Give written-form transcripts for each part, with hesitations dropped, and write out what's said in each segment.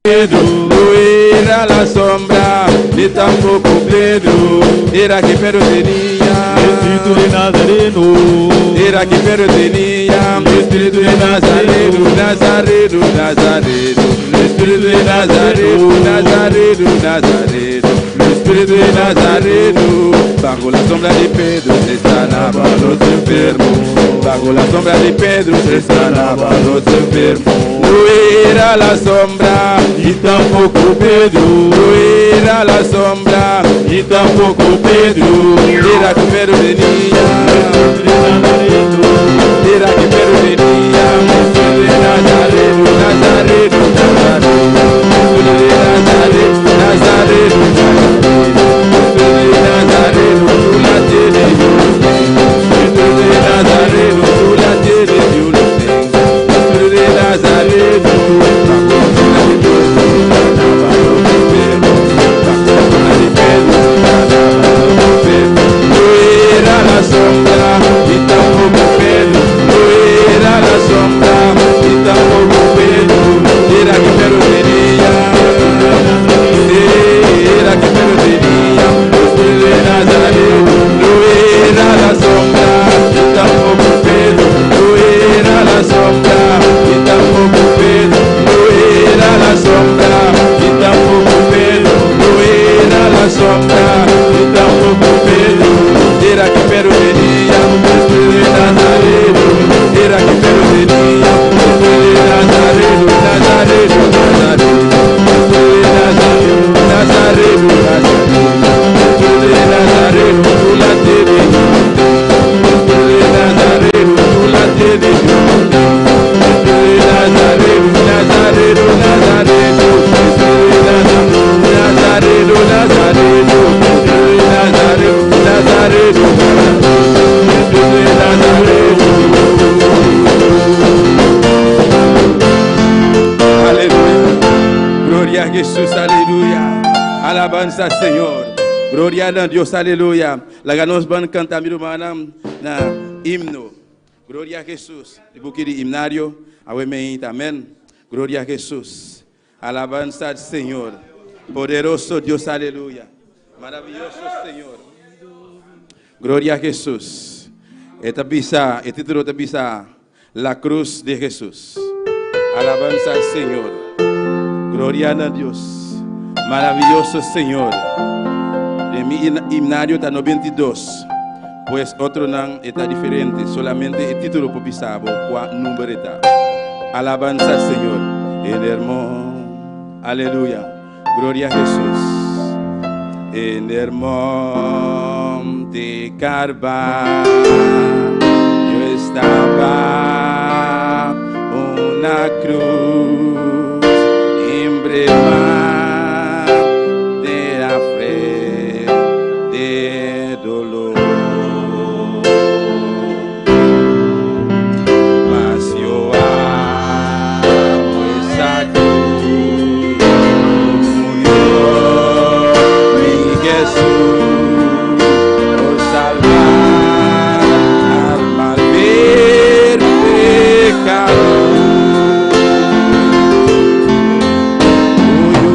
Pedro no era la sombra, ni tampoco Pedro era que Pedro tenía. Espíritu de Nazareno. Era que Pedro tenía. Espíritu de Nazareno, Nazareno, Nazareno. Espíritu de Nazareno, Nazareno, Nazareno. Espíritu de Nazareno. Bajo la sombra de Pedro se sanaban los enfermos. Bajo la sombra de Pedro se sanaban los enfermos. No era la sombra, Y tampoco Pedro. no era la sombra, Y tampoco Pedro. era que Pedro tenía. Era que Pedro tenía. Espíritu de Nazareno, Nazareno, Nazareno. Espíritu de Nazareno, Nazareno, Nazareno. Espíritu de Nazareno, tú la tienes, yo lo tengo. Espíritu de Nazareno, tú la tienes, yo lo tengo. Espíritu de Nazareno, bajo la sombra de Pedro se sanaban los enfermos. Bajo la sombra de Pedro se sanaban los enfermos. No era la sombra, ni tampoco Pedro. No era la sombra, ni tampoco Pedro. Era que Pedro tenía. Era que Pedro tenía. Espíritu de Nazareno. No era la sombra, ni tampoco Pedro. No era la sombra, ni tampoco Pedro. No era la sombra, ni tampoco Pedro. No era la sombra, ni tampoco Pedro. Era que Pedro tenía, Espíritu de Nazareno. Era que Pedro tenía, Espíritu de Nazareno, Nazareno, Nazareno. Espíritu de Nazareno, Nazareno, Nazareno. Espíritu de Nazareno, tú la tienes, yo no tengo. Espíritu de Nazareno, tú la tienes, yo no tengo. Espíritu de Nazareno, Nazareno, Nazareno. Espíritu de Nazareno, Nazareno, Nazareno. Espíritu de Nazareno, Nazareno, Nazareno. Espíritu de Nazareno. Aleluya. Gloria a Jesús, aleluya. Alabanza al Señor. Gloria a Dios, aleluya. Laga nos ban kanta mi rumannan na himno. Gloria a Jesús. Di buki di himnario. Amèn. Gloria a Jesús. Alabanza al Señor. Poderoso Dios, aleluya. Maravilloso Señor. Gloria a Jesús. E ta bisa, e título ta bisa, La Cruz de Jesús. Alabanza al Señor. Gloria a Dios. Maravilloso Señor. Di mi himnario ta 92. Pues otronan ta diferente. Solamente e título por bisa kua number ta. Alabanza al Señor. El hermoso. Aleluya. Gloria a Jesús. En el monte Calvario estaba una cruz, emblema de la fe, de dolor. Mas yo amo esa cruz, murió mi Jesús por salvar al mal pecador. Cuyo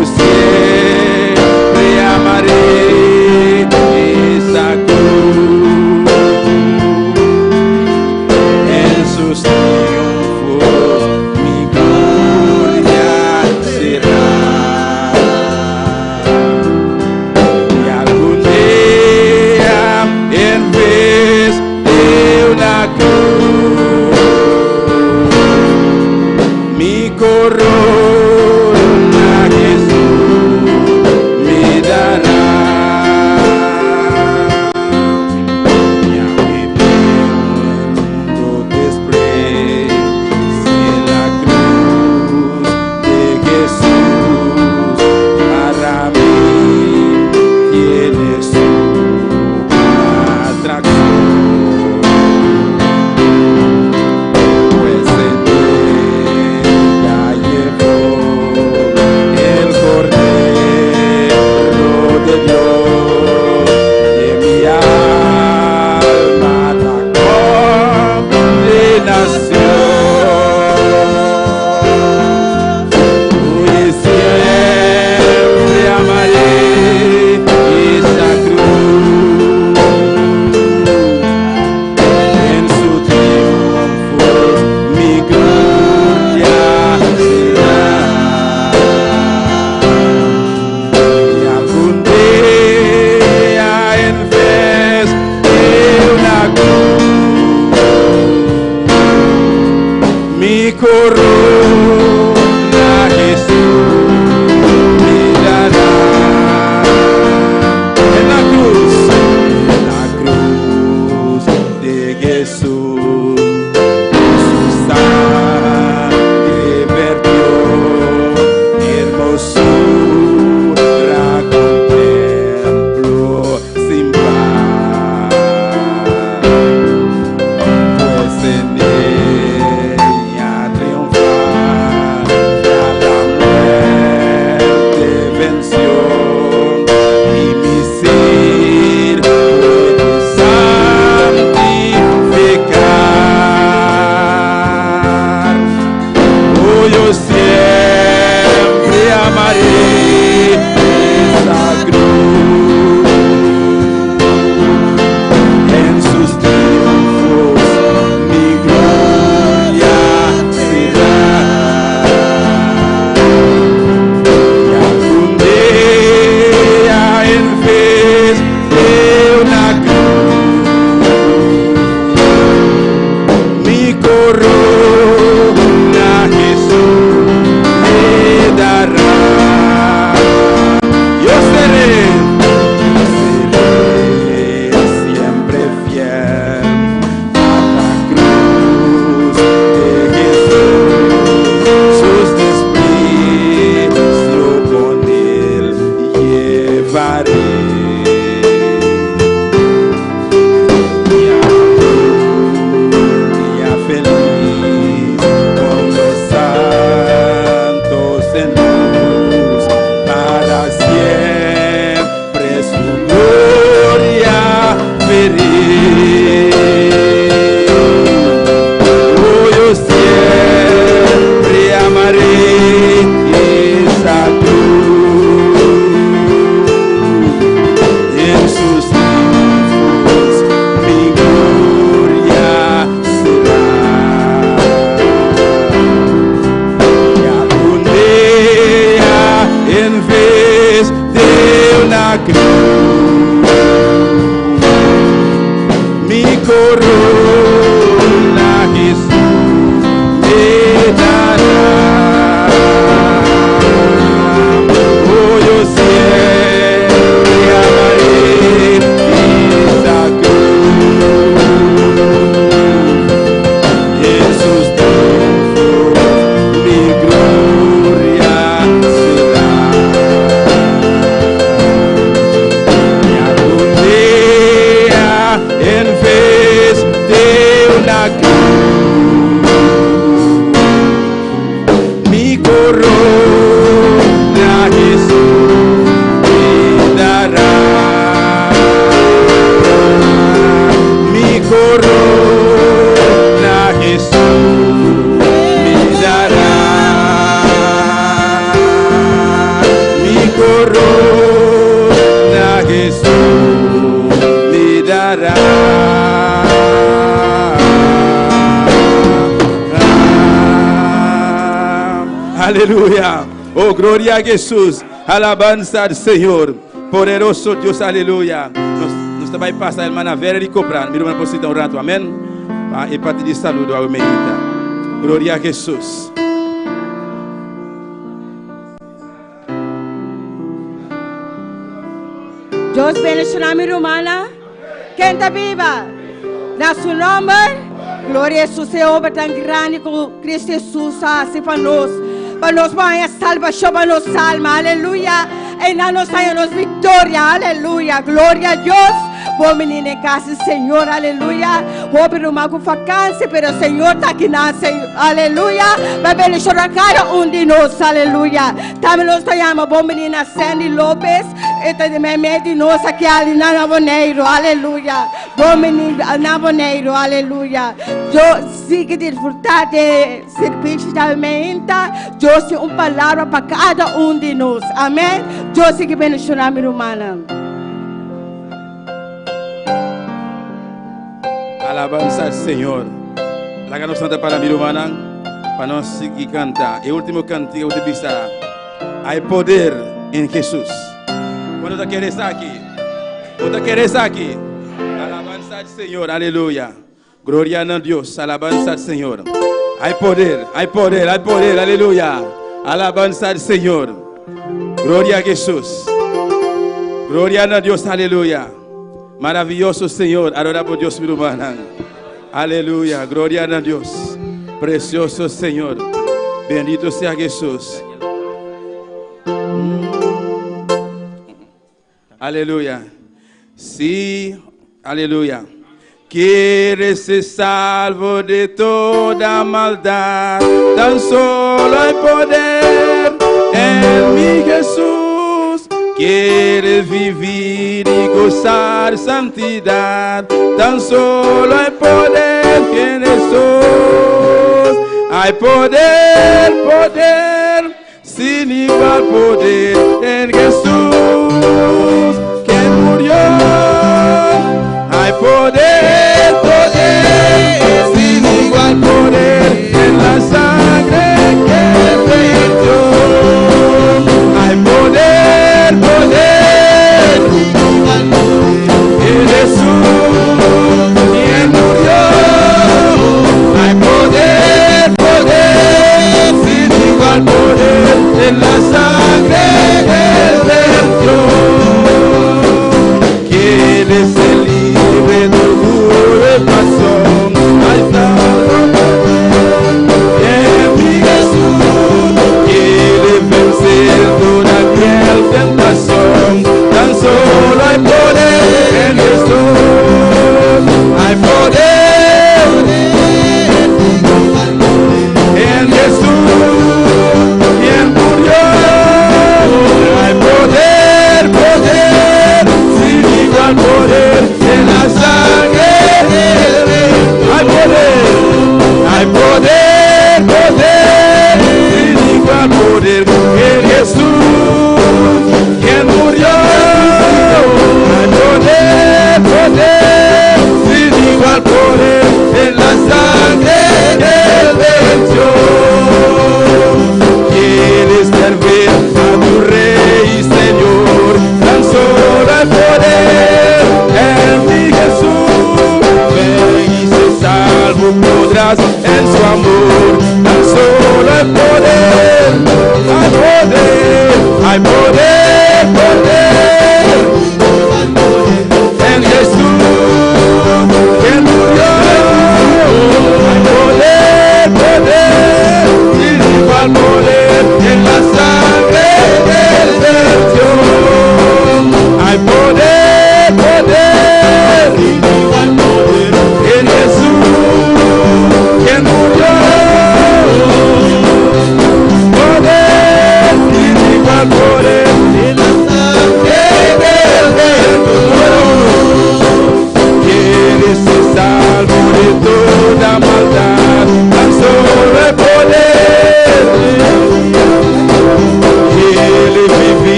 Aleluya. Oh, gloria a Jesús. Alabanza al Señor. Poderoso Dios, aleluya. Nos, nos ta bai pasa hermana Vera di Copran. Mi ruman por sinta un rato. Amén. Pa e parti di saludo awe meinta. Gloria a Jesús. Dios bendiciona mi rumannan. Ken ta biba? Na su nomber. Gloria a Jesús, e obra tan grandi ku Cristo Jesús a hasi pa nos. Pa nos por haña salvacion pa nos alma. Aleluya. Einan nos haña nos victoria. Aleluya. Gloria a Dios. Bon bini den cas di Señor. Aleluya. Hopi ruman ku vakantie, pero Señor ta aki nan. Aleluya. Pa bendiciona cada un di nos. Aleluya. Tambe nos ta yama bon bini na Sandy Lopez. E ta di meimei di nos aki ali na na Boneiru. Aleluya. Bon bini na Boneiru. Aleluya. Dios sigui disfruta de servicio di meinta. Dios tin un palabra pa cada un di nos. Amen. Dios sigui bendiciona mi rumannan. Alabanza al Señor. Laga nos canta para mi rumannan, pa nos sigui canta. E ultimo cantica cu ta bisa, Hay poder en Jesús. Cuando ta kere esaki? Bo ta kere esaki? Alabanza al Señor, aleluya. Gloria na Dios, alabanza al Señor. Hay poder, hay poder, hay poder, aleluya. Alabanza al Señor. Gloria a Jesús. Gloria na Dios, aleluya. Maravilloso Señor, adora por Dios mi rumannan. Aleluya, gloria na Dios. Precioso Señor. Bendito sea Jesús. Aleluya. Sí, aleluya. Quieres ser salvo de toda maldad, tan solo hay poder en mi Jesús. Quieres vivir y gozar santidad, tan solo hay poder en Jesús. Hay poder, poder, sin igual poder en Jesús, quien murió. Hay poder, poder, sin igual poder en la sangre que vertió. Hay poder, poder, en Jesús, quien murió. Hay poder, poder, sin igual poder en la sangre que vertió.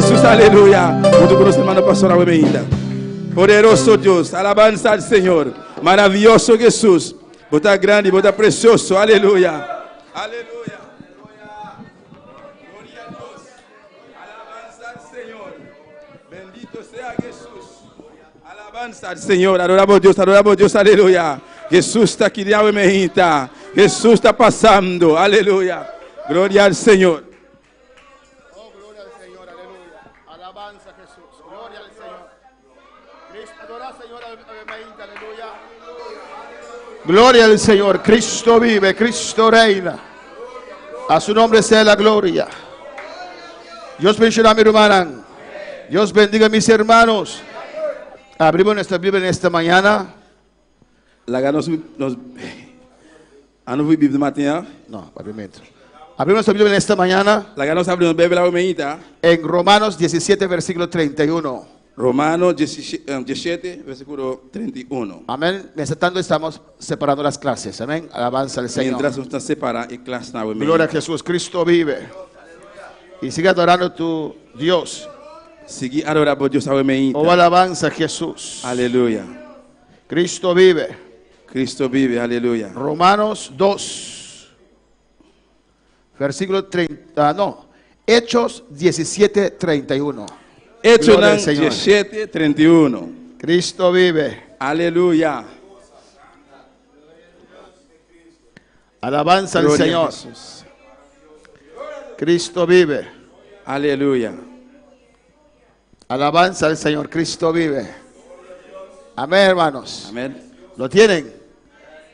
Jesús, aleluya. Junto con nuestro hermano pastor Abuemeita. Poderoso Dios, alabanza al Señor. Maravilloso Jesús. Bota grande, bota precioso, aleluya. Aleluya. Gloria a Dios. Alabanza al Señor. Bendito sea Jesús. Alabanza al Señor. Adoramos Dios, adoramos Dios, aleluya. Jesús está aquí, mejita. Jesús está pasando, aleluya. Gloria al Señor. Oh, gloria al Señor, aleluya. Alabanza a Jesús. Gloria al Señor. Cristo, adora Señor, aleluya. Gloria al Señor. Cristo vive, Cristo reina. A su nombre sea la gloria. Dios bendiga a mi hermana. Dios bendiga a mis hermanos. Abrimos nuestra Biblia en esta mañana. Laga nos nos Ano vi Biblia matin? No, pavimento. Abrimos nuestra Biblia en esta mañana Laga nos habri nos Beibel awe mainta. en Romanos 17, versículo 31. Romano 17, versíkulo 31. Amén. Mientras tanto estamos separando las clases. Amén. Alabanza al Señor. Mientras nos ta separá e klasnan awe Gloria a Jesús. Cristo vive. Y sigue adorando tu Dios. Sigui adorá bo Dios awe mainta. Oh, alabanza a Jesús. Aleluya. Cristo vive. Cristo vive, aleluya. Romanos 2, versículo 30, no, Hechos 17, 31. Hechos Gloria al Señor. 17, 31. Cristo vive. Aleluya. Alabanza al Gloria a Señor. Jesús. Cristo vive. Aleluya. Alabanza al Señor. Cristo vive. Amén, hermanos. Amén. ¿Lo tienen?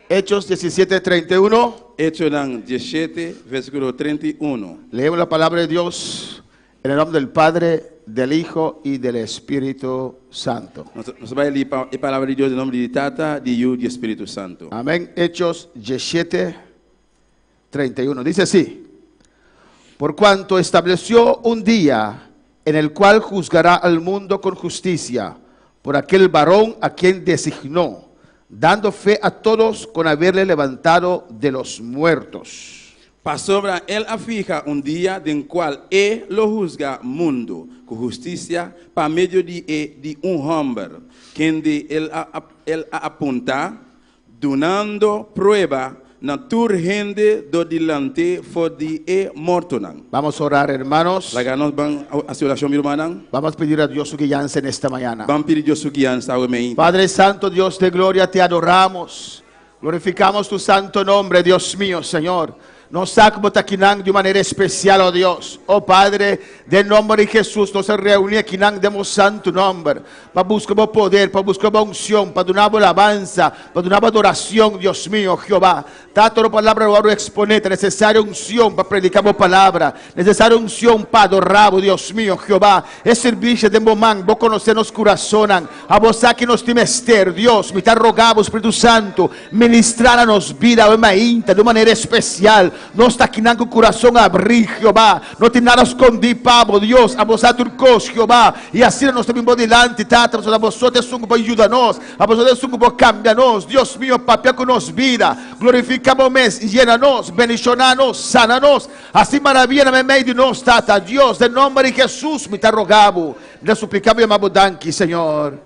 Hechos 17, 31. Echonan 17, versíkulo 31. Leemos la palabra de Dios en el nombre del Padre, del Hijo y del Espíritu Santo. Nos ta bai lesa e palabra di Dios den nòmber di Tata, di Yu, di Spiritu Santu. Amén. Hechos 17, 31. Dice así. Por cuanto estableció un día en el cual juzgará al mundo con justicia por aquel varón a quien designó, dando fe a todos con haberle levantado de los muertos. Pasobra el a fiha un dia den kual e lo husga mundu ku hustisia pa medio di e di un hòmber, kende el a el a apuntá, dunando prueba na tur hende dor di lant'é for di e mortonan. Vamos a orar, hermanos. Laga nos ban hasi orashon, mi rumannan. Vamos a pedir a Dios su guianza en esta mañana. Ban pidi Dios su guiansa awe mainta. Padre Santo, Dios de gloria, te adoramos. Glorificamos tu santo nombre, Dios mío, Señor. Nos sa ku bo ta akinan di un manera espesial, oh Dios. Oh Padre, den nomber di Hesus nos a reuní akinan den bo santu nomber pa buska bo poder, pa buska bo unción, pa duna bo alabansa, pa duna bo adoracion, Dios mío, Jehová. Tata, ora bo palabra wòrdu eksponé, ta nesesario unción pa prediká bo palabra, nesesario unción pa adorá bo, Dios mío, Jehová. E sirbishi den bo man, bo konosé nos kurasonnan. Abo sa ki nos tin mester, Dios. Mi ta rogá bo, Spiritu Santu, ministrá na nos bida awe mainta di un manera espesial. Nos ta akinan ku kurason abrí, Jehová. No tin nada skondí pa bo, Dios. Abo sa tur kos, Jehová. I asina nos ta bin bo dilanti, Tata, pasobra abo so ta esun ku por yuda nos. Abo so ta esun ku por kambia nos. Dios mio, papia ku nos bida. Glorifiká bo mes. Yena nos, bendishoná nos, sana nos. Hasi maravia na meimei di nos, Tata. Dios, den nomber di Hesus mi ta roga bo. Mi ta supliká bo i yama bo danki, Señor.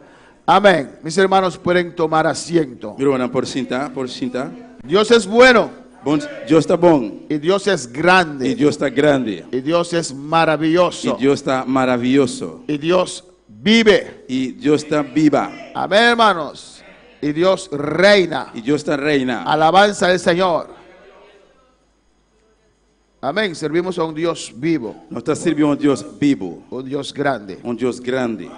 Amén. Mis hermanos pueden tomar asiento. Mi rumannan por sinta, por sinta. Dios es bueno. Bon, Dios ta bon. Y Dios es grande. Y Dios ta grandi. Y Dios es maravilloso. Y Dios ta maravioso. Y Dios vive. Y Dios ta biba. Amén, hermanos. Y Dios reina. Y Dios ta reina. Alabanza al Señor. Amén. Servimos a un Dios vivo. Nos ta sirbi un Dios bibu. Un Dios grande. Un Dios grandi.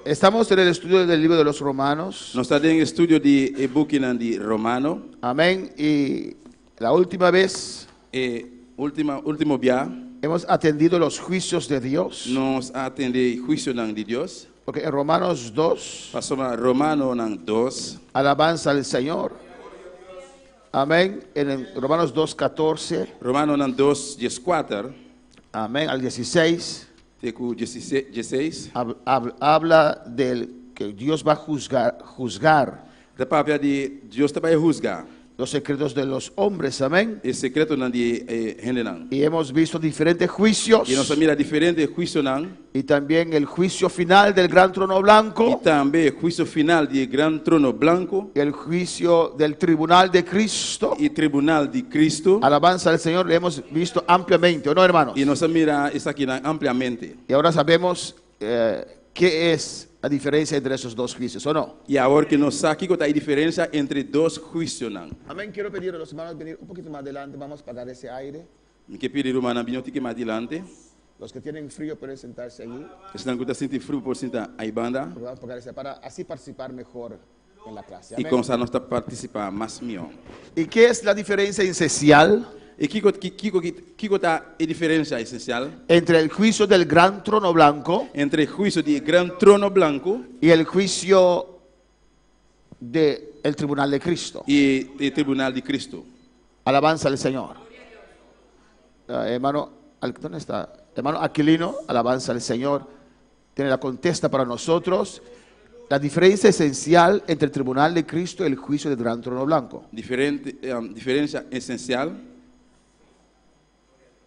Estamos en el estudio del libro de los Romanos. Nos ta den estudio di e bukinan di Romano. Amén. Y la última vez. E último último bia. Hemos atendido los juicios de Dios. Nos a atendé huisionan di Dios. Porque en Romanos 2. Pasobra Romanonan 2. Alabanza al Señor. Amén. En Romanos 2, 14. Romanonan 2, 14. Amén. Al 16. Te ku 16. Habla del que Dios va a juzgar, juzgar. Ta papia di Dios ta bai husga. Los secretos de los hombres, amén. E sekretonan di e hendenan. Y hemos visto diferentes juicios. I nos a mira diferente huisionan. Y también el juicio final del gran trono blanco. I tambe huisio final di e gran trono blanku. El juicio del tribunal de Cristo. E tribunal di Kristu. Alabanza al Señor, lo hemos visto ampliamente, ¿o no, hermanos? I nos a mira esakinan ampliamente. Y ahora sabemos eh, qué es la diferencia entre esos dos juicios, ¿o no? I awor ku nos sa kiko ta e diferensia entre dos huisionan. Amén. Quiero pedir a los hermanos venir un poquito más adelante. Vamos a apagar ese aire. Mi ke pidi rumannan bini un tiki mas dilanti. Los que tienen frío pueden sentarse allí. Esnan ku ta sinti friu por sinta ei banda. Vamos a apagar ese para así participar mejor en la clase. I Amén. kon asina nos ta partisipá mas mihó. ¿Y qué es la diferencia esencial I kiko kiko kiko ta e diferensia esensial entre el juicio del gran trono blanco entre huisio di e gran trono blanku y el juicio del tribunal de Cristo? i e tribunal di Kristu? Alabanza al Señor. Ah, hermano, ¿dónde está? Hermano Aquilino, alabanza al Señor. Tiene la contesta para nosotros. La diferencia esencial entre el tribunal de Cristo y el juicio del gran trono blanco. Diferente, diferensia esensial.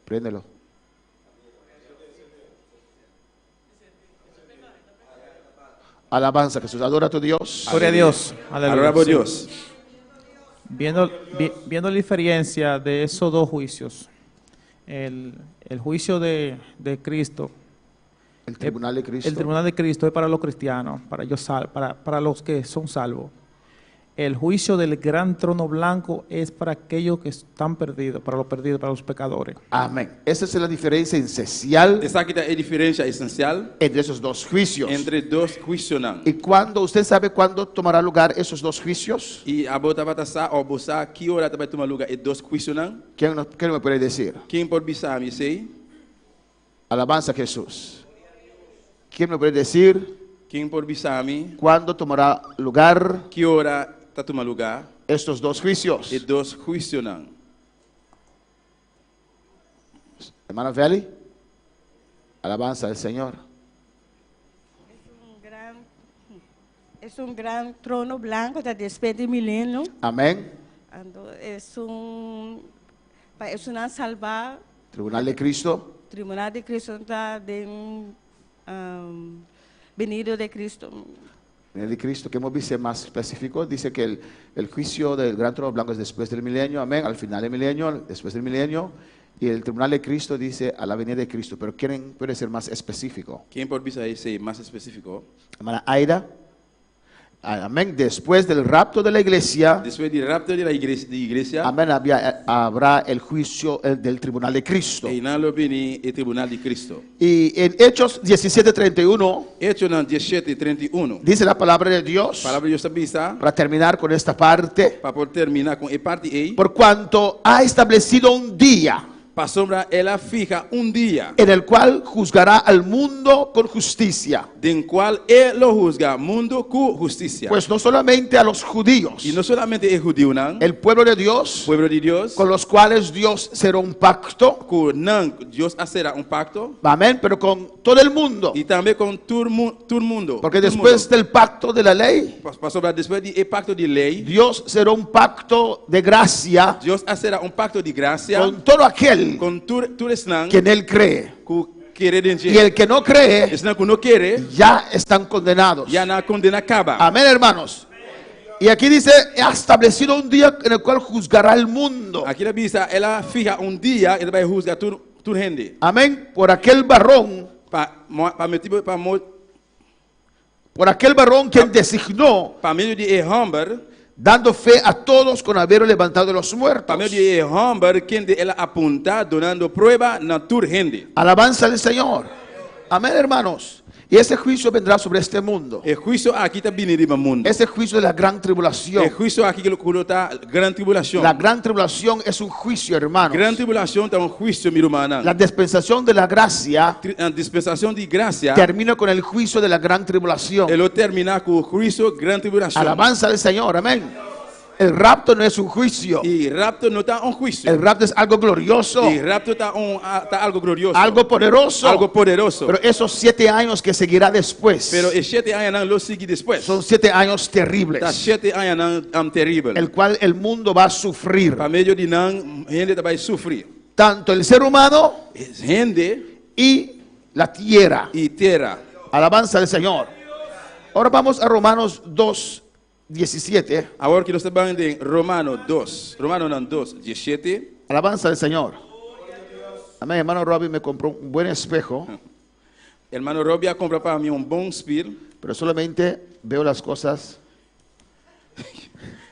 Préndelo. Alabanza a Jesús. Adora a tu Dios. Gloria a Dios. Aleluya. Adorá bo Sí. Dios. Viendo la diferencia de esos dos juicios, el juicio de Cristo, El tribunal de Cristo. El tribunal de Cristo es para los cristianos, para ellos para los que son salvos. El juicio del gran trono blanco es para aquellos que están perdidos, para los perdidos, para los pecadores. Amén. Esa es la diferencia esencial Esaki ta e diferensia esensial entre esos dos juicios. entre dos huisionan. ¿Y cuándo, usted sabe cuándo tomará lugar esos dos juicios? I abo tabata sa òf bo sa ki ora ta bai tuma lugá e dos huisionan? ¿Quién, quién me puede decir? Ken por bisa mi esei? Alabanza a Jesús. ¿Quién me puede decir Ken por bisa mi cuándo tomará lugar ki ora ta tuma lugá estos dos juicios? e dos huisionan? Hermana Feli, alabanza al Señor. Es un gran trono blanku, ta despues di milenio. Amén. Anto, esun, pa esunnan salvá. Tribunal de Cristo. Tribunal di Cristo ta den um, venido de Cristo. En el Cristo, que hemos visto más específico, dice que el juicio del gran trono blanco es después del milenio, amén, al final del milenio, después del milenio, y el tribunal de Cristo dice a la venida de Cristo, pero ¿quién puede ser más específico? Ken por bisa esei mas espesífiko? Hermana Aida, amén, después del rapto de la iglesia, Despues di rapto di la iglesia, di iglesia, amén, habrá el juicio del tribunal de Cristo. Einan lo bini e tribunal di Cristo. Y en Hechos 17:31 Echonan 17, 31. dice la palabra de Dios, Palabra di Dios ta bisa, para terminar con esta parte, pa por terminá ku e parti ei, por cuanto ha establecido un día pasobra el a fiha un dia en el cual juzgará al mundo con justicia. Den kual e lo husga mundu ku hustisia. Pues no solamente a los judíos, I no solamente e hudiunan, el pueblo de Dios, pueblo di Dios, con los cuales Dios cerró un pacto, ku nan Dios a sera un pakto, amén, pero con todo el mundo. I tambe ku tur, tur mundu. Porque tur después mundu. del pacto de la ley, Pasobra despues di e pakto di lei, Dios cerró un pacto de gracia Dios a sera un pakto di grasia con todo aquel ku tur, tur esnan que en él cree. ku kere den Y el que no cree, Esnan ku no kere, ya están condenados. ya nan a kondená kaba. Amén, hermanos. Y aquí dice, ha establecido un día en el cual juzgará el mundo. Aki e ta bisa, el a fiha un dia, e ta bai husga tur, tur hende. Amén. Por aquel varón, Pa, pa motibu, pa, mo, por aquel varón quien designó, pa medio di e hòmber, dando fe a todos con haberlo levantado de los muertos. pa medio di e hòmber, kende el a apuntá, dunando prueba na tur hende. Alabanza al Señor. Amén, hermanos. Y ese juicio vendrá sobre este mundo. E huisio aki ta bini riba mundu. Ese juicio de la gran tribulación. E huisio aki ku ta gran tribulashon. La gran tribulación es un juicio, hermanos. Gran tribulashon ta un huisio, mi ruman. La dispensación de la gracia Dispensashon di grasia termina con el juicio de la gran tribulación. E lo terminá ku huisio gran tribulashon. Alabanza al Señor, amén. El rapto no es un juicio. E rapto no ta un huisio. El rapto es algo glorioso, E rapto ta un ta algu glorioso. Algo poderoso. Algu poderoso. Pero esos 7 años que seguirá después Pero e 7 añanan lo sigui despues. Son 7 años terribles, Ta 7 añanan teribel. El cual el mundo va a sufrir. Pa medio di nan hende ta bai sufri. Tanto el ser humano Hende y la tierra. I tera. Alabanza al Señor. Ahora vamos a Romanos 2, 17. Awor ku nos ta bai den Romano 2, Romanonan 2, 17. Alabanza al Señor. Amén. Hermano Robin me compró un buen espejo, Ruman Robbie a kumpra pa mi un bon spil, pero solamente veo las cosas,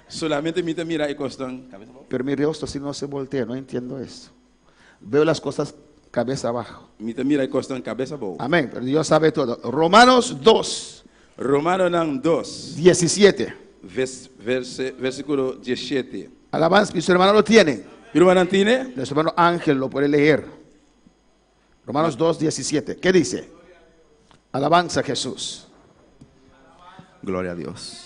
Solamente mi ta mira e kosnan. Pero mi rostro así no se voltea, no entiendo eso. Veo las cosas cabeza abajo. Mi ta mira e kosnan kabes abou. Amén. Pero Dios sabe todo. Romanos 2, Romanonan 2, 17. Versíkulo 17. Alabanza, mis hermanos lo tienen. Rumannan tin'é? Nuestro hermano Ángel lo puede leer. Romanos 2, 17. ¿Qué dice? Alabanza a Jesús. Gloria a Dios.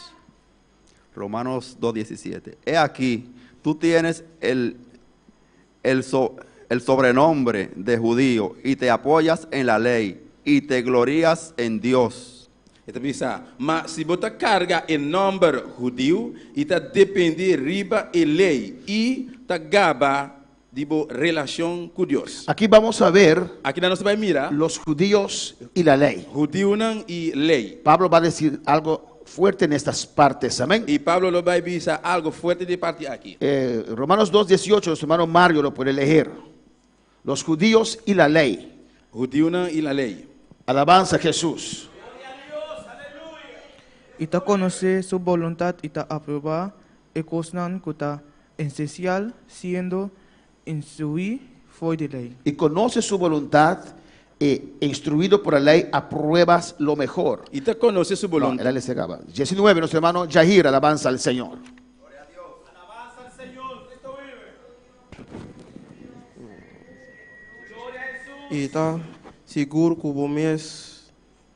Romanos 2.17. He aquí, tú tienes el sobrenombre de judío y te apoyas en la ley y te glorías en Dios. E ta bisa, ma si bo ta karga e nòmber hudiu i ta dependé riba e lei i ta gaba di bo relashon ku Dios. Aquí vamos a ver Aki nos ta bai mira los judíos y la ley. Hudiunan i lei. Pablo va a decir algo fuerte en estas partes. Amén. I Pablo lo bai bisa algu fuerte den e parti aki. Romanos 2, 18, nuestro hermano Mario lo puede leer. Los judíos y la ley. Hudiunan i la lei. Alabanza a Jesús. I ta konosé su boluntat i ta aprobá e kosnan ku ta esensial siendo instruí for di lei. Y conoce su voluntad e instruido por la ley apruebas lo mejor. I ta konosé su No, boluntat. era el acaba. 19, nuestro hermano Jahir, alabanza al Señor. Alabanza al Señor, Cristo vive. Gloria a Jesús. I ta sigur ku bo mes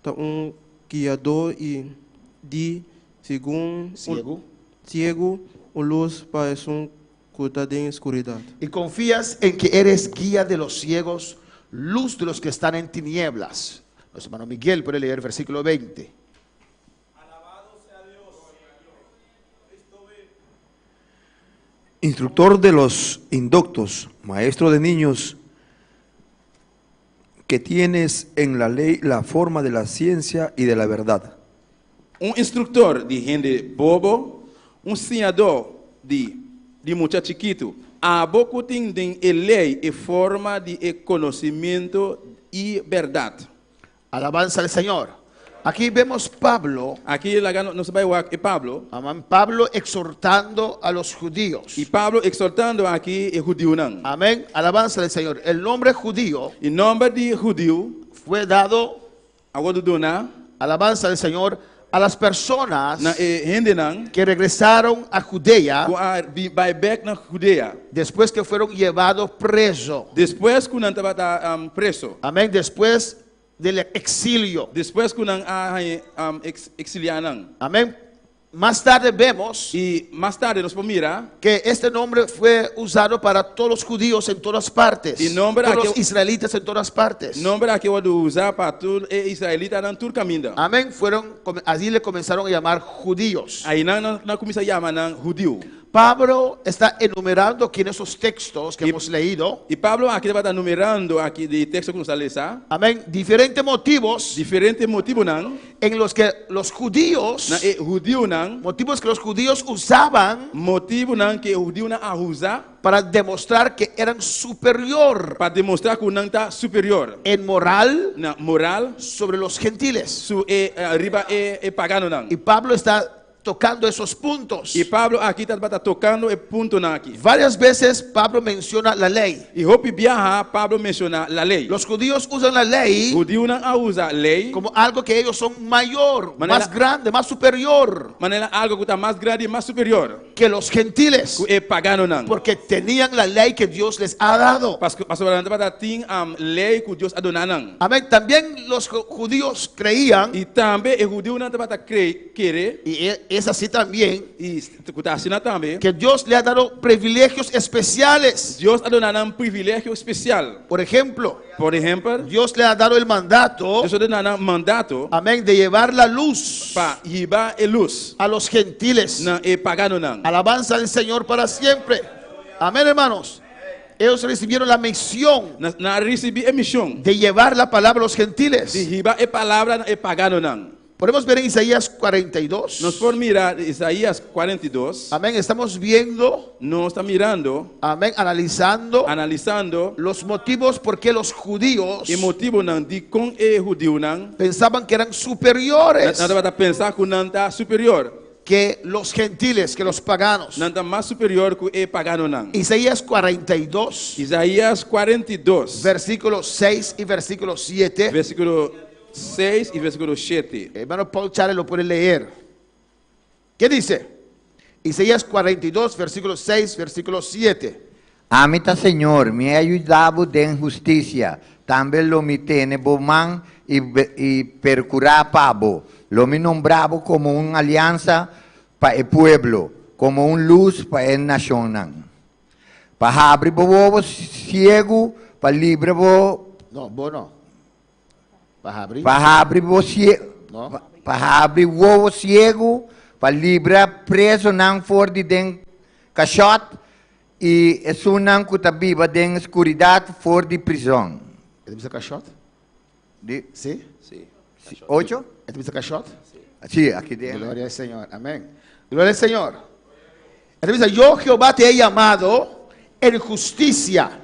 ta un guiadó i di segun Siegu. Siegu un lus pa esun ku ta den oskuridat. Y confías en que eres guía de los ciegos, luz de los que están en tinieblas. Nuestro hermano Miguel puede leer el versículo 20. Alabado sea Dios. Cristo vive. Instructor de los indoctos, maestro de niños, que tienes en la ley la forma de la ciencia y de la verdad. Un instruktor di hende bobo, un siñadó di mucha chikitu. Abo ku tin den e lei e forma di e konosementu i berdat. Alabanza al Señor. Aquí vemos Pablo, Aki nos ta bai wak e Pablo. Amén, Pablo exhortando a los judíos. I Pablo ekshortando aki e hudiunan. Amén. Alabanza al Señor. El nombre judío E nòmber di hudiu, fue dado, a wòrdu duná, alabanza al Señor, a las personas na e hendenan, que regresaron a Judea ku a bai bèk na Hudea. Después que fueron llevados presos. Despues ku nan tabata preso. Amén. Después del exilio. Despues ku nan a eksiliá nan. Amén. Más tarde vemos I mas tardi nos por mira, que este nombre fue usado para todos los judíos en todas partes. E nombre Todos los aquí- israelitas en todas partes. Nòmber aki a wòrdu usá pa tur e israelitanan tur kaminda. Amén. Fueron, así le comenzaron a llamar judíos. Ei nan nan a kuminsá yama nan hudiu. Pablo está enumerando aquí en esos textos que hemos leído. I Pablo aki ta enumerando aki den teksto ku nos a lesa, Amén. Diferentes motivos diferente motibunan, en los que los judíos, na e hudiunan, motivos que los judíos usaban motibunan ku e hudiunan a usa para demostrar que eran superior pa demostrá ku nan ta superior en moral na moral sobre los gentiles. su e riba e paganonan. Y Pablo está tocando esos puntos. I Pablo aki ta tokando e puntonan aki. Varias veces Pablo menciona la ley. I hopi biaha Pablo ta menshoná la lei. Los judíos usan la ley Hudiunan a usa lei como algo que ellos son mayor, Manera- más grande, más superior. Manera algu ku ta mas grandi i mas superior. que los gentiles. Ku e paganonan. Porque tenían la ley que Dios les ha dado. Pasobra nan tabata tin lei ku Dios a duna nan. Amén. También los judíos creían. I tambe e hudiunan tabata kere. Y es así también. I ku ta asina tambe. Que Dios le ha dado privilegios especiales. Dios a duna nan privilegio spesial. Por ejemplo. Por ehempel. Dios le ha dado el mandato. Dios a duna nan mandato. Amén, de llevar la luz. Pa hiba e lus. A los gentiles. Na e paganonan. Alabanza al Señor para siempre. Amén, hermanos. Ellos recibieron la misión. Nan a risibí e mishon. De llevar la palabra a los gentiles. Di hiba e palabra na e paganonan. Podemos ver en Isaías 42. Nos por mira Isaías 42. Amén. Estamos viendo. Nos ta mirando. Amén. Analizando. Analisando. Los motivos por qué los judíos. E motibonan dikon e hudiunan. Pensaban que eran superiores. Nan tabata pensa ku nan ta superior. Que los gentiles, que los paganos. Nan ta mas superior ku e paganonan. Isaías 42. Isaías 42. Versículo 6 y versículo 7. Versíkulo 6 i versíkulo 7. Hermano Paul Chávez lo puede leer. ¿Qué dice? Isaías 42, versículo 6, versículo 7. Ami ta Señor, mi a yuda bo den hustisia, tambe lo mi tene bo man i i perkurá pa bo. Lo mi nombrá bo komo un aliansa pa e pueblo, komo un lus pa e nashonnan. Pa habri bo wowo siegu, pa libra bo. No, bo no. Pa habri. Pa habri bo sie No. Pa habri wowo siegu, pa libra presonan for di den kashòt i esunnan ku ta biba den skuridat for di prizòn. E ta bisa kashòt? Di. Si? Si. Ocho? E ta bisa kashòt? Si, aki den. Gloria al Señor. Amén. Gloria al Señor. E ta bisa, Yo Jehová te he llamado en justicia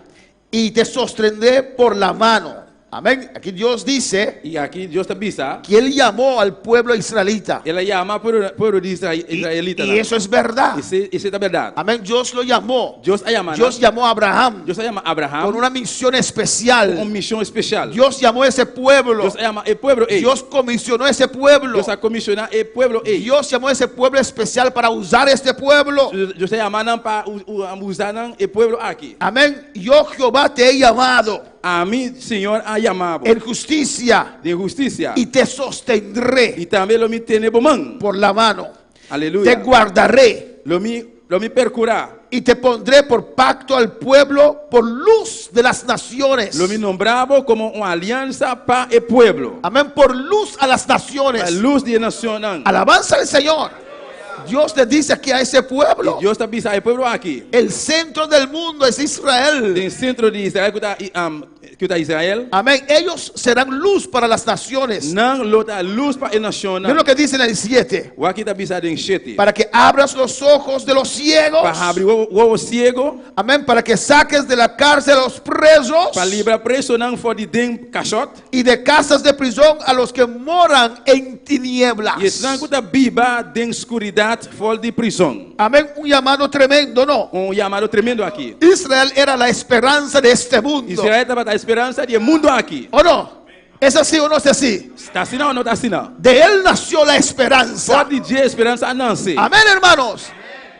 Y te sostendré por la mano. Amén. Aquí Dios dice. Y aki Dios ta bisa. Que Él llamó al pueblo israelita. El a yama pueblo di israelitanan. Y eso es verdad. Y esei ta bèrdat. Amén. Dios lo llamó. Dios a yama nan. Dios llamó a Abraham. Dios a yama Abraham. Con una misión especial. Ku un mishon spesial. Dios llamó a ese pueblo. Dios a yama e pueblo ei. Dios comisionó a ese pueblo. Dios a komisioná e pueblo ei. Dios llamó a ese pueblo especial para usar este pueblo. Dios a yama nan pa usa nan e pueblo aki. Amén. Yo Jehová te he llamado. Ami, Señor, a yama bo. En justicia. Den husticia. Y te sostendré. Y tambe lo mi tene bo man. Por la mano. Aleluya. Te guardaré. Lo mi, lo mi percurá. Y te pondré por pacto al pueblo, por luz de las naciones. Lo mi nombra bo komo un aliansa pa e pueblo. Amén. Por luz a las naciones. Pa lus di e nacionnan. Alabanza al Señor. Dios le dice aquí a ese pueblo. Y Dios ta bisa e pueblo aki. El centro del mundo es Israel. Den centro di Israel ku ta ku ta Israel. Amén. Ellos serán luz para las naciones. Nan lo ta luz pa e nacionnan. Mira lo que dice en el 7. Wak ki ta bisa den shete. Para que abras los ojos de los ciegos. Pa habri wowo ciego. Amén. Para que saques de la cárcel a los presos. Pa libra presonan for di den kashot. Y de casas de prison a los que moran en tinieblas. Y esnan cu ta biba den scuridad for di prison. Amén, un llamado tremendo, no? Un llamado tremendo aki. Israel era la esperanza de este mundo. Israel tabata e speransa di e mundo aki. O no? Es así o no es así? Ta asina o no ta asina? De él nació la esperanza. For di dje e speransa a nase. Amén, hermanos.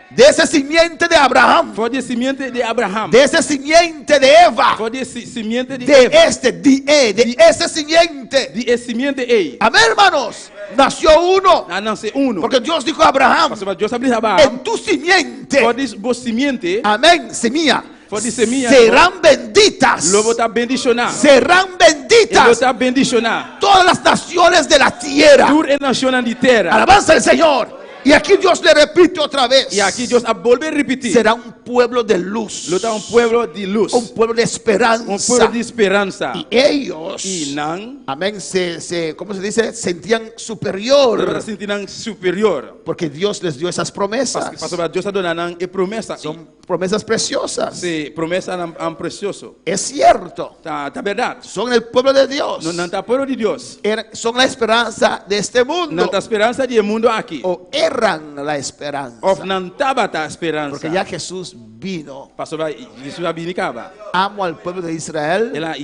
De ese simiente de Abraham. For di e simiente di Abraham. De ese simiente de Eva. For di e simiente di De Eva. este, di e, de ese simiente. Di e simiente ei. Amén, hermanos. Nació uno. A nase uno. Porque Dios dijo a Abraham. Pasobra Dios a bisa Abraham. En tu simiente. For di bo simiente. Amén, semilla. For di semilla. Serán benditas. Lo bo ta bendishoná. Serán benditas. E lo ta bendishoná. Todas las naciones de la tierra. Tur e nashonnan di tera. Alabanza al Señor. Y aquí Dios le repite otra vez. Y aquí Dios a bolbe ripití. Será un pueblo de luz. Lo ta un pueblo di lus. Un pueblo de esperanza. Un pueblo di speransa. Y ellos. Y nan. Amén. Se, se, ¿cómo se dice? Sentían superior. Tabata sinti nan superior. Porque Dios les dio esas promesas. Pasobra Dios a duna nan e promesa. Son promesas preciosas. Sí, promesanan precioso. Es cierto. Ta, ta berdad. Son el pueblo de Dios. No, nan ta pueblo di Dios. Era, son la esperanza de este mundo. Nan ta speransa di e mundo aki. O eran la esperanza. Of nan tabata speransa. Porque ya Jesús vino. Pasobra Jesus a bini kaba. Amo al pueblo de Israel. El a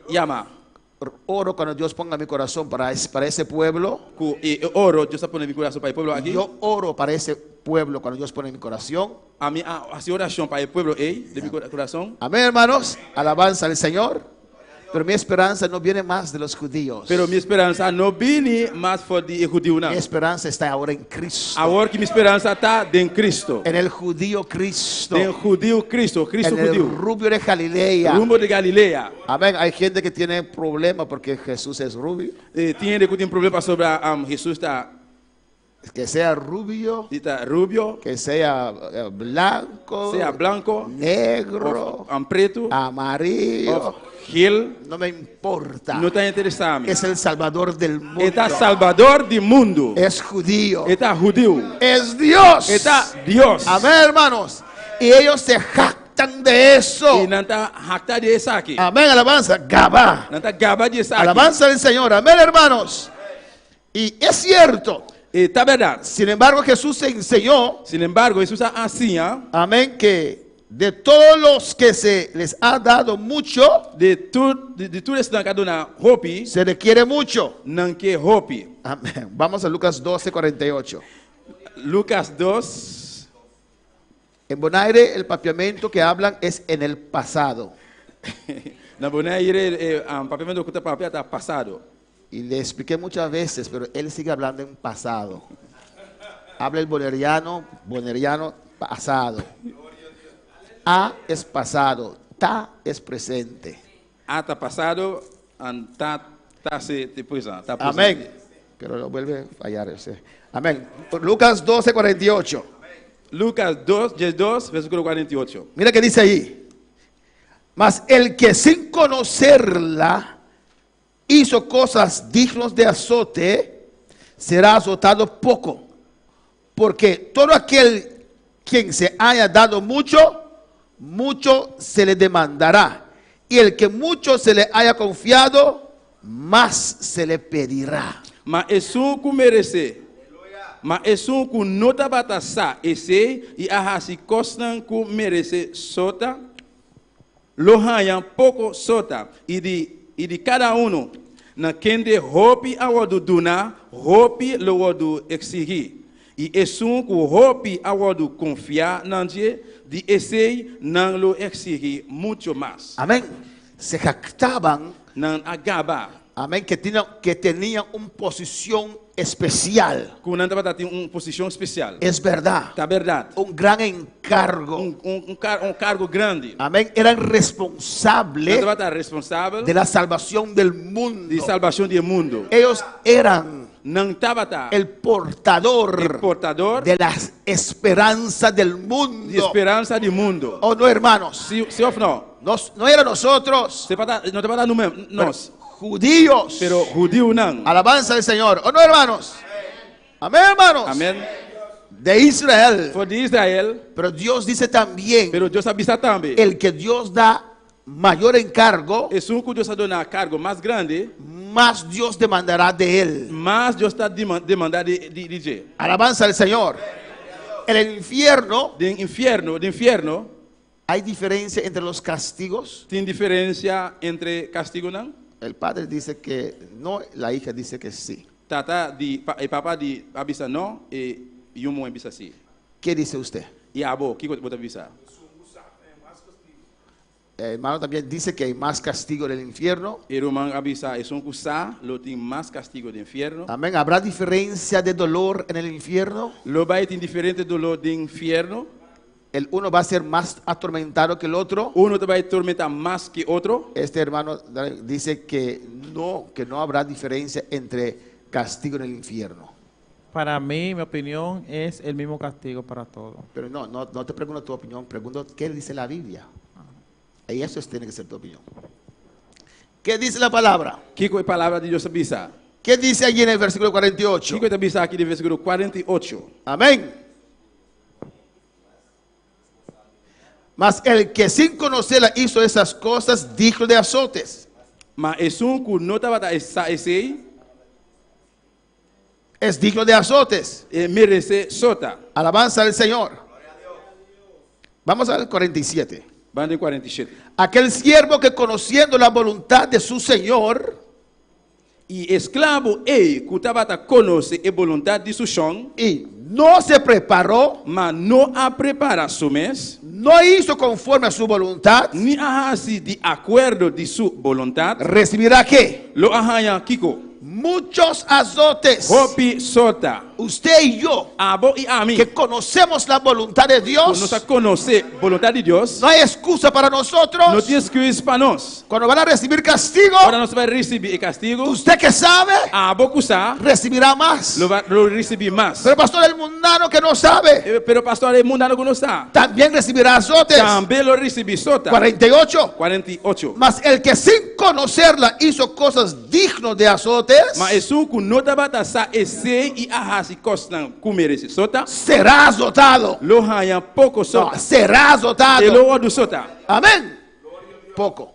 yama. Oro cuando Dios ponga mi corazón para, para ese pueblo. Ku e oro Dios a pone mi kurason pa e pueblo aki. Yo oro para ese pueblo cuando Dios pone en mi corazón. Ami a hasi orashon pa e pueblo ei, den mi kurason. Amén, hermanos. Alabanza al Señor. Pero mi esperanza no viene más de los judíos. Pero mi speransa no ta bini mas for di e hudiunan. Mi esperanza está ahora en Cristo. Awor ku mi speransa ta den Kristu. En el judío Cristo. Den hudiu Kristu, Kristu En el hudiu. rubio de Galilea. Rubio di Galilea. Amén. Hay gente que tiene problemas porque Jesús es rubio. Tin hende ku tin problema pasobra Hesus ta Que sea rubio, ta rubio, que sea blanco, sea blanku, negro, òf pretu, amarillo. òf gel, No me importa. no ta interesá mi. Es el Salvador del mundo. E ta Salbador di mundu. Es judío. E ta hudiu. Es Dios. E ta Dios. Amén, hermanos. Y ellos se jactan de eso. I nan ta hakta di esaki. Amén, alabanza. Gaba. Nan ta gaba di esaki. Alabanza del Señor. Amén, hermanos. Y es cierto. E ta berdat. Sin embargo, Jesús enseñó, Sin embargo, Hesus a siña amén, que de todos los que se les ha dado mucho, di tur esnan ku a duna hopi, se requiere mucho. Nan ke hopi. Amén. Vamos a Lucas 12, 48. Lucas 2. En Bonaire, el papiamento que hablan es en el pasado. Na Bonaire, papiamento ku ta papia ta pasado. Y le expliqué muchas veces, pero él sigue hablando en pasado. Habla el boneriano, boneriano pasado. A es pasado, ta es presente. A ta pasado, anto ta ta se ta presente. Ta presente. Amén. Pero lo vuelve a fallar ese. Amén. Lucas 12, 48. Lucas 2, 2, versíkulo 48. Mira que dice ahí. Mas el que sin conocerla hizo cosas dignos de azote, será azotado poco. Porque todo aquel quien se haya dado mucho, mucho se le demandará. Y el que mucho se le haya confiado, más se le pedirá. Ma esun ku meresé. Ma esun ku no tabata sa esei i a hasi kosnan ku meresé sota, lo haña poko sota i di kada unu na kende hopi a wòrdu duná, hopi lo wòrdu eksigí. I esun ku hopi a wòrdu konfiá na dje, di esei nan lo eksigí muchu mas. Amén. Se jactaban, Nan a gaba. Amén, que tenían una posición especial. Ku nan tabatin un posishon spesial. Es verdad. Ta berdat. Un gran encargo. Un kargo grandi. Amén. Eran responsables Nan tabata responsabel de la salvación del mundo. Di salbashon di mundu. Ellos eran Nan tabata el portador e portador de la esperanza del di mundo. Speransa di mundu. ¿O no, hermanos? Si, si òf no? No eran nosotros, No tabata nos, nos. Judíos. Pero hudiunan. Alabanza al Señor. ¿O no, hermanos? Amén, hermanos. Amèn. De Israel. For di Israel. Pero Dios dice también, Pero Dios a bisa tambe. El que Dios da mayor encargo, Esun ku Dios a duna kargo mas grandi, más Dios demandará de él. Mas Dios ta demandá di dje. Alabanza al Señor. El infierno, Den infierno, hay diferencia entre los castigos. Tin diferensia entre kastigunan? El padre dice que no, la hija dice que sí. Tata di, e papa di a bisa no, e yu muhé a bisa si. ¿Qué dice usted? I abo, kiko bo ta bisa? El hermano también dice que hay más castigo en el infierno. E ruman a bisa, esun ku sa, lo tin mas kastigu den infierno. Amén. ¿Habrá diferencia de dolor en el infierno? Lo bai tin diferente doló den infierno. El uno va a ser más atormentado que el otro. Un ta bai tormentá mas ku otro. Este hermano dice que no habrá diferencia entre castigo en el infierno. Para mí, mi opinión es el mismo castigo para todos. Pero no, no, no te pregunto tu opinión, pregunto qué dice la Biblia. Y eso tiene que ser tu opinión. ¿Qué dice la palabra? Kiko e palabra di Dios ta bisa? ¿Qué dice allí en el versículo 48? Kiko ta bisa aki den versíkulo 48? Amén. Mas el que sin conocerla hizo esas cosas, digno de azotes. Ma esun ku no tabata sa esei, Es digno de azotes. E meresé sota. Alabanza al Señor. Vamos al 47. Ban den 47. Aquel siervo que, conociendo la voluntad de su Señor, I e esklabo ei ku tabata konosé e boluntat di su shon. I no se preparó. Ma no a prepará su mes. No hizo konforme a su boluntat. Ni a hasi di akuerdo di su boluntat. Resibirá ke? Lo a haña kiko? Muchos azotes. Hopi sota. Usted y yo. Abo i ami. Que conocemos la voluntad de Dios. Ku nos a konosé boluntat di Dios. No hay excusa para nosotros. No tin excuus pa nos. Cuando van a recibir castigo. Ora nos bai risibí e kastigu. Usted que sabe. Abo ku sa. Recibirá mas. Lo lo risibí mas. Pero pastor el mundano que no sabe. Pero pastor e mundano ku no sa. También recibirá azotes. Tambe lo risibí sota. 48. 48. Mas el que sin conocerla hizo cosas digno de azotes. Ma esun ku no tabata sa esei i a hasi kosnan ku meresé sota. Será azotado. Lo haña poko sota. No, será azotado. E lo wòrdu sota. Amén. Poco.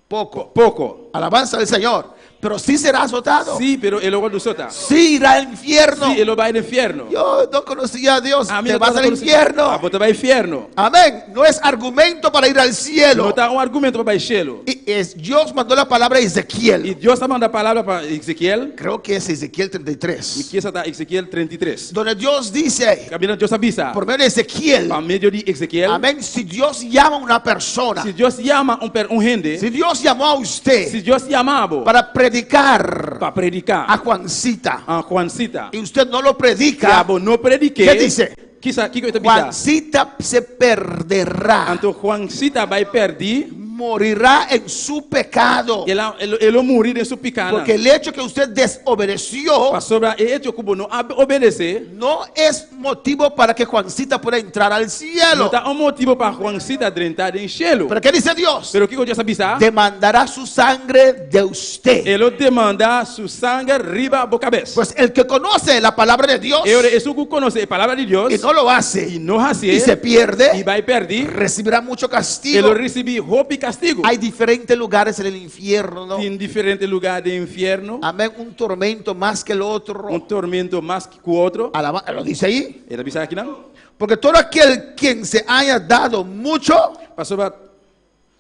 Poco. Poco. Alabanza al Señor. Pero sí será azotado. Sí, pero e lo wòrdu sota. Sí irá al infierno. Sí, e lo bai infierno. Yo no conocía a Dios. Ami Te no vas tabata al konosé- infierno. Ah, bo ta bai infierno. Amén. No es argumento para ir al cielo. No ta un argumento pa bai shelu. Y es, Dios mandó la palabra a Ezequiel. I Dios a manda palabra pa Ezekiel. Creo que es Ezequiel 33. Mi ke ta Ezekiel 33. Donde Dios dice. Kaminda Dios a bisa. Por medio de Ezequiel. Pa medio di Ezekiel. Amén. Si Dios llama a una persona. Si Dios yama un, per, un hende. Si Dios llamó a usted. Si Dios yama bo. Para predicar. Pa prediká. A Juancita. A Juancita. Y usted no lo predica. I abo no predik'é. ¿Qué dice? Kisa, kiko e ta bisa? Juancita se perderá. Anto Juancita bai pèrdí. Morirá en su pecado. E lo, e lo muri den su piká. Porque el hecho que usted desobedeció. Pasobra e echo ku bo no a obedesé. No es motivo para que Juancita pueda entrar al cielo. No ta un motibu pa Juancita drenta den shelu. Pero ¿qué dice Dios? Pero kiko Dios a bisa? Demandará su sangre de usted. E lo demandá su sanger riba bo kabes. Pues el que conoce la palabra de Dios. E ora esun ku konosé e palabra di Dios. Y no lo hace. I no hasié. Y se pierde. I bai pèrdí. Recibirá mucho castigo. E lo risibí hopi kastigu. Hay diferentes lugares en el infierno. Tin diferente lugá den infierno. Amén. Un tormento más que el otro. Un tormento mas ku otro. Alaba, lo dice ahí. E ta bisa akinan. Porque todo aquel quien se haya dado mucho. Pasobra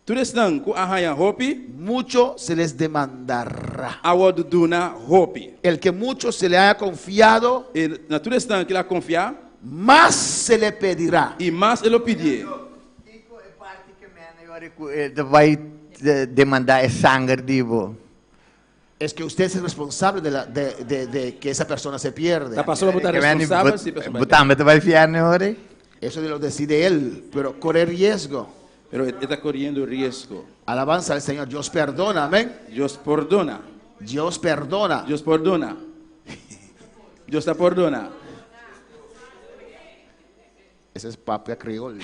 tur esnan ku a haña hopi. Mucho se les demandará. A wòrdu duná hopi. El que mucho se le haya confiado. E na tur esnan ku el a konfia. Mas se le pedirá. I mas e lo pidié. E ta bai demandá e sanger di bo. Es que usted es responsable de, la, de, de, de que esa persona se pierde. Ta pasobra bo ta responsabel si e persona bai Bo tambe ta bai fièrnu ora? Eso lo decide él, pero corre riesgo. Pero e ta koriendo riesgo. Alabanza al Señor. Dios perdona, amén. Dios pordona. Dios perdona. Dios pordona. Dios ta pordona. Ese es papia criol.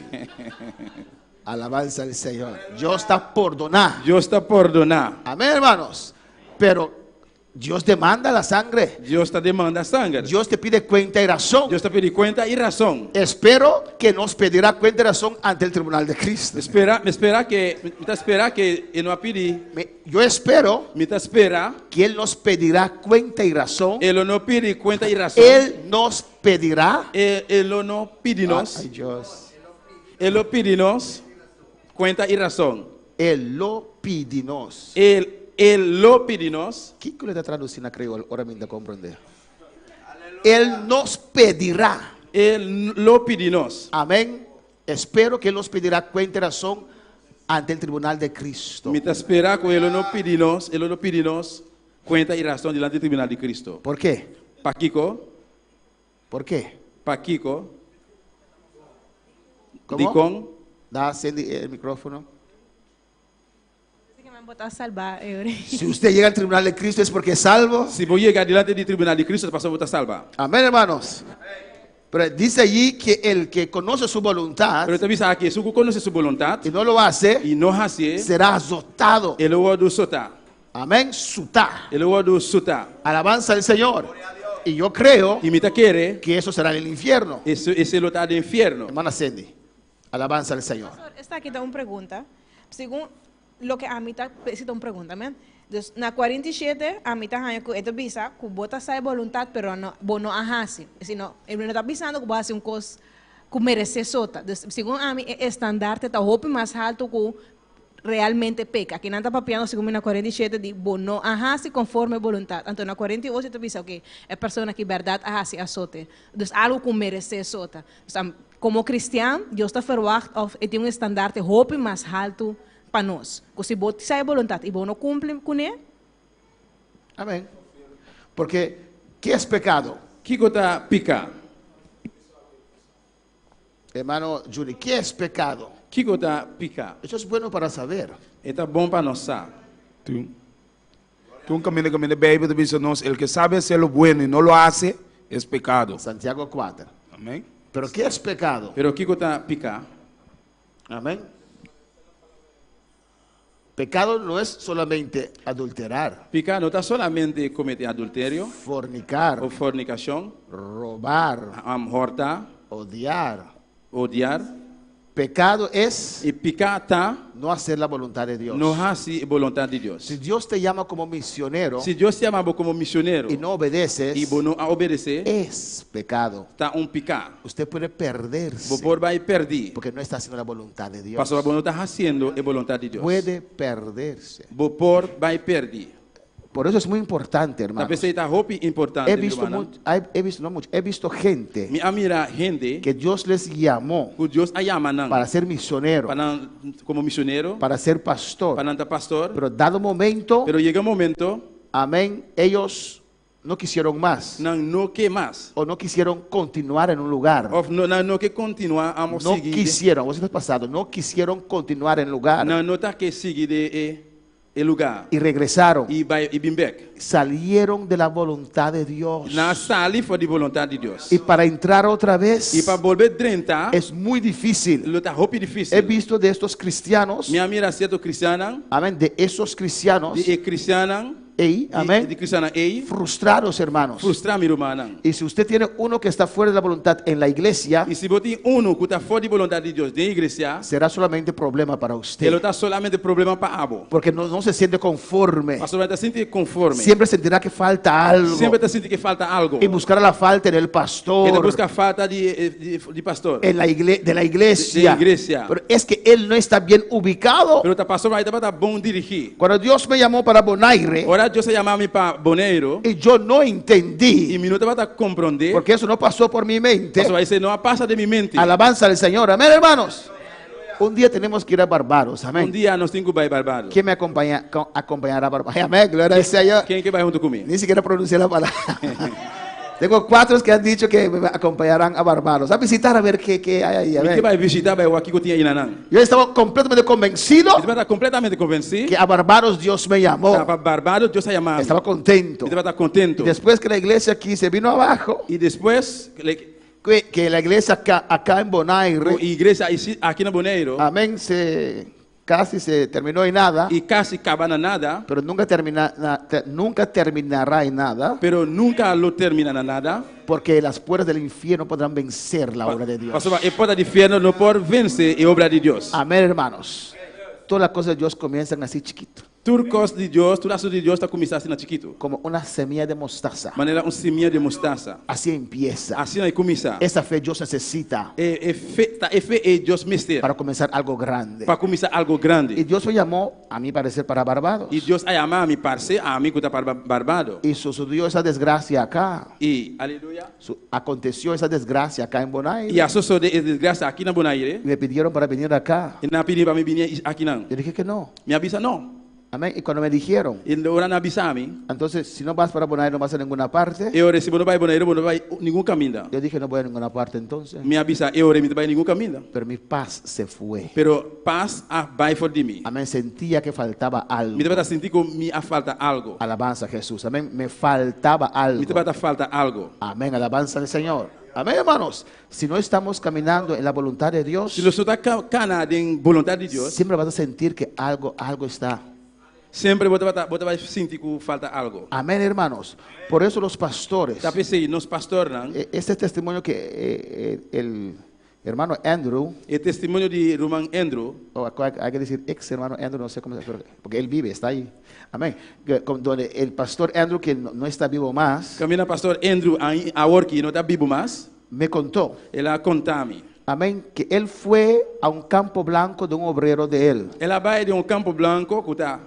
Alabanza al Señor. Dios ta pordoná. Dios ta pordoná. Amén, hermanos. Pero Dios demanda la sangre. Dios ta demandá sanger. Dios te pide cuenta y razón. Dios ta pidi kuenta i rason. Espero que nos pedirá cuenta y razón ante el tribunal de Cristo. Spera, mi spera ke, mi ta spera ku e lo pidi. Yo espero Mi ta spera. que Él nos pedirá cuenta y razón. E lo no pidi kuenta i rason. Él nos pedirá. E lo no pidi nos. Ay, Dios. E lo pidi nos kuenta i rason. E lo pidi nos. E, e lo pidi nos. Kiko e ta tradusí na kriol? Ora mi ta komprondé. Él nos pedirá. E lo pidi nos. Amén. Espero que Él nos pedirá cuenta y razón ante el tribunal de Cristo. Mi ta spera ku e lo no pidi nos, e lo no pidi nos kuenta i rason dilanti di tribunal di Kristu. ¿Por qué? Pakiko? ¿Por qué? Pakiko? ¿Cómo? Dikon? Da Cindy el micrófono. Si Si usted llega al tribunal de Cristo es porque es salvo. Si bo yega dilanti di tribunal di Kristu, pasobra bo ta salbá. Amén, hermanos. Pero dice allí que el que conoce su voluntad Pero e ta bisa aki, esun ku konosé su boluntat y no lo hace, i no hasié, será azotado. e lo wòrdu sotá. Amén. Sutá. E lo wòrdu sutá. Alabanza al Señor. Y yo creo I mi ta kere, que eso será en el infierno. esei, esei lo ta den infierno. Hermana Cindy, alabanza al Señor. Pastor, esaki ta un pregunta. Segun loke ami ta, esaki ta un pregunta, amen. Dus na 47 ami ta haña ku e ta bisa ku bo ta sa e boluntat pero no bo no a hasi. Sino e no ta bisando ku bo a hasi un kos ku meresé sota. Dus segun ami e estandarte ta hopi mas haltu ku. realmente peka. Akinan ta papiando segun mi na 47 di bo no a hasi konforme boluntat. Anto na 48 ta bisa oke e persona aki bèrdat a hasi asote. Dus algu ku meresé sota. Dus komo kristian Dios ta ferwagt òf e tin un estandarte hopi mas haltu pa nos. Ku si bo sa e boluntat i bo no kumpli kuné. Amén. Porque, ¿qué es pecado? Kiko ta piká? Hermano Juni, ¿qué es pecado? Kiko ta piká? Eso es bueno para saber. E ta bon pa nos sa. Tin un kaminda kaminda e Beibel ta bisa nos, El ke sabe hacer lo bueno y no lo hace, es pecado. Santiago 4. Amén. Pero ¿qué es pecado? Pero kiko ta piká? Amén. Pecado no es solamente adulterar. Piká no ta solamente kometé adulterio. Fornicar. Òf fornikashon. Robar. Hòrta. Odiar. Odiar. Pecado es. I piká ta. No hacer la voluntad de Dios. No hasi e boluntat di Dios. Si Dios te llama como misionero. Si Dios yama bo komo misionero. Y no obedeces. I bo no a obedesé. Es pecado. Ta un piká. Usted puede perderse. Bo por bai pèrdí. Porque no está haciendo la voluntad de Dios. Pasobra bo no ta hasiendo e boluntat di Dios. Puede perderse. Bo por bai pèrdí. Por eso es muy importante, hermanos. Ta p'esei ta hopi importante, He mi visto rumannan. mu, he visto, no mucho, he visto gente. Mi a mira hende. Que Dios les llamó. Ku Dios a yama nan. Para ser misionero. Pa nan komo misionero. Para ser pastor. Pa nan ta pastor. Pero dado momento. Pero yega un momento. Amén, ellos no quisieron más. Nan no ke mas. O no quisieron continuar en un lugar. Of no, nan no ke kontinuá amo No sigui. quisieron, vos estás pasado, no quisieron continuar en lugar. Nan no ta ke sigui den e e lugá. Y regresaron. I bai i bin bèk. Salieron de la voluntad de Dios. Nan a sali for di boluntat di Dios. Y para entrar otra vez. I pa bolbe drenta. Es muy difícil. Lo ta hopi difísil. He visto de estos cristianos. Mi a mira sierto kristiannan. Amén, de esos cristianos. Di e kristiannan. Ei, amén. Di kristiannan ei. Frustrados, hermanos. Frustrá, mi rumannan. Y si usted tiene uno que está fuera de la voluntad en la iglesia. I si bo tin unu ku ta for di boluntat di Dios den iglesia. Será solamente problema para usted. E lo ta solamente problema pa abo. Porque no, no se siente conforme. Pasobra e ta sinti konforme. Siempre sentirá que falta algo. Semper ta sinti ku falta algu. Y buscará la falta en el pastor. E ta buska falta di di pastor. En la igle, de la iglesia. Den iglesia. Pero es que él no está bien ubicado. Pero ta pasobra e no tabata bon dirigí. Cuando Dios me llamó para Bonaire. Ora Dios a yama mi pa Boneiru. Y yo no entendí. I mi no tabata komprondé. Porque eso no pasó por mi mente. Pasobra esei no a pasa den mi mente. Alabanza al Señor. Amén, hermanos. Un día tenemos que ir a Barbados. Amén. Un dia nos tin ku bai Barbados. ¿Quién me acompaña, acompañará a Barbados? Amén. Gloria al Señor. Ken ke bai huntu ku mi? Ni siquiera pronuncié la palabra. Tengo cuatro que han dicho que me acompañarán a Barbados. A visitar a ver qué, qué hay ahí. Mi ke bai bishitá bai wak kiko tin einan. Yo estaba completamente convencido. Mi tabata kompletamente konvensí. Que a Barbados Dios me llamó. Ta pa Barbados Dios a yama mi. Estaba contento. Mi tabata kontentu. Y después que la iglesia aquí se vino abajo. I despues Que, que la iglesia acá, acá en Bonaire. Ku iglesia aki na Boneiru. Amén. Se casi se terminó en nada. I kasi kaba na nada. Pero nunca, termina, na, te, nunca terminará en nada. Pero nunka lo terminá na nada. Porque las puertas del infierno podrán vencer la obra de Dios. Pasobra e porta di fièrnu no por vense e obra di Dios. Amén, hermanos. Todas las cosas de Dios comienzan así chiquito. Tur kos di Dios, tur asuntu di Dios ta kuminsá asina chikitu. Como una semilla de mostaza. Manera un simia di mostasa. Así empieza. Asina e kuminsá. Esa fe Dios necesita. E e fe ta e fe ei Dios mester. Para comenzar algo grande. Pa kuminsá algu grandi. Y Dios me llamó, a mi parecer, para Barbados. I Dios a yama mi parse ami ku ta pa Barbado. Y sucedió esa desgracia acá. I, aleluya. Su, aconteció esa desgracia acá en Bonaire. I a sosodé e desgrasia aki na Bonaire. Y me pidieron para venir acá. I nan a pidi pa mi bini akinan. Yo dije que no. Mi a bisa no. Amén. Y cuando me dijeron. I ora nan a bisa mi. Entonces, si no vas para Bonaire, no vas a ninguna parte. E ora, si bo no bai Bonaire, bo no bai ningun kaminda. Yo dije, no voy a ninguna parte entonces. Mi a bisa, e ora mi no ta bai ningun kaminda. Pero mi paz se fue. Pero pas a bai for di mi. Amén. Sentía que faltaba algo. Mi tabata sinti ku mi a falta algo. Alabanza a Jesús. Amén. Me faltaba algo. Mi tabata falta algo. Amén. Alabanza al Señor. Amén, hermanos. Si no estamos caminando en la voluntad de Dios. Si nos no ta kana den boluntat di Dios. Siempre vas a sentir que algo, algo está. Semper bo tabata, bo ta bai sinti ku falta algo. Amén, hermanos. Por eso los pastores. Ta p'esei nos pastornan. Este testimonio que el hermano Andrew. E testimonio di ruman Andrew. O hay que decir ex hermano Andrew, no sé cómo se pero porque él vive, está ahí. Amén. Donde el pastor Andrew, que no está vivo más. Kaminda pastor Andrew awor ki no ta bibu mas. Me contó. El a konta mi. Amén. Que él fue a un campo blanco de un obrero de él. El a bai den un kampo blanku ku ta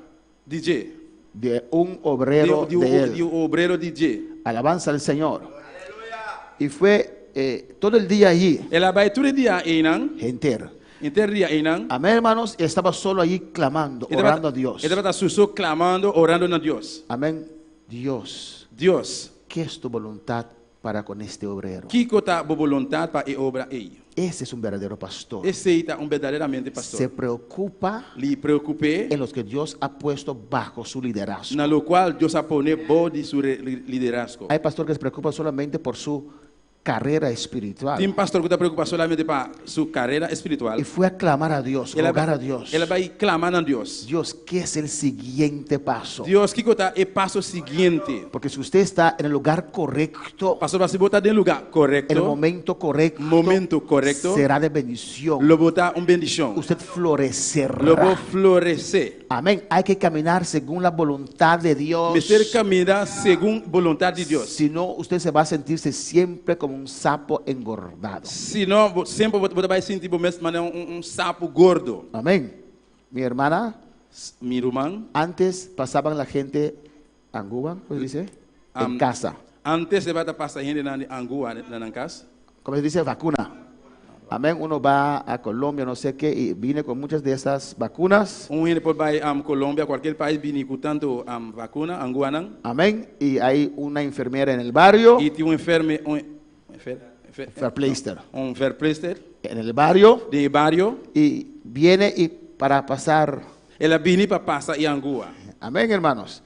di dje. De un obrero Di, di, de un, él. di un obrero di dje. Alabanza al Señor. Y fue eh, todo el día allí. El a bai tur e dia einan. Henter. Henter dia einan. Amén, hermanos. Y estaba solo allí clamando, orando a Dios. E tabata su so klamando, orando na Dios. Amén. Dios. Dios. ¿Qué es tu voluntad para con este obrero? Kiko ta bo boluntat pa e obra ei? Ese es un verdadero pastor. Esei ta un berdaderamente pastor. Se preocupa Li preokup'é en los que Dios ha puesto bajo su liderazgo. na lokual Dios a pone bou di su liderazgo. Hay pastor que se preocupa solamente por su carrera espiritual. Tin pastor ku ta preokupá solamente pa su karera espiritual. Y fue a clamar a Dios, El a rogar a Dios. El a bai klama na Dios. Dios, ¿qué es el siguiente paso? Dios, kiko ta e paso siguiente? Porque si usted está en el lugar correcto, Pasobra si bo ta den lugá korekto, en el momento correcto, momento korekto, será de bendición. Lo bo ta un bendishon. Usted florecerá. Lo bo floresé. Amén. Hay que caminar según la voluntad de Dios. Mester kamina segun boluntat di Dios. Si no, usted se va a sentirse siempre como un sapo engordado. Si no, bo, semper bo, bo ta bai sinti bo mes manera un, un sapu gordo. Amén. Mi hermana. Mi ruman. Antes pasaban la gente angua, ¿cómo se dice? En casa. Antes tabata pasa hendenan di angua na nan kas. ¿Cómo se dice? Vacuna. Amén. Uno va a Colombia, no sé qué, y viene con muchas de esas vacunas. Un hende por bai um, Colombia, kualke pais bini ku tantu um, vakuna, anguanan. Amén. Y hay una enfermera en el barrio. I tin un enferme, un enfer, enfer, Verpleegster. Un verpleegster. En el barrio. Den bario. Y viene y para pasar. El a bini pa pasa e angua. Amén, hermanos.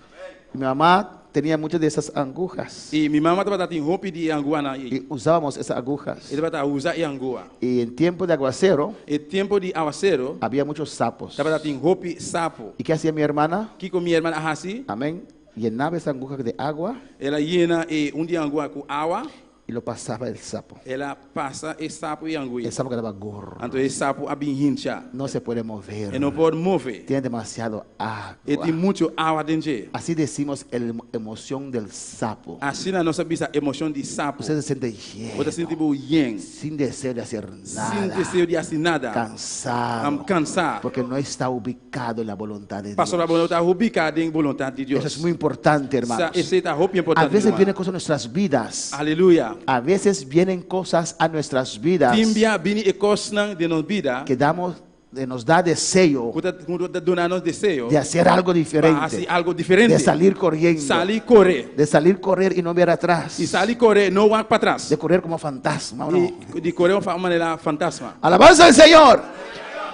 Mi mamá tenía muchas de esas agujas. I mi mama tabatin hopi di e anguanan. Y usábamos esas agujas. E tabata usa e angua. Y en tiempo de aguacero. E tempu di awaseru. Había muchos sapos. Tabatin hopi sapu. ¿Y qué hacía mi hermana? Kiko mi ruman a hasi? Amén. Llenaba esa aguja de agua. El a yena e un di angua ku awa. Y lo pasaba el sapo. El a pasa e sapu e angua. El sapo quedaba gordo. Anto e sapu a bin hincha. No se puede mover. E no por move. Tiene demasiado agua. E tin muchu awa den dje. Así decimos la emoción del sapo. Asina nos ta bisa emoshon di sapu. Usted se siente lleno. Bo ta sinti bo yen. Sin deseo de hacer nada. Sin deseo di hasi nada. Cansado. Am kansá. Porque no está ubicado en la voluntad de Dios. Pasobra bo no ta ubiká den boluntat di Dios. Eso es muy importante, hermanos. Sa, esei ta hopi importante. A veces ruman. vienen cosas a nuestras vidas. Aleluya. A veces vienen cosas a nuestras vidas. Tin bia bini e kosnan den nos bida. Que damos, que nos da deseo Ku ta ku ta duna nos deseo. de hacer algo diferente. Pa hasi algu diferente. De salir corriendo. Sali kore. De salir correr y no ver atrás. I sali kore, no wak patras. De correr como fantasma. ¿o no? Di, di kore un manera fantasma. Alabanza al Señor.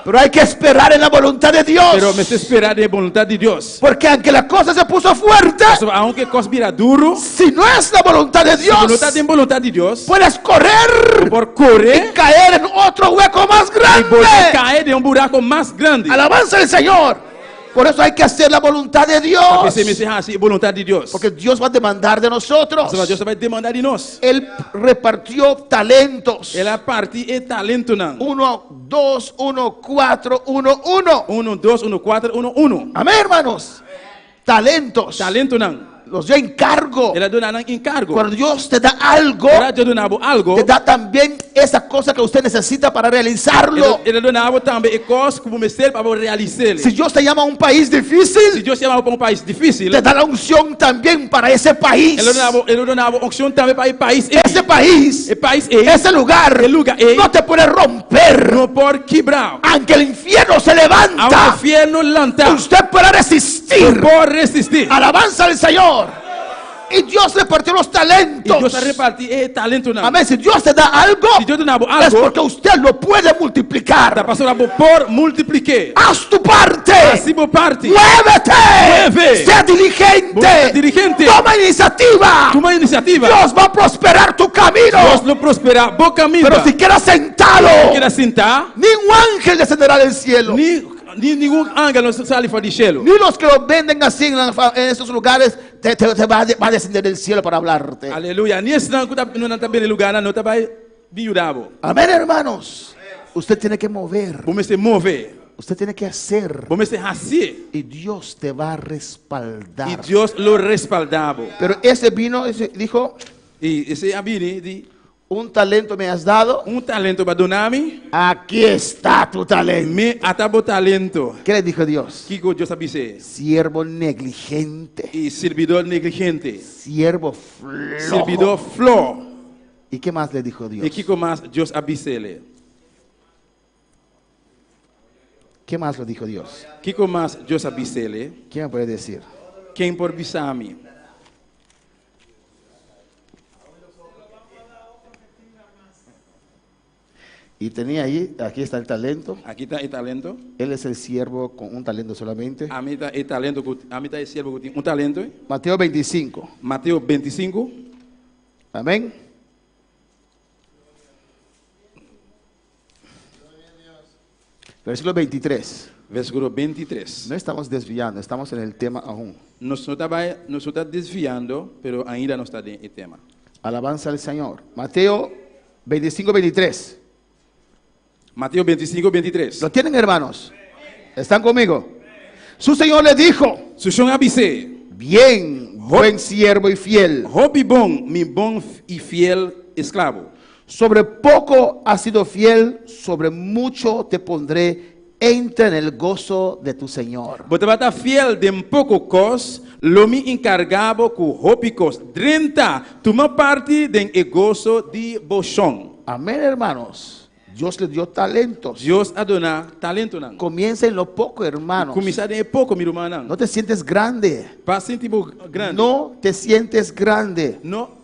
Pero hay que esperar en la voluntad de Dios. Pero mester spera den boluntat di Dios. Porque aunque la cosa se puso fuerte, Aunke kos bira duru, si no es la voluntad de Dios, si no ta den boluntat di Dios, puedes correr por kore y caer en otro hueco más grande. I bolbe kai den un buraku mas grandi. Alabanza al Señor. Por eso hay que hacer la voluntad de Dios. P'esei mester hasi boluntat di Dios. Porque Dios va a demandar de nosotros. Dios ta bai demandá di nos. Él repartió talentos. El a parti e talentonan. 1, 2, 1, 4, 1, 1. 1, 2, 1, 4, 1, 1. Amén, hermanos. Talentos. Talentonan. Los dio encargo. El a duna nan enkargo. Cuando Dios te da algo, Ora Dios duna bo algu. te da también esa cosa que usted necesita para realizarlo. El a duna bo tambe e kos ku bo mester pa realisá. Si Dios te llama a un país difícil, Si Dios yama bo pa un pais difísil, te da la unción también para ese país. El a duna bo, el a duna bo unshon tambe pa e pais. Ese país, E pais ei, ese lugar, e lugá ei, no te puede romper. No por kibra. Aunque el infierno se levanta, Aunke fièrnu lanta, usted puede resistir. Por resistí. Alabanza al Señor. Y Dios repartió los talentos. I Dios a repartí e talentonan. Amén. Si Dios te da algo, Si Dios duna bo es algu, porque usted lo puede multiplicar. Ta pasobra bo por multiplik'é. Haz tu parte. Hasi bo parti. Muévete. Mueve. Sea diligente. Bo sea diligente. Toma iniciativa. Tuma inisiativa. Dios va a prosperar tu camino. Dios lo prosperá bo kaminda. Pero si quedas sentado, Si keda sintá, ni un ángel descenderá del cielo. Ni, ni ningun angel no sali for di shelu. Ni los que lo venden así en, la- en esos lugares te, te- te va, a, va a descender del cielo para hablarte. Aleluya. Ni esnan ku ta no ta bende lugánan no ta bai bin yuda bo. Amén, hermanos. Usted tiene que mover. Bo mester move. Usted tiene que hacer. Bo mester hasi. Y Dios te va a respaldar. I Dios lo respaldá bo. Pero ese vino, ese dijo, I esei a bini di. Un talento me has dado. Un talento bo a duna mi. Aquí está tu talento. Mi ata bo talento. ¿Qué le dijo Dios? Kiko Dios a bis'é? Siervo negligente. E sirbidó negligente. Siervo floho. Sirbidó floho. ¿Y qué más le dijo Dios? I kiko mas Dios a bis'é? ¿Qué más le dijo Dios? Kiko mas Dios a bis'é? ¿Quién me puede decir? Ken por bisa mi? Y tenía ahí, aquí está el talento. Aki ta e talento. Él es el siervo con un talento solamente. Ami ta e talento, ami ta e siervo ku tin un talento. Mateo 25. Mateo 25. Amén. Versículo 23. Versíkulo 23. No estamos desviando, estamos en el tema aún. Nos no ta, nos no ta desviando, pero ainda nos ta den e tema. Alabanza al Señor. Mateo 25, 23. Mateo 25, 23. ¿Lo tienen, hermanos? ¿Están conmigo? Su Señor le dijo, Su shon a bis'é. Bien, buen siervo y fiel. Hopi bon, mi bon i fiel esklabo. Sobre poco has sido fiel, sobre mucho te pondré. Entra en el gozo de tu Señor. Bo tabata fiel den poko kos, lo mi enkargá bo ku hopi kos. Drenta, tuma parti den e goso di bo shon. Amén, hermanos. Dios le dio talentos. Dios a duna talentonan. Comienza en lo poco, hermanos. Kuminsá den e poko, mi rumannan. No te sientes grande. Pa sinti bo grandi. No te sientes grande. No.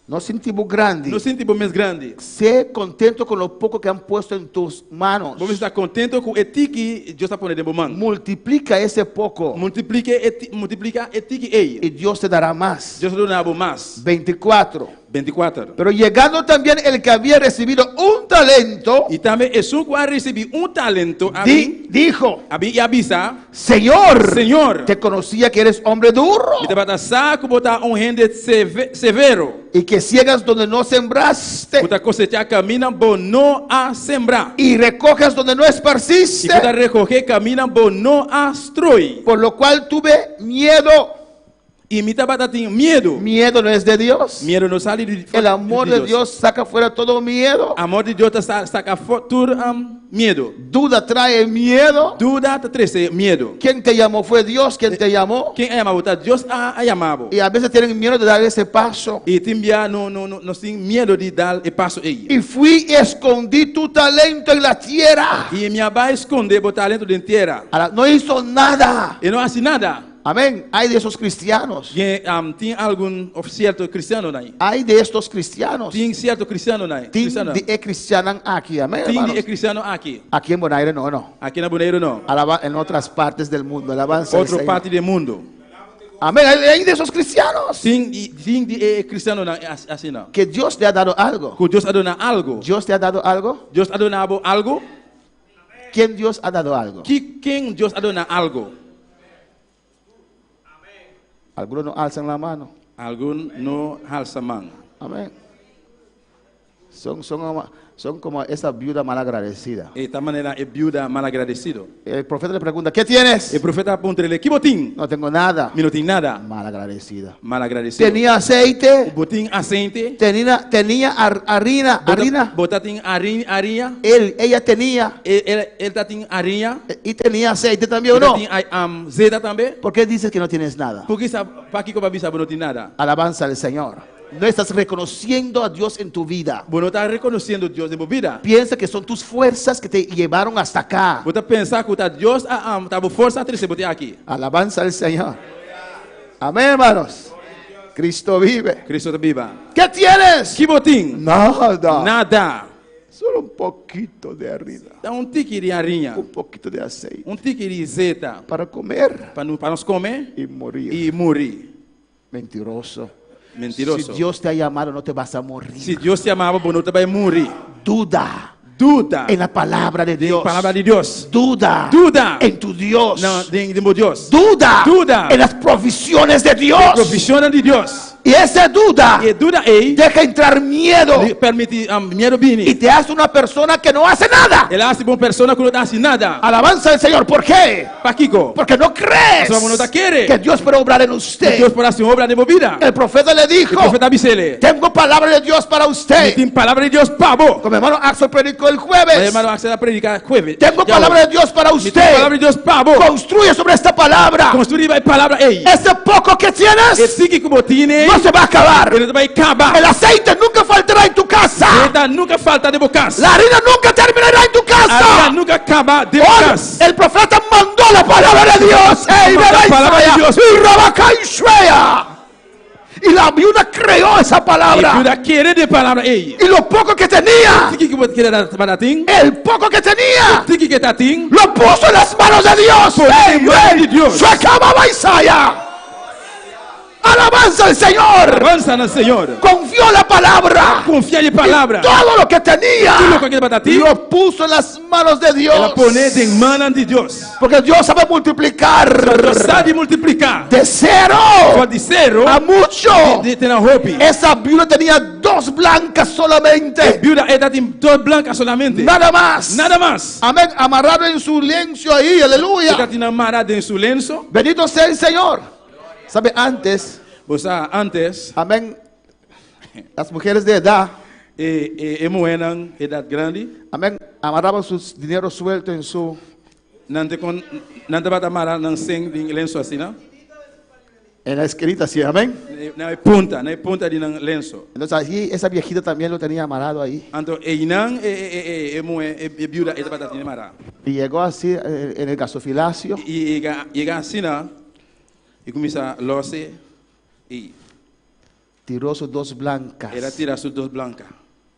No sinti bo grandi. No sinti bo mes grandi. Sé contento con lo poco que han puesto en tus manos. Bo mester ta kontentu ku e tiki Dios a pone den bo man. Multiplica ese poco. Multiplica e multiplica e tiki ei. Y Dios te dará más. Dios lo duna bo mas. 24. 24. Pero llegando también el que había recibido un talento. I tambe esun ku a risibí un talento a di, dijo. A bin i a bisa. Señor, Señor, te conocía que eres hombre duro. Mi tabata sa ku bo ta un hende severo. Y que siegas donde no sembraste. Ku ta kosechá kaminda bo no a sembra. Y recoges donde no esparciste. I ku ta rekohé kaminda bo no a stroi. Por lo cual tuve miedo. I mi tabata tin miedu. Miedo no es de Dios. Miedu no sali di El amor de Dios saca fuera todo miedo. Amor di Dios ta saka afó tur miedu. Duda trae miedo. Duda ta trese miedu. Quien te llamó fue Dios quien te llamó. Ken a yama bo ta Dios a yama bo. Y a veces tienen miedo de dar ese paso. I tin bia no no no nos tin miedu di dal e paso ei. Y fui y escondí tu talento en la tierra. I mi a bai skonde bo talento den tera. Ahora, no hizo nada. E no a hasi nada. Amén. Hay de esos cristianos. Gen, um, tin algun of sierto kristianonan. Hay de estos cristianos. Tin sierto kristianonan. Tin di e kristiannan aki. Amén, Tin di hermanos. e kristiano aki. Aquí en Bonaire no, no. Aki na Boneiru no. Alaba en otras partes del mundo. Alabanza al Otro Señor. parti di mundu. Amén. Hay, hay de esos cristianos. Tin tin di e kristianonan asina. Que Dios le ha dado algo. Ku Dios a duna algu. Dios te ha dado algo. Dios a duna bo algu. ¿Quién Dios ha dado algo? Ki ken Dios a duna algu? Algunos no alzan la mano. Algun no halsa man. Amén. Son, son, son como esa viuda malagradecida. E ta manera e biuda malagradesido. El profeta le pregunta, ¿qué tienes? E profeta a puntr'é, Ki bo tin? No tengo nada. Mi no tin nada. Malagradecida. Malagradesido. Tenía aceite. Bo tin aseite. Tenía, tenía harina, harina. Bo tatin hariña. Él, ella tenía. E, e tatin hariña. Y tenía aceite también, ¿o no? Tin zeta tambe. ¿Por qué dices que no tienes nada? Pakiko bo ta bisa bo no tin nada? Alabanza al Señor. No estás reconociendo a Dios en tu vida. Bo no ta rekonosiendo Dios den bo bida. Piensa que son tus fuerzas que te llevaron hasta acá. Bo ta pensa ku ta Dios a um, ta bo forsa a trese bo te aki. Alabanza al Señor. Amén, hermanos. Cristo vive. Kristu ta biba. ¿Qué tienes? Ki bo tin? Nada. Nada. Solo un poquito de harina. Ta un tiki di hariña. Un poquito de aceite. Un tiki di zeta. Para comer. Pa, pa nos kome. Y morir. I muri. Mentiroso. Mentiroso. Si Dios te ha llamado, no te vas a morir. Si Dios yama bo, bo no ta bai muri. Duda. Duda. En la palabra de Dios. Palabra di Dios. Duda. Duda. En tu Dios. Na, den, den Dios. Duda. Duda. En las provisiones de Dios. Provishon di Dios. Y esa duda E duda ei deja entrar miedo permití miedu bini. y te hace una persona que no hace nada. El a hasi bo un persona ku no ta hasi nada. Alabanza al Señor. ¿Por qué? Pakiko? Porque no crees Pasobra bo no ta kere. que Dios puede obrar en Ku usted. Dios por hasi un obra den bo bida. El profeta le E dijo, profeta a bis'é. tengo palabra de Dios para Mi usted. tin palabra di Dios pa bo. Como hermano Axel predicó el Mi jueves. ruman Axel a prediká djaweps. Tengo palabra de Dios para Mi tin usted. palabra di Dios pa bo. Construye sobre esta palabra. Konstruí riba e palabra ei. Ese poco que E tienes tiki ku bo tin no se va a acabar. E no ta bai kaba. El aceite nunca faltará en tu casa. Zeta nunka falta den bo kas. La harina nunca terminará en tu Harina casa. nunka kaba den bo Hoy, kas. el profeta mandó la palabra de Dios. Ey, Mandó la palabra de Dios. Y Rabacá y Shea. Y la viuda creyó esa E palabra. viuda a kere den e palabra ei. Y lo poco que tenía, Tiki ku e tabatin. el poco que tenía, Tiki ku e tabatin. lo puso en las manos de Dios. Pone Ey, en manos ey, de Dios. Se acababa Isaías. Alabanza al Señor. Alabansa na Señor. Confió la palabra. Konfia den e palabra. Todo lo que tenía Tur loke e tabatin. lo puso en las manos de El a Dios. pone den man di Dios. Porque Dios sabe multiplicar Dios sabe multipliká. de cero For di zero a mucho. di te na hopi. Esa viuda tenía dos blancas solamente. Viuda ei tabatin dos blanka solamente. Nada más. Nada mas. Amén. Amarrado en su lienzo ahí. Aleluya. E tabatin mará den su lenso. Bendito sea el Señor. ¿Sabe? Antes, Bo sa antes, amén. Las mujeres de edad, e e e muhénan edat grandi, amén, amarraban sus dinero suelto en su nan ta kon nan tabata mara nan sèn den lenso asina, no? En la esquinita así, amén. Na e punta, na e punta di nan lenso. Entonces allí esa viejita también lo tenía amarrado ahí. Anto einan e e e e muhé e e viuda ei tabata tin'é mará. Y llegó así eh, en el gasofilacio. I yega yega asina i kuminsá lòs e i Tiró sus dos blancas. El a tira su dos blanka.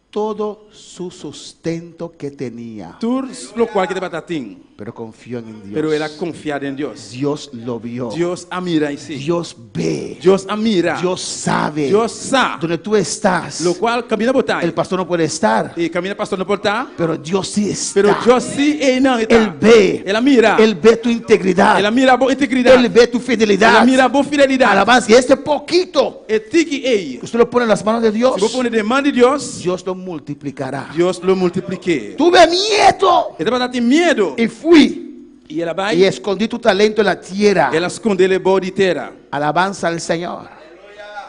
Todo su sustento que tenía. Tur lokual ku e tabatin. Pero confió en Dios. Pero el a konfia den Dios. Dios lo vio. Dios a mira esei. Dios ve. Dios a mira. Dios sabe. Dios sa. Donde tú estás. Lokual kaminda bo ta. El pastor no puede estar. E kaminda pastor no por ta. Pero Dios sí está. Pero Dios sí einan ta. Él ve. El a mira. Él ve tu integridad. El a mira bo integridat. Él ve tu fidelidad. El a mira bo fidelidat. Alabanza. Y este poquito. E tiki ei. Usted lo pone en las manos de Dios. Si bo pone den man di Dios. Dios lo multiplicará. Dios lo multiplik'é. Tuve miedo. E tabatin miedu. Y fui. I el a bai. Y escondí tu talento en la tierra. El a skond'é bou di tera. Alabanza al Señor.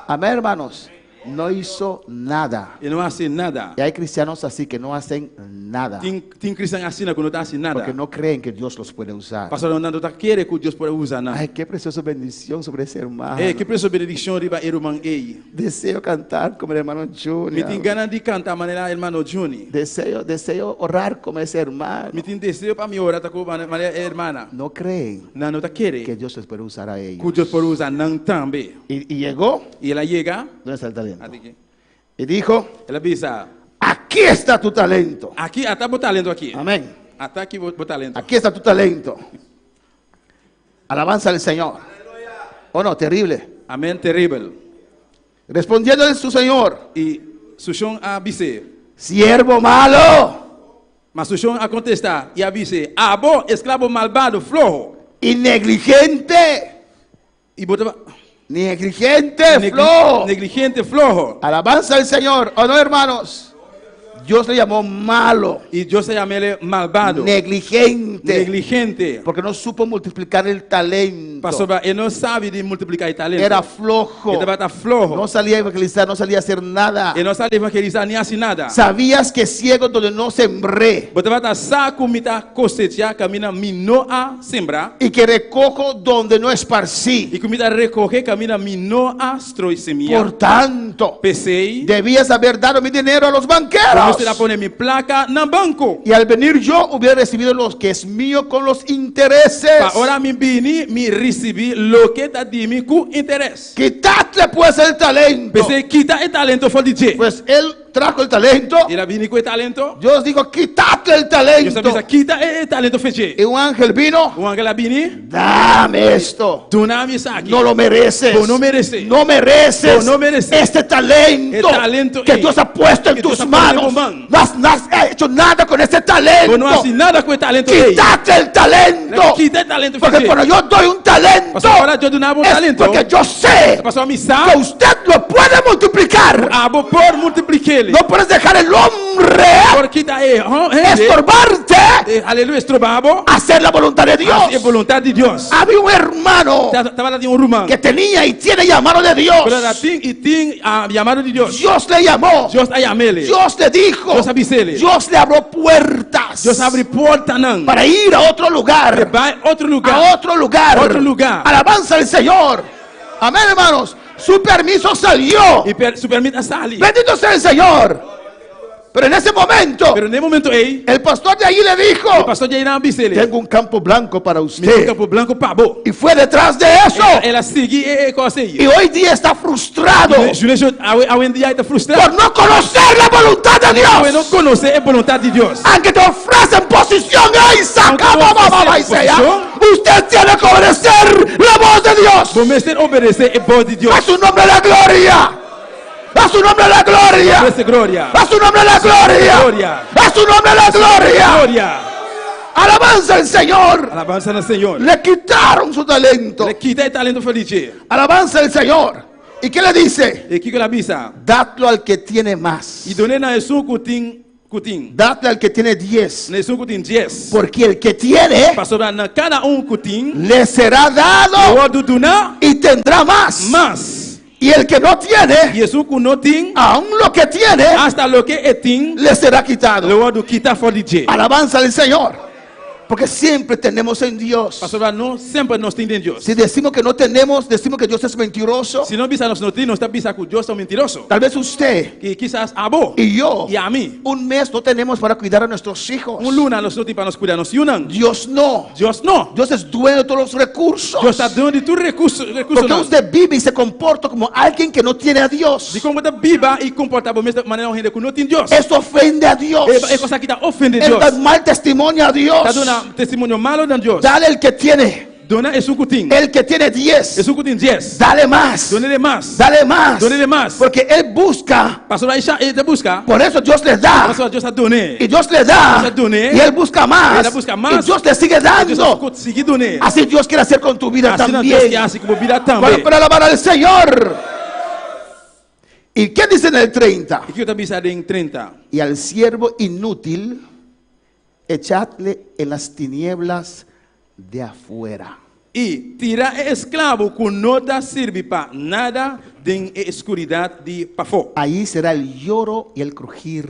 Amén, hermanos. No hizo nada. E no a hasi nada. Y hay cristianos así que no hacen nada. Tin tin kristian asina ku no ta hasi nada. Porque no creen que Dios los puede usar. Pasobra nan no ta kere ku Dios por usa nan. Ay, qué preciosa bendición sobre ese hermano. Ei, ki presioso bendishon riba e ruman ei. Deseo cantar como el hermano Mi Junior. tin gana di kanta manera ruman Juni. Deseo, deseo orar como ese hermano. Mi tin deseo pa mi ora ta ku manera e ruman. No creen Nan no ta kere que Dios los puede usar a ellos. ku Dios por usa nan tambe. Y, y llegó. I el a yega. ¿Dónde está el talento? Aki. Y dijo, El a bisa. aquí está tu talento. Aki, ata bo talento aki. Amén. Ata aki bo talento. Aquí está tu talento. Alabanza al Señor. Oh no, terrible. Amèn, teribel. Respondiéndole su Señor, I su shon a bis'é. siervo malo Ma su shon a kontestá i a bis'é, abo, esklabo malbado, floho. y negligente. I bo ta Negligente, negli flojo. negligente, floho. Alabanza al Señor. ¿O no, hermanos? Dios le llamó malo, I Dios a yam'é malbado, negligente, negligente. porque no supo multiplicar el talento. Pasobra e no sabi di multipliká e talento. Era flojo. E tabata floho. No salía a evangelizar, no salía a hacer nada. E no a sali evangelisá ni hasi nada. Sabías que siego donde no sembré Bo tabata sa ku mi ta kosechá kaminda mi no a sembra. y que recojo donde no esparcí. I ku mi ta rekohé kaminda mi no a stroi simia. Por tanto, P'esei, debías haber dado mi dinero a los banqueros. bo mester a pone mi plaka na banko. Y al venir yo hubiera recibido lo que es mío con los intereses. Pa ora mi bini, mi risibí loke ta di mi ku interes. Quitadle pues el talento. P'esei kita e talento for di dje. Pues el Trajo el talento. El a bini ku e talento. Dios dijo, quitadle el Dios a talento. bisa, kita e e talento for dje. Y un ángel vino, Un angel a bini, dame esto. duna mi esaki. No lo mereces. Bo no meresé. No mereces. Bo no meresé. Este talento, E talento que ei, Dios ha puesto en que Dios tus a pone manos. den bo man. No has, no has hecho nada con ese talento. Bo no a hasi nada ku e talento ei. Quítate el talento. Kita e talento Porque for dje. cuando yo doy un talento, Pasobra ora yo duna bo un es talento. porque yo sé Pasobra mi sa, que usted lo puede multiplicar. abo por multiplik'é. No puedes dejar el hombre Por kita e hende, estorbarte aleluya, stroba bo, a hacer la voluntad de Dios. hasi e boluntat di Dios. Había un hermano Tabatin un ruman. que tenía y tiene llamado de Dios. Pero tin i tin ah, yamado di Dios. Dios le llamó. Dios a yam'é. Dios le dijo. Dios a bis'é. Dios le abrió puertas Dios a habri portanan. para ir a otro lugar. Bai otro lugá. A otro lugar. Otro lugar. Alabanza al Señor. Amén, hermanos. Su permiso salió. I per, su pèrmit a sali. Bendito sea el Señor. Pero en ese momento, Pero na e momento ei, el pastor de allí le dijo: e pastor di einan a bis'é. Tengo un campo blanco para Mi tin usted. kampo blanku pa bo. Y fue detrás de eso. El a sigui e kos ei. Y hoy día está frustrado Awendia e ta frustrá. por no conocer la voluntad de Pasobra no Dios. konosé e boluntat di Dios. Aunque te ofrecen posición, ¡ay, saca, Aunque te ba, ba, ba, ofrecen y sea! posición. Usted tiene que obedecer la voz de Dios. Bo mester obedesé e bos di Dios. A su nombre la gloria. A su nombre la gloria. Ofresé gloria. A su nombre la gloria. Gloria. A su nombre la gloria. Gloria. Alabanza al Señor. Alabansa na Señor. Le quitaron su talento. El a kita e talento for di dje. Alabanza al Señor. ¿Y qué le dice? I kiko el a bisa? Dadlo al que tiene más. I dun'é na esun ku tin ku tin. Dadle al que tiene 10. Na esun ku tin 10. Porque el que tiene Pasobra na kada un ku tin, le será dado wòrdu duná y tendrá más. mas. Y el que no tiene, I esun ku no tin, aún lo que tiene, asta loke e tin, le será quitado. lo wòrdu kitá for di dje. Alabanza al Señor. Porque siempre tenemos en Dios. Pasobra nos semper nos tin den Dios. Si decimos que no tenemos, decimos que Dios es mentiroso. Si nos bisa nos no tin, nos ta bisa ku Dios ta mentiroso. Tal vez usted I kisas abo y yo, i ami. un mes no tenemos para cuidar a nuestros hijos. Un luna nos no tin pa nos kuida nos yunan. Dios no. Dios no. Dios es dueño de todos los recursos. Dios ta doño di tur rekurso, rekurso. ¿Por qué usted vive y se comporta como alguien que no tiene a Dios? Dikon bo ta biba i komportá bo mes manera un hende ku no tin Dios. Eso ofende a Dios. E, e kos aki ta ofendé Él Dios. da mal testimonio a Ta Dios. duna testimonio malu na Dios. Dale el que tiene. Duna esun ku tin. El que tiene 10. Esun ku tin 10. Dale más. Dun'é mas. Dale más. Dun'é mas. Porque Él busca. Pasobra e ta buska. Por eso Dios le da. Pasobra Dios ta dun'é. Y Dios le da. Dios ta dun'é. Y Él busca más. E ta buska mas. Y Dios le sigue Dios dando. sigui dun'é. Así Dios quiere hacer con tu vida Asina Dios también. ke hasi ku bo bida Bueno, tambe. para alabar al Señor. ¿Y qué dice en el 30? I kiko ta bisa den 30. Y al siervo inútil, echadle en las tinieblas de afuera. I tira e esklabo ku no ta sirbi pa nada den e skuridat di pafó. Ahí será el lloro y el crujir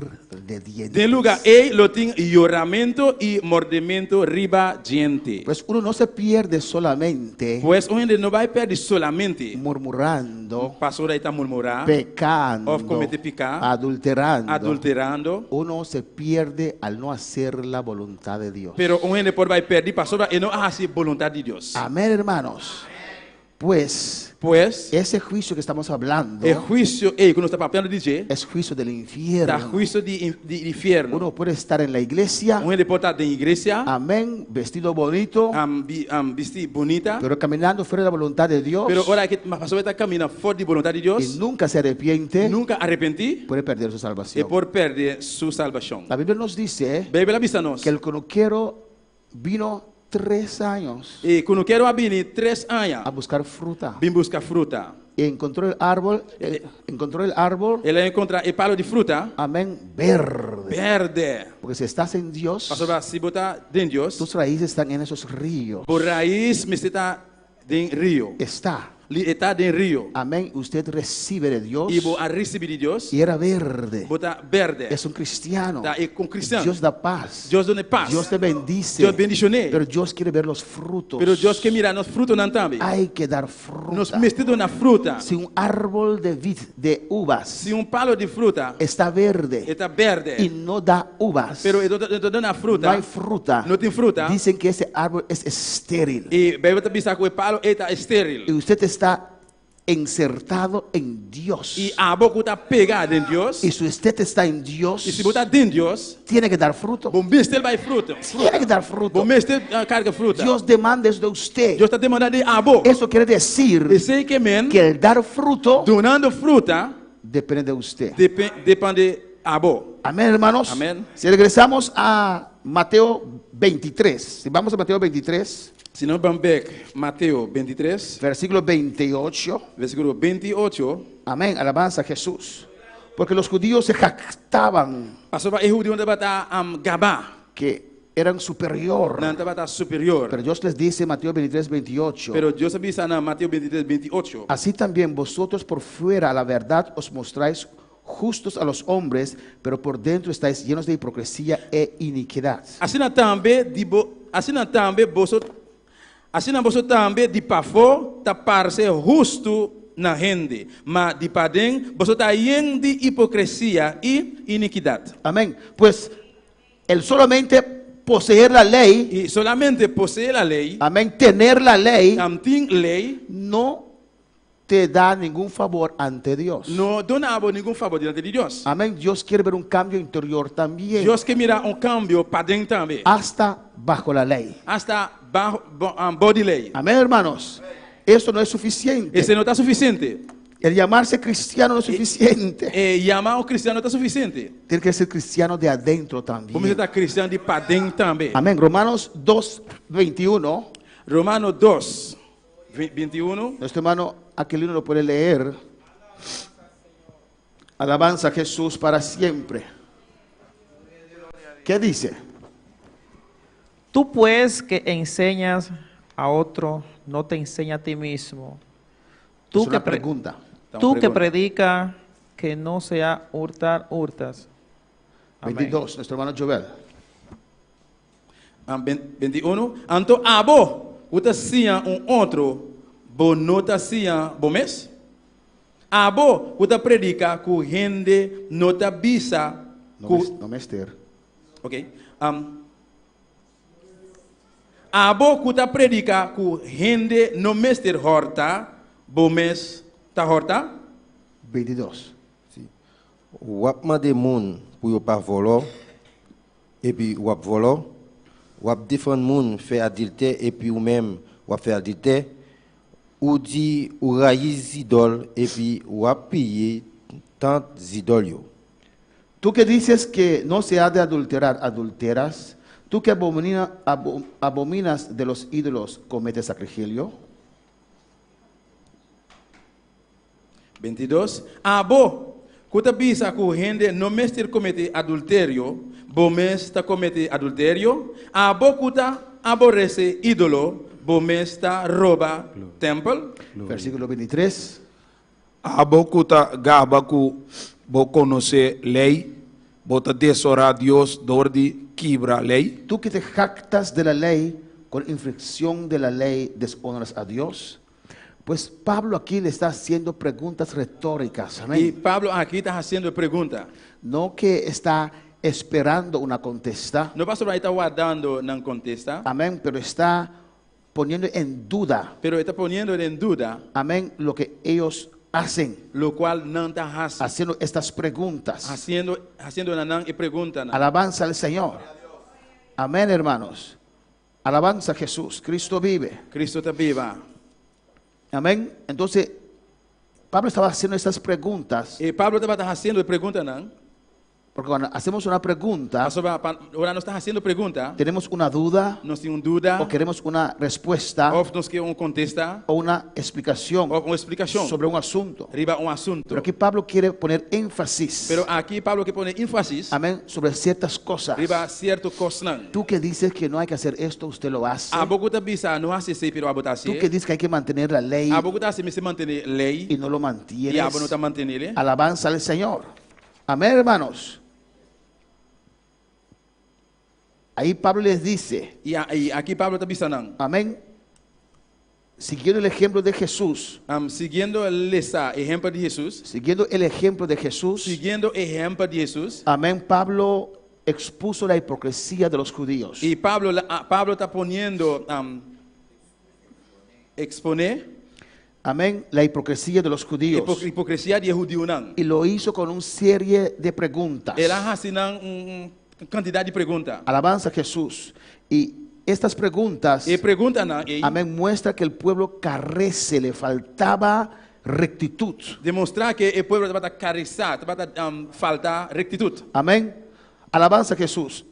de dientes. Den e lugá ei lo tin yoramentu i mordementu riba djente. Pues uno no se pierde solamente Pues un hende no ta bai pèrdè solamente murmurando, pasobra e ta murmurá, pecando, òf kometé piká, adulterando. adulterando. Uno se pierde al no hacer la voluntad de Dios. Pero un hende por bai pèrdè pasobra e no a hasi boluntat di Dios. Amén, hermanos. Pues Pues ese juicio que estamos hablando e huisio ei ku nos ta papiando di dje, es juicio del ta infierno. huisio di, di infièrnu. Uno puede estar en la iglesia, Un hende por ta den iglesia, amén, vestido bonito, um, bi, um, bistí bunita, pero caminando fuera de la voluntad de Dios pero ora ku e ta kana for di boluntat di y Dios, nunca se arrepiente, nunka arepentí, puede perder su e salvación. por pèrdè su salbashon. La Biblia nos dice Beibel ta bisa nos. que el conuquero vino 3 años E kunukero a bini 3 aña a buscar fruta bin buska fruta. y encontró el árbol, encontró el árbol, El a enkontrá e palu di fruta amén, verde. bèrdè. Porque si estás en Dios, Pasobra si bo ta den Dios, tus raíces están en esos ríos. bo rais mester ta den rio. Está. E ta den rio. Amén. Usted recibe de Dios I bo a risibí di Dios, y era verde. bo ta bèrdè. Es un cristiano. Ta e un kristian. Dios da paz. Dios ta duna pas. Dios te bendice. Dios bendishoná. Pero Dios quiere ver los frutos. Pero Dios ke mira nos frutanan tambe. Hay que dar Nos fruta. mester duna fruta. Si un árbol de vid, de uvas, Si un palu di fruta está verde ta bèrdè, y no da uvas, pero e no ta duna fruta, no hay fruta, no tin fruta. Dicen que ese árbol es estéril. I Beibel ta bisa ku e palu ta estéril. Y usted está Insertado en Dios. I abo ku ta pegá den Dios. Y si usted está en Dios. I si bo ta den Dios. Tiene que dar fruto. Bo mester bai fruta. Tiene que dar fruto. Bo mester karga fruta. Dios demanda eso de usted. Dios ta demandá di abo. Eso quiere decir. Esei ke men. Que el dar fruto. Dunando fruta. Depende de usted. Depende abo. Amén, hermanos. Amén. Si regresamos a Mateo 23. Si vamos a Mateo 23. Si nos ban bek Mateo 23. Versículo 28. Versículo 28. Amén. Alabanza a Jesús. Porque los judíos se jactaban. Pasobra e hudiunan tabata gaba. Que eran superior. Nan tabata superior. Pero Dios les dice en Mateo 23, 28. Pero Dios a bisa nan Mateo 23, 28. Así también vosotros por fuera a la verdad os mostráis justos a los hombres, pero por dentro estáis llenos de hipocresía e iniquidad. Asina tambe di bo, asina tambe boso, asina boso tambe di pafó ta parse hustu na hende, ma di paden boso ta yen di hipocresía i inikidat. Amén. Pues el solamente poseer la ley. I solamente poseé la ley. Amén. Tener la ley. Tin ley. No te da ningún favor ante Dios. No duna abo ningun fabor dilanti di Dios. Amén. Dios quiere ver un cambio interior también. Dios ke mira un kambio paden tambe. Hasta bajo la ley. Hasta bajo, bou di lei. Amén, hermanos. Esto no es suficiente. Esei no ta sufisiente. El llamarse cristiano no es suficiente. E yama un kristiano no ta sufisiente. Tiene que ser cristiano de adentro también. Bo mester ta kristian di paden tambe. Amén. Romanos 2, 21. Romano 2, 21. Nuestro hermano Aquilino lo puede leer. Alabanza a Jesús para siempre. ¿Qué dice? Tú pues que enseñas a otro, no te enseñas a ti mismo. Tú Es una que pre- pregunta. Tú que predica que no se ha hurtar, hurtas. Amén. 22, nuestro hermano Joel. 21. Anto abo, ku ta siña un otro, bo no ta siña bo mes? Abo, ku ta prediká ku hende no ta bisa ku. No mester. Ok. Abo ku ta prediká ku hende no mester hòrta, bo mes ta hòrta? 22. Si. Wap mande moun pou yo pa vòlò, epi wap vòlò, wap defann moun fè adiltè epi ou menm wap fè adiltè, ou di ou rayi zidòl epi wap piye tant zidòl yo. Tú que dices que no se ha de adulterar, adulteras. Tú que abominas de los ídolos, cometes sacrilegio. 22, Abo, ku ta bisa ku hende no mester kometé adulterio, bo mes ta kometé adulterio? Abo ku ta aboresé ídolo, bo mes ta roba tèmpel? Versíkulo 23. Abo ku ta gaba ku bo konosé lei, bo ta deshonrá Dios dor di kibra lei? Tú que te jactas de la ley, con infracción de la ley deshonras a Dios? Pues Pablo aquí le está haciendo preguntas retóricas. Amén. I Pablo aki ta hasiendo e pregunta. No que está esperando una contesta. No pasobra e ta wardando nan kontesta. Amén, pero está poniendo en duda. Pero e ta poniendo den duda. Amén, lo que ellos hacen. Lokual nan ta hasi. Haciendo estas preguntas. Hasiendo, hasiendo na nan e preguntanan. Alabanza al Señor. Amén, hermanos. Alabanza a Jesús. Cristo vive. Cristo ta biba. Amén. Entonces, Pablo estaba haciendo estas preguntas. E Pablo tabata hasiendo e preguntanan. Porque cuando hacemos una pregunta, Pasobra pa, ora nos ta hasiendo pregunta, tenemos una duda, nos tin un duda, o queremos una respuesta, òf nos ke un kontesta, o una explicación, òf un splikashon sobre un asunto. Riba un asuntu. Pero aquí Pablo quiere poner énfasis. Pero aki Pablo ke pone énfasis. Amén, sobre ciertas cosas. Riba sierto kosnan. Tú que dices que no hay que hacer esto, usted lo hace. Abo ku ta bisa no hasi esei, pero abo ta hasi. Tú que dices que hay que mantener la ley. Abo ku ta hasi mester mantené lei. Y no lo mantienes. I abo no ta mantené. Alabanza al Señor. Amén, hermanos. Ahí Pablo les dice. I aki Pablo ta bisa nan. Amén. Siguiendo el ejemplo de Jesús. Siguiendo lesa ehèmpel di Hesus. Siguiendo el ejemplo de Jesús. Siguiendo ehèmpel di Hesus. Amén. Pablo expuso la hipocresía de los judíos. I Pablo, Pablo ta poniendo, eksponé. Amén. La hipocresía de los judíos. Hipokresia di e hudiunan. Y lo hizo con un serie de preguntas. El a hasi nan un kantidat di pregunta. Alabanza a Jesús. Y estas preguntas, E preguntanan ei. amén, muestra que el pueblo carece, le faltaba rectitud. Demostrá ku e pueblo tabata karesá, tabata falta rektitut. Amén. Alabanza a Jesús.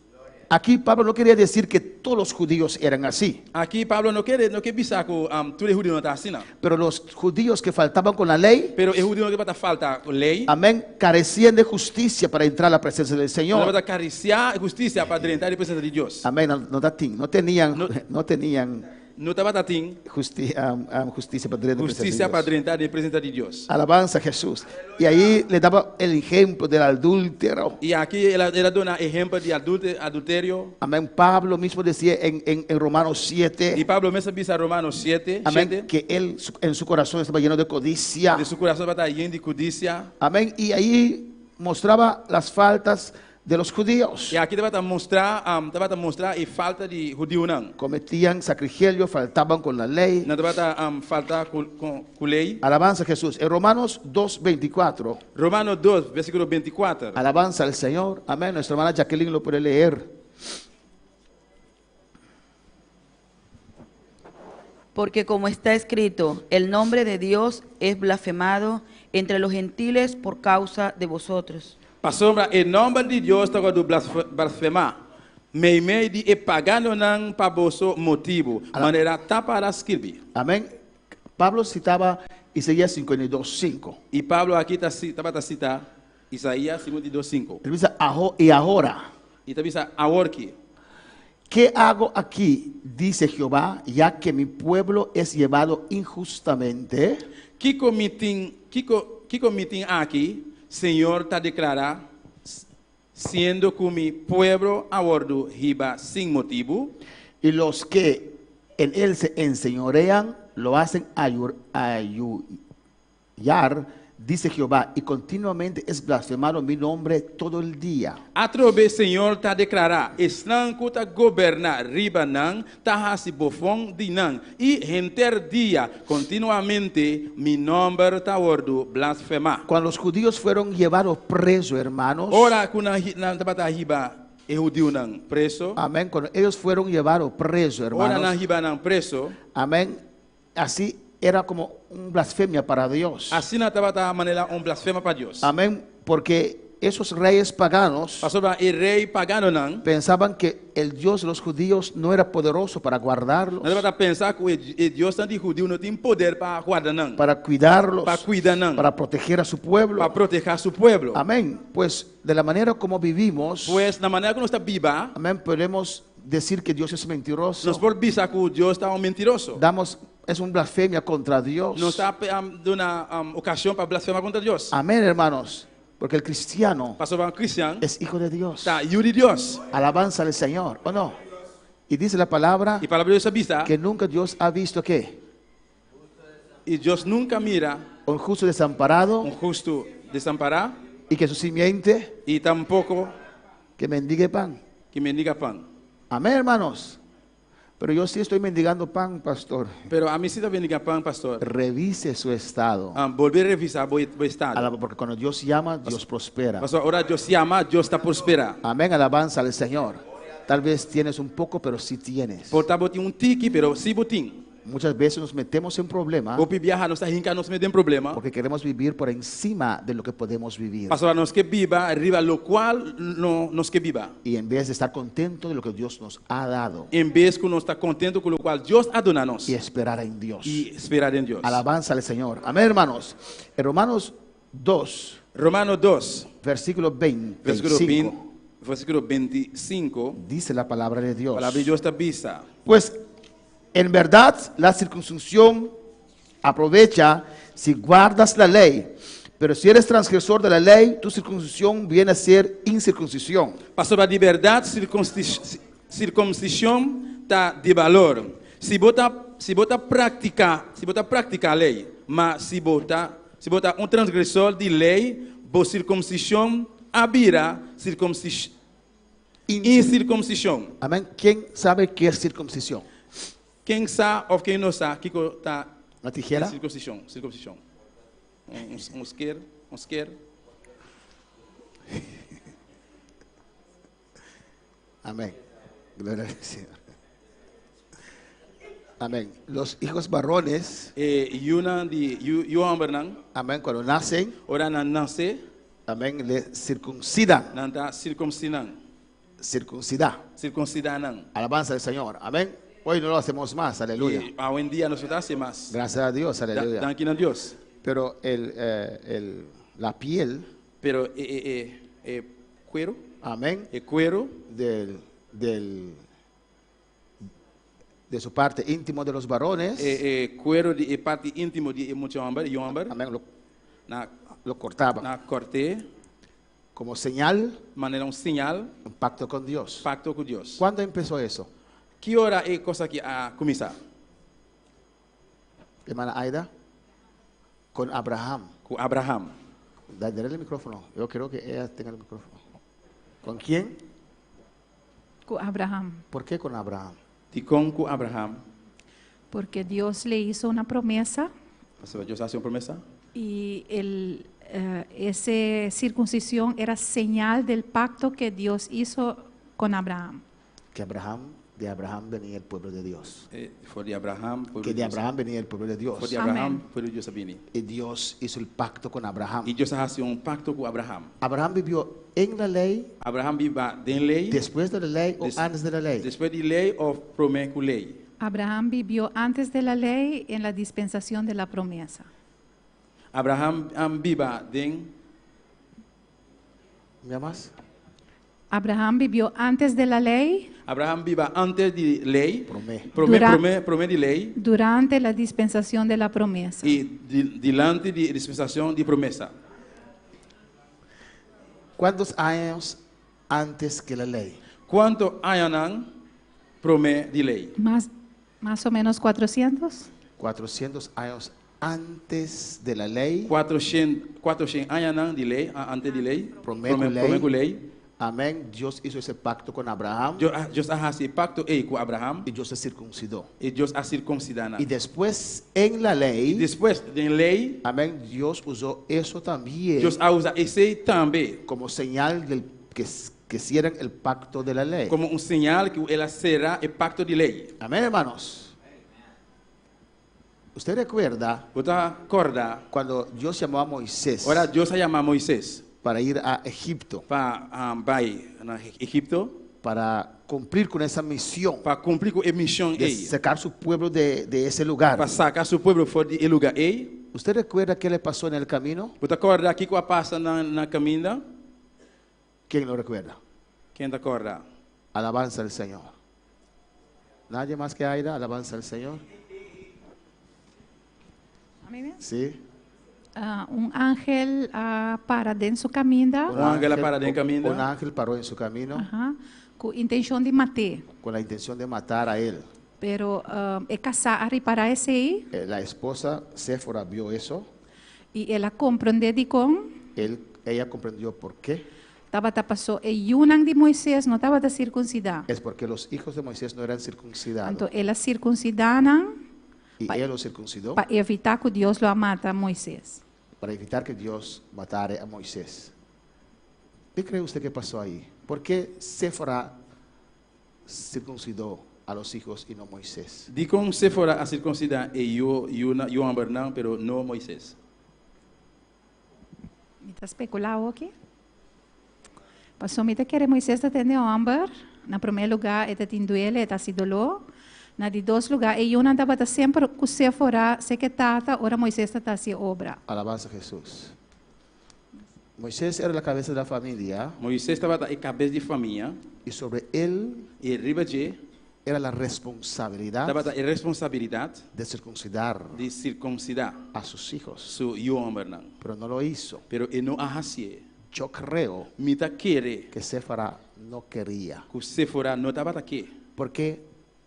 Aquí Pablo no quería decir que todos los judíos eran así. Aki Pablo no ke no ke bisa ku tur e hudiunan ta asina. Pero los judíos que faltaban con la ley, Pero e hudiunan ku tabata falta ku lei, amén, carecían de justicia para entrar a la presencia del nan Señor. tabata karesiá hustisia pa drenta den presensia di Dios. Amén, no, no tatin, no tenían, No- no tenían No tabata tin justicia para entrar en la presencia de hustisia pa Dios. drenta den presensia di Dios. Alabanza a Jesús. Y ahí le daba el ejemplo del adúltero. I aki el a el a duna ehèmpel di adulte adulterio. Amén. Pablo mismo decía en, en, en Romanos I 7, Pablo mes a bisa Romano shete, amén, shete, que él en su corazón estaba lleno de codicia. den su kurason tabata yen di kudisia. Amén. Y ahí mostraba las faltas de los judíos. I aki tabata mustra, tabata mustra e falta di hudiunan. Cometían sacrilegio, faltaban con la ley. Nan tabata falta ku, ku, ku lei. Alabanza a Jesús. En Romanos 2.24, Romano 2, versíkulo 24. alabanza al Señor. Amén. Nuestra hermana Jacqueline lo puede leer. Porque como está escrito, el nombre de Dios es blasfemado entre los gentiles por causa de vosotros. Pasobra e nòmber di Dios ta wòrdu blasfemá meimei di e paganonan pa boso motibu, manera ta para skirbi. Amén. Pablo citaba Isaías 52.5. I Pablo aki ta tabata sita Isaías 52, 5. Él dice, "Ajo- y ahora, I ta bisa awor ki. ¿qué hago aquí? Dice Jehová, ya que mi pueblo es llevado injustamente. Kiko mi tin, kiko, kiko mi tin aki, Señor ta deklará, siendo ku mi pueblo a wòrdu hiba sin motibu? Y los que en él se enseñorean, lo hacen ayullar, dice Jehová, y continuamente es blasfemado mi nombre todo el día. Atrobe Señor ta deklará, Esnan ku ta goberná riba nan ta hasi bofon di nan, i henter dia kontinuamente mi nòmber ta wòrdu blasfemá. Cuando los judíos fueron llevados presos, hermanos, Ora ku nan nan tabata hiba e hudiunan preso, amén, cuando ellos fueron llevados presos, ora nan hermanos, hiba nan preso, amén, así era como un blasfemia para Dios. asina tabata manera un blasfema pa Dios. Amén, porque esos reyes paganos Pasobra e rei paganonan pensaban que el Dios de los judíos no era poderoso para guardarlos, nan tabata pensa ku e Diosnan di hudiu no tin poder pa warda nan, para cuidarlos, pa kuida nan, para proteger a su pueblo. pa protehá su pueblo. Amén. Pues de la manera como vivimos, Pues na manera ku nos ta biba, amén, podemos decir que Dios es mentiroso. nos por bisa ku Dios ta un mentiroso. Damos, es una blasfemia contra Dios. Nos ta duna okashon pa blasfemá kontra Dios. Amén, hermanos. Porque el cristiano Pasobra kristian es hijo de Dios. ta yu di Dios. Alabanza al Señor, ¿o no? Y dice la palabra I palabra di Dios ta bisa que nunca Dios ha visto que i Dios nunka a mira un justo desamparado un hustu desampará y que su simiente i tampoko que mendigue pan. ku mendigá pan. Amén, hermanos. Pero yo sí estoy mendigando pan, pastor. Pero ami sí ta mendigá pan, pastor. Revise su estado. Bolbe revisá bo bo estado. Porque cuando Dios llama, Dios prospera. Pastor, ora Dios yama, Dios ta prosperá. Amén, alabanza al Señor. Tal vez tienes un poco, pero sí tienes. Por ta bo tin un tiki, pero sí bo tin. Muchas veces nos metemos en problemas Hopi biaha nos ta hinka nos mes den problema. porque queremos vivir por encima de lo que podemos vivir. Pasobra nos ke biba riba lokual no nos ke biba. Y en vez de estar contento de lo que Dios nos ha dado En bes ku nos ta kontentu ku lokual Dios a duna nos. y esperar en Dios. I spera den Dios. Alabanza al Señor. Amén, hermanos. En Romanos 2, Romanos 2, versículo versíkulo 25, 20, versíkulo 25, dice la palabra de Dios. Palabra di Dios ta bisa. Pues en verdad la circuncisión aprovecha si guardas la ley. Pero si eres transgresor de la ley, tu circuncisión viene a ser incircuncisión. Pasobra di bèrdat sirkumsishon ta di balor. Si bo ta si bo ta praktiká si bo ta praktiká lei, ma si bo ta si bo ta un transgresor di lei, bo sirkumsishon a bira sirkumsish insirkumsishon. Amén. ¿Quién sabe qué es circuncisión? Ken sa òf ken no sa kiko ta Una tijera. Sirkunsishon, sirkunsishon. Un, un, un sker, un sker. Amén. Gloria al Señor. Amén. Los hijos varones, E yunan di yu yu hòmbernan, amén, cuando nacen, ora nan nase, amén, le circuncidan. nan ta sirkunsidá nan. Circuncidar. Sirkunsidá nan. Alabanza al Señor. Amén. Hoy no lo hacemos más. Aleluya. I awendia nos no ta hasi mas. Gracias a Dios. Da, Aleluya. danki na Dios. Pero la piel, Pero e e e e kueru, amén, e kueru de su parte íntimo de los varones, e e kueru di e parti íntimo di e mucha hòmber, e hòmber, amén, na lo cortaban na kòrt'é como señal, manera un señal, un pacto con Dios. Pakto ku Dios. ¿Cuándo empezó eso? Ki ora e kos aki a kuminsá? Hermana Aida, con Abraham. Ku Abraham. Dale el micrófono. Yo creo que ella tenga el micrófono. ¿Con quién? Con Abraham. ¿Por qué con Abraham? Dikon ku Abraham. Porque Dios le hizo una promesa Pasobra Dios a hasi un promesa. y esa circuncisión era señal del pacto que Dios hizo con Abraham. Que Abraham, de Abraham venía el pueblo de Dios. For di Abraham, pueblo Que de Dios. Abraham venía el pueblo de Dios. For di Abraham, pueblo di Dios a bini. Y Dios hizo el pacto con Abraham. I Dios a hasi un pakto ku Abraham. Abraham vivió en la ley, Abraham a biba den lei. después de la ley o antes de la ley. Despues di lei òf promé ku lei. Abraham vivió antes de la ley en la dispensación de la promesa. Abraham a biba den ¿Me amas? Abraham vivió antes de la ley. Abraham a biba antes di lei. Promé. Promé, promé, promé di lei. Durante la dispensación de la promesa. I dilanti di dispensashon di promesa. ¿Cuántos años antes que la ley? Kuantu añanan promé di lei? Más o menos 400. 400 años antes de la ley. 400, 400 añanan di lei, antes di lei. Promé Promé, ku lei. promé ku lei. Amén. Dios hizo ese pacto con Abraham. Dios, Dios a hasi e pakto ei ku Abraham. Y Dios se circuncidó. I Dios a sirkunsidá nan. Y después en la ley. I despues den lei. Amén. Dios usó eso también. Dios a usa esei tambe. Como señal del que cierran el pacto de la ley. Komo un señal ku el a sera e pakto di lei. Amén, hermanos. Usted recuerda Bo ta kòrda cuando Dios llamó a Moisés Ora Dios a yama Moises para ir a Egipto, pa bai na Egipto para cumplir con esa misión pa kumpli ku e mishon de ei, sacar su pueblo de ese lugar. Pa saka su pueblo for di e lugá ei. ¿Usted recuerda qué le pasó en el camino? Bo ta kòrda kiko a pasa na na kaminda? ¿Quién lo recuerda? Ken ta kòrda? Alabanza al Señor. Nadie más que Aida, alabanza al Señor. ¿A mí bien? Sí. Ah, un ángel a para den su kaminda. Un ángel a para den kaminda. Un ángel paró en su camino Ajá, ku intenshon di mat'é. con la intención de matar a él. Pero e kasá a ripará esei La esposa Séfora vio eso. i el a komprondé dikon. Ella comprendió por qué. Tabata pasó e yunan di Moises no tabata sirkunsidá. Es porque los hijos de Moisés no eran circuncidados. Anto el a sirkunsidá nan Y ella los circuncidó pa evitá ku Dios lo a mata Moises. para evitar que Dios matara a Moisés. ¿Qué cree usted que pasó ahí? ¿Por qué Séfora circuncidó a los hijos y no Moisés? Dikon Séfora a sirkunsidá e yu yunan yu hòmbernan, pero no Moises. Mi ta spekulá aki. Pasó mi ta kere Moises ta hende hòmber. Na promé lugá, e tin duele, e ta hasi doló. Na di dos lugá, e yunan tabata semper ku Séfora, serka tata, ora Moises ta hasi obra. Alabanza a Jesús. Moisés era la cabeza de la familia. Moises tabata e kabes di famia. Y sobre él I riba dje era la responsabilidad tabata e responsabilidat de circuncidar di sirkunsidá a sus hijos. su yu hòmbernan. Pero no lo hizo. Pero e no a hasié. Yo creo Mi ta kere que Séfora no quería. ku Séfora no tabata ke. ¿Por qué?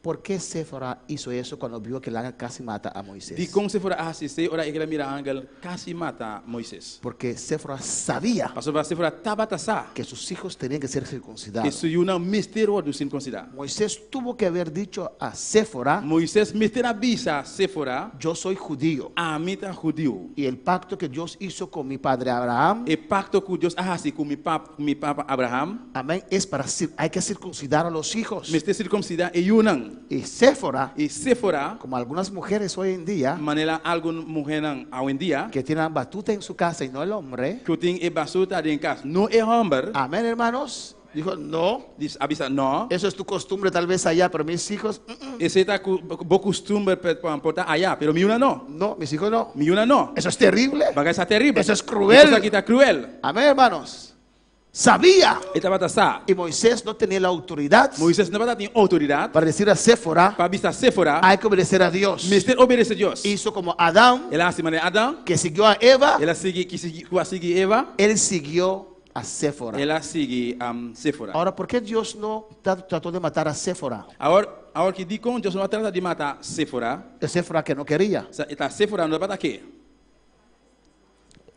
¿Por qué Séfora hizo eso cuando vio que el ángel casi mata a Moisés? Dikon Séfora a hasi esei ora el a mira angel kasi mata Moises? Porque Séfora sabía Pasobra Séfora tabata sa que sus hijos tenían que ser ku circuncidados. su yunan mester wòrdu sirkunsidá. Moisés tuvo que haber dicho a Séfora, Moises mester a bisa Séfora, yo soy judío. Ami ta hudiu. Y el pacto que Dios hizo con mi padre Abraham, E pakto ku Dios a hasi ku mi pap, mi papa Abraham, amén, es para, cir- hay que circuncidar a los hijos. mester sirkunsidá e yunan. Y Séfora, I Séfora, como algunas mujeres hoy en día, manera algun muhénan awendia, que tienen batuta en su casa y no el hombre, ku tin e batuta den kas, no e hòmber, amén, hermanos, dijo, no, Dice, a bisa, no. eso es tu costumbre tal vez allá, pero mis hijos, Esei ta bo kustumber por ta aya, pero mi yunan no. no, mis hijos no. Mi yunan no. Eso es terrible. Pasobra esei ta teribel. Eso es cruel. Esaki ta kruel. Amén, hermanos. Sabía. E tabata sa. Y Moisés no tenía la autoridad Moises no tabatin outoridat para decir a Séfora, pa bisa Séfora, hay que obedecer a Dios. mester obedesé Dios. Hizo como Adán, El a hasi manera Adam, que siguió a Eva, el a sigui, ku sigui, ku a sigui Eva, él siguió a Séfora. el a sigui Séfora. Ahora, ¿por qué Dios no trató de matar a Séfora? Awor, awor ku dikon Dios no a trata di mata Séfora, Séfora que no quería. Ta Séfora no tabata ke.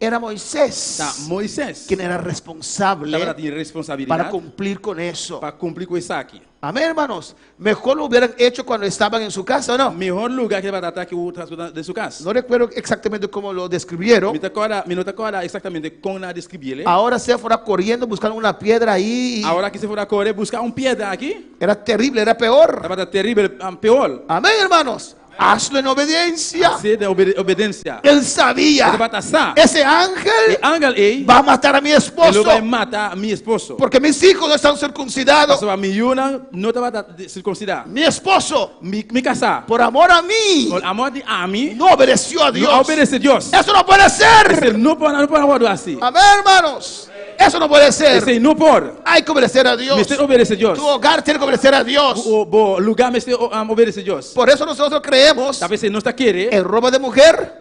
Era Moisés Ta Moises quien era responsable tabatin responsabilidat para cumplir con eso. pa kumpli ku esaki. Amén, hermanos. Mejor lo hubieran hecho cuando estaban en su casa, ¿o no? Mihó lugá ku tabata ku den su kas. No recuerdo exactamente cómo lo describieron. Mi ta kòrda, mi no ta kòrda eksaktamente kon nan a deskribié. Ahora Séfora corriendo buscando una piedra ahí. Awor aki Séfora kore buska un piedra aki. Era terrible, era peor. Tabata teribel, pió. Amén, hermanos. Hazlo en obediencia. Hasié den obedensia. Él sabía. E tabata sa. Ese ángel E angel ei va a matar a mi esposo. E lo bai mata mi esposo. Porque mis hijos no están circuncidados. Pasobra mi yunan no tabata sirkunsidá. Mi esposo. Mi kasá. Por amor a mí. Por amor di ami. No obedeció a Dios. No a obedesé Dios. Eso no puede ser. Esei no por, no por wòrdu asina. Amén, hermanos. Eso no puede ser. Esei no por. Hay que obedecer a Dios. Mester obedesé Dios. Tu hogar tiene que obedecer a Dios. Bo, bo lugá mester obedesé Dios. Por eso nosotros creemos Ta p'esei nos ta kere. en ropa de mujer.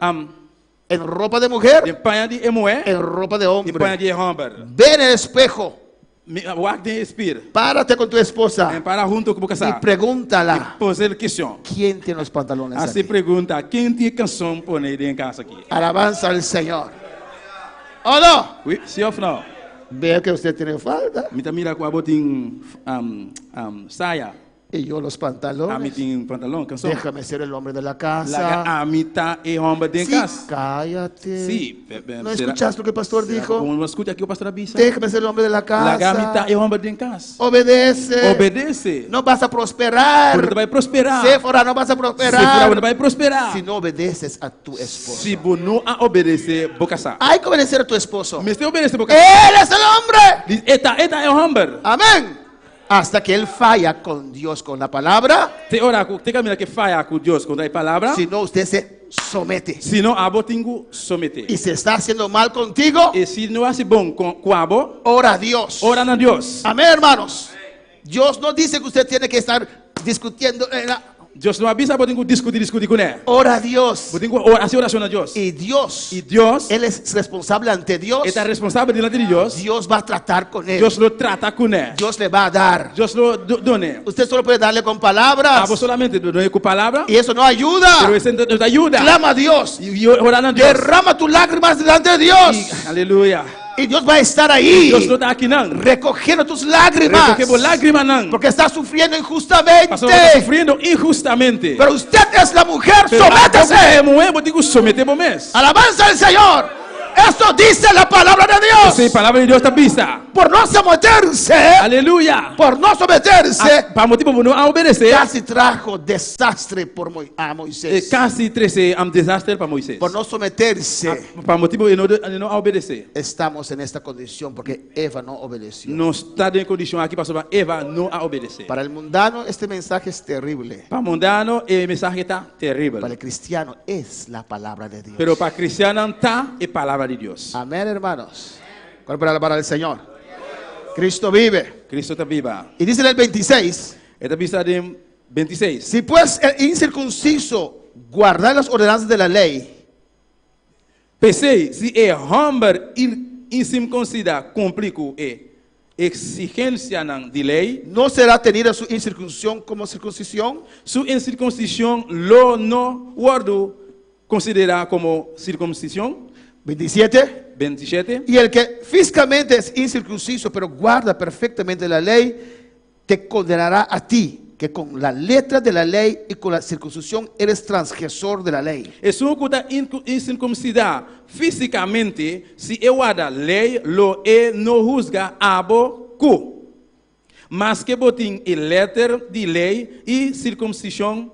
En ropa de mujer. Den paña di e muhé. En ropa de hombre. Den paña di hòmber. Ve en el espejo. Wak den spil. Párate con tu esposa. I para huntu ku bo kasá. Y pregúntala. I puntr'é kuestion. ¿Quién tiene los pantalones Hasi aquí? pregunta, ken tin karson poné den kas aki? Alabanza al Señor. ¿O no? Sí òf no? Veo que usted tiene falda. Mi ta mira ku abo tin saya. Y yo los pantalones. Ami tin pantalon, karson. Déjame ser el hombre de la casa. Laga ami ta e hòmber den Sí, kas. cállate. Sí. ¿No escuchaste lo que el pastor dijo? No a skucha kiko pastor a bisa? Déjame ser el hombre de la casa. Laga ami ta e hòmber den kas. Obedece. Obedesé. No vas a prosperar. Bo no ta bai prosperá. Séfora, no vas a prosperar. Séfora, bo no ta bai prosperá. Si no obedeces a tu esposo. Si bo no a obedesé bo kasá. Hay que obedecer a tu esposo. Mester obedesé bo kasá. Él es el hombre. E ta, e ta e hòmber. Amén. Hasta que él falla con Dios con la palabra. Te ora ku te kaminda ku e faya ku Dios ku e palabra. Si no, usted se somete. Si no, abo tin ku someté. Y se está haciendo mal contigo. I si nan hasi bon ku abo. Ora a Dios. Ora na Dios. Amén, hermanos. Dios no dice que usted tiene que estar discutiendo. En la... Dios no a bisa bo tin ku diskutí diskutí kuné. Ora a Dios. Bo tin ku ora, hasi orashon na Dios. Y Dios. I Dios. Él es responsable ante Dios. E ta responsabel dilanti di Dios. Dios va a tratar con él. Dios lo trata kuné. Dios le va a dar. Dios lo dun'é. Usted solo puede darle con palabras. Abo solamente dun'é ku palabra. Y eso no ayuda. Pero esei no ta yuda. Clama a Dios. I ora na Dios. Derrama tus lágrimas delante de Dios. I, aleluya. Y Dios va a estar ahí. Dios lo ta akinan. Recogiendo tus lágrimas. Rekohé bo lágrimanan. Porque está sufriendo injustamente. Pasobra bo ta sufriendo inhustamente. Pero usted es la mujer, Pero sométase. abo ta muhé, bo tin ku someté bo mes. Alabanza al Señor. Esto dice la palabra de Dios. E palabra di Dios ta bisa. Por no someterse. Aleluya. Por no someterse. Pa motibu bo no a obedesé. Casi trajo desastre por Mo a Moisés. E kasi a trese un desaster pa Moises. Por no someterse. Pa motibu e no a obedesé. Estamos en esta condición porque Eva no obedeció. Nos ta den e kondishon aki pasobra Eva no a obedesé. Para el mundano este mensaje es terrible. Pa mundano e mensahe ta teribel. Para el cristiano es la palabra de Dios. Pero pa kristian ta e palabra di Dios. Amén, hermanos. ¿Cuál para alabar al Señor? Cristo vive. Kristu ta biba. Y dice en el 26. E ta bisa den 26. Si pues el incircunciso guardar las ordenanzas de la ley. P'esei, si e hòmber insirkunsidá kumpli ku e. Eksigensianan di lei. No será tenida su incircuncisión como circuncisión? Su insirkunsishon lo no wòrdu konsiderá komo sirkunsishon? 27. 27. Y el que físicamente es incircunciso, pero guarda perfectamente la ley, te condenará a ti, que con la letra de la ley y con la circuncisión eres transgresor de la ley. Esun ku ta insirkunsidá físikamente, si e warda lei, lo e no husga abo ku, maske bo tin e lèter di lei i sirkunsishon,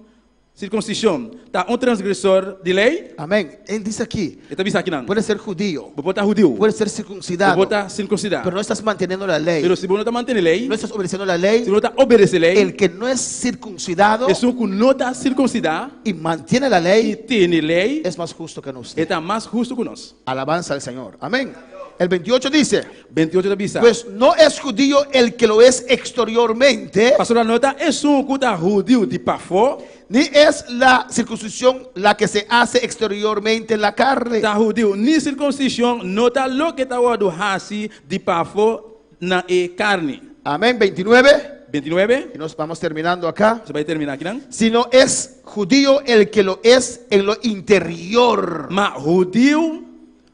Sirkunsishon ta un transgresor di lei? Amén. Él dice aquí. E ta bisa akinan. Puedes ser judío. Bo por ta hudiu. Puedes ser circuncidado. Bo por ta sirkunsidá. Pero no estás manteniendo la ley. Pero si bo no ta mantene lei. No estás obedeciendo la ley. Si bo no ta obedesé lei. El que no es circuncidado. Esun ku no ta sirkunsidá. Y mantiene la ley. I tene lei. Es más justo que usted. E ta mas hustu ku nos. Alabanza al Señor. Amén. El 28 dice. 28 ta bisa. Pues no es judío el que lo es exteriormente. Pasobra no ta esun ku ta hudiu di pafó. Ni es la circuncisión la que se hace exteriormente en la carne. Ta hudiu, ni sirkunsishon no ta loke ta wòrdu hasi di pafó na e karni. Amén. 29. 29. Y nos vamos terminando acá. Nos a bai terminá akinan. Sino es judío el que lo es en lo interior. Ma hudiu,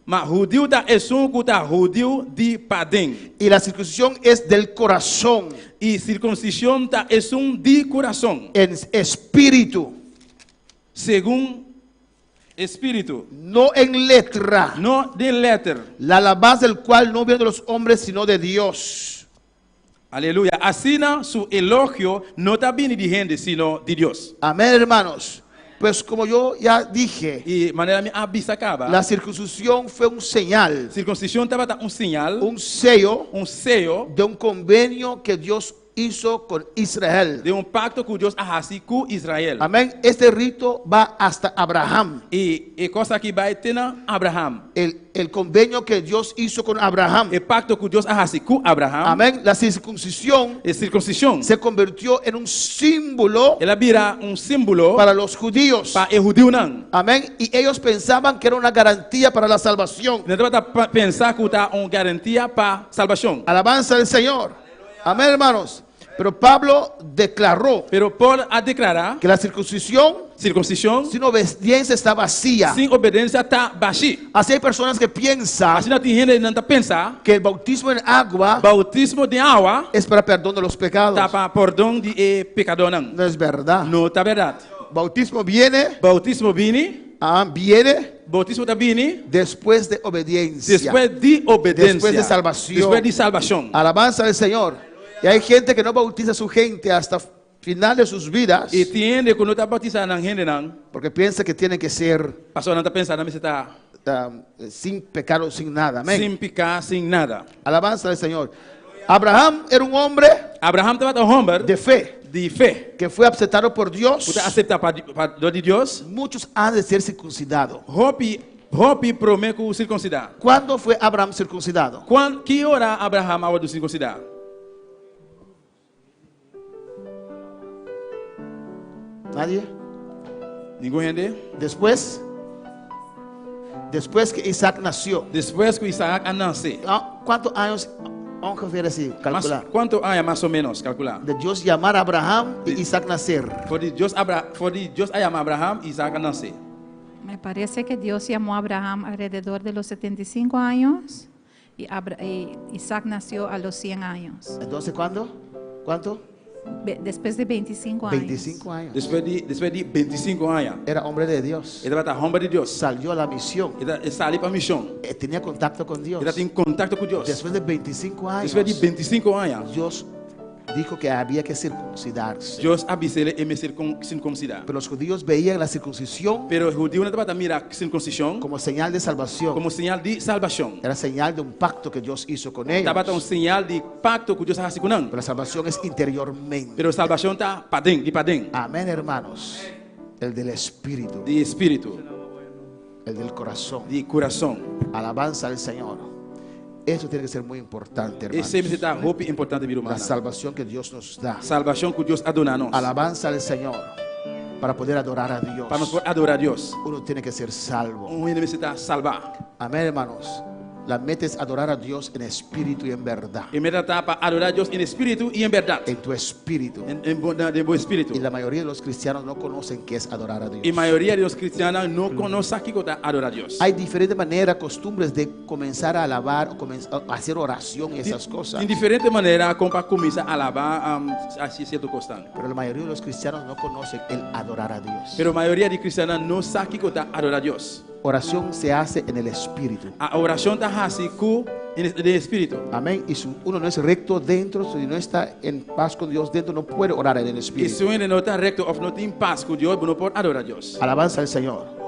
ma hudiu ta esun ku ta hudiu di paden. Y la circuncisión es del corazón. I sirkunsishon ta esun di kurason. En espíritu. Segun e spiritu. No en letra. No den lèter. La alabanza del cual no viene de los hombres sino de Dios. Aleluya. Asina su elogio no ta bini di hende, sino di Dios. Amén, hermanos. Pues como yo ya dije. I manera mi a bisa kaba. La circuncisión fue un señal. Sirkunsishon tabata un señal. Un sello. Un seyo. De un convenio que Dios hizo con Israel. Di un pakto ku Dios a hasi ku Israel. Amén. Este rito va hasta Abraham. I e kos aki bai te na Abraham. El, el convenio que Dios hizo con Abraham. E pakto ku Dios a hasi ku Abraham. Amén. La circuncisión. E sirkunsishon. Se convirtió en un símbolo. El a bira un símbolo. Para los judíos. Pa e hudiunan. Amén. Y ellos pensaban que era una garantía para la salvación. Nan tabata pensa ku ta un garantia pa salbashon. Alabanza al Señor. Amén, hermanos. Pero Pablo declaró Pero Paul a deklará. que la circuncisión Sirkunsishon. sin obediencia está vacía. Sin obedensia ta bashí. Así hay personas que piensan Asina tin hendenan ta pensa. que el bautismo en agua Boutismo den awa. es para perdón de los pecados. Ta pa pordon di e pekadonan. No es verdad. No ta bèrdat. Bautismo viene. Boutismo bini. Ah, viene. Boutismo ta bini. Después de obediencia. Despues di obedensia. Después de salvación. Despues di salbashon. Alabanza al Señor. Y hay gente que no bautiza a su gente hasta final de sus vidas. I tin hende ku no ta bautisá nan hendenan. Porque piensa que tienen que ser. Pasobra nan ta pensa nan mester ta. Sin pecado, sin nada. Amén. Sin piká, sin nada. Alabanza al Señor. Abraham era un hombre. Abraham tabata un homber. De fe. Di fe. Que fue aceptado por Dios. Ku ta aseptá pa pa dor di Dios. Muchos antes de ser circuncidado. Hopi hopi promé ku sirkunsidá. Cuándo fue Abraham circuncidado? Kuan ki ora Abraham a wòrdu sirkunsidá? Nadie? Ningun hende? Después, después que Isaac nació. Después ku Isaac a nase. Ah, ¿Cuántos años? Vamos a ver así, calcular. Mas, ¿Cuánto años más o menos calcular? De Dios llamar a Abraham y Isaac nacer. For di Dios, Abra, for di Dios a yama Abraham, Isaac a nase. Me parece que Dios llamó a Abraham alrededor de los 75 años y, Abra- y Isaac nació a los 100 años. Entonces, ¿cuándo? ¿Cuánto? Después de 25 años. 25 años. Despues di, despues di 25 aña. Era hombre de Dios. E tabata homber di Dios. Salió a la misión. E ta, e sali pa mishon. Eh, tenía contacto con Dios. E tatin kontakto ku Dios. Después de 25 años. Despues di 25 aña. Dios dijo que había que circuncidarse. Dios a bis'é e mester sirkunsidá. Pero los judíos veían la circuncisión Pero e hudiunan tabata mira sirkunsishon como señal de salvación. komo señal di salbashon. Era señal de un pacto que Dios hizo con ellos. Tabata un señal di pacto ku Dios a hasi ku nan. Pero la salvación es interiormente. Pero salbashon ta paden, di paden. Amén, hermanos. El del Espíritu. Di Espíritu. El del corazón. Di kurason. Alabanza al Señor. Eso tiene que ser muy importante, hermanos. Esei mester ta hopi importante, mi La rumannan. salvación que Dios nos da. Salbashon ku Dios a duna nos. Alabanza al Señor. Para poder adorar a Dios. Pa nos por adorá Dios. Uno tiene que ser salvo. Un hende mester ta salbá. Amén, hermanos. La meta es adorar a Dios en espíritu y en verdad. E meta ta pa adorá Dios den spiritu i en bèrdat. En tu espíritu. Den bo, den bo spiritu. Y la mayoría de los cristianos no conocen qué es adorar a Dios. I mayoria di nos kristiannan no konosé kiko ta adorá Dios. Hay diferentes maneras, costumbres de comenzar a alabar o comenzar a hacer oración y esas cosas. Tin diferente manera kon pa kuminsá alabá, hasi sierto kosnan. Pero la mayoría de los cristianos no conocen el adorar a Dios. Pero mayoria di kristiannan no sa kiko ta adorá Dios. Oración se hace en el espíritu. A Orashon ta hasi ku den espíritu. Amén. Y si uno no es recto dentro, si no está en paz con Dios dentro, no puede orar en el I espíritu. si un hende no ta rekto òf no tin pas ku Dios, bo no por adorá Dios. Alabanza al Señor.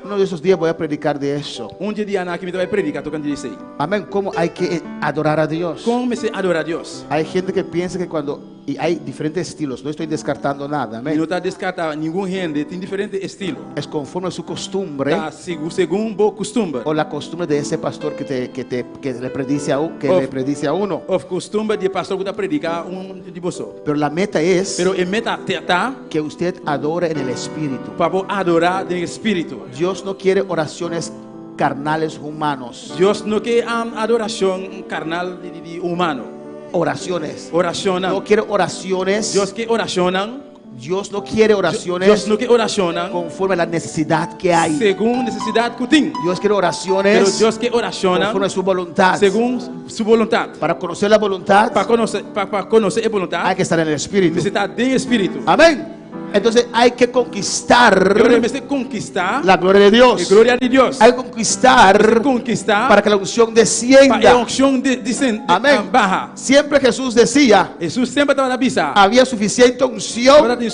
Uno de esos días voy a predicar de eso. Un di e dianan aki mi ta bai prediká tokante di esei. Amén. Cómo hay que adorar a Dios. Kon mester adorá Dios. Hay gente que piensa que cuando... Y hay diferentes estilos, no estoy descartando nada. Mi Amén. no ta deskartá ningun hende, tin diferente estilo. Es conforme a su costumbre Ta sigu segun bo kustumber. o la costumbre de ese pastor que, te, que, te, que le predice a, que Of- le predice a uno. Òf kustumber di e pastor ku ta prediká un di boso. Pero la meta es Pero e meta ta que usted adore en el espíritu. pa bo adorá den spiritu. Dios no quiere oraciones carnales humanos. Dios no ke adorashon karnal di, di, di humano. Oraciones. Orashonnan. No quiere oraciones. Dios ke orashonnan. Dios no quiere oraciones Dios no ke orashonnan conforme a la necesidad que hay. segun nesesidat ku tin. Dios quiere oraciones Pero Dios ke orashonnan conforme a su voluntad. segun su boluntat. Para conocer la voluntad Pa konosé pa, pa konosé e boluntat, hay que estar en el espíritu. mester ta den spiritu. Amén. Entonces hay que conquistar Pero mester konkistá la gloria de Dios. e gloria di Dios. Hay que conquistar Konkistá para que la unción pa e descienda. unshon di, di, di, Amén. baha. Siempre Jesús decía, Hesus semper tabata bisa. había suficiente unción, Tabatin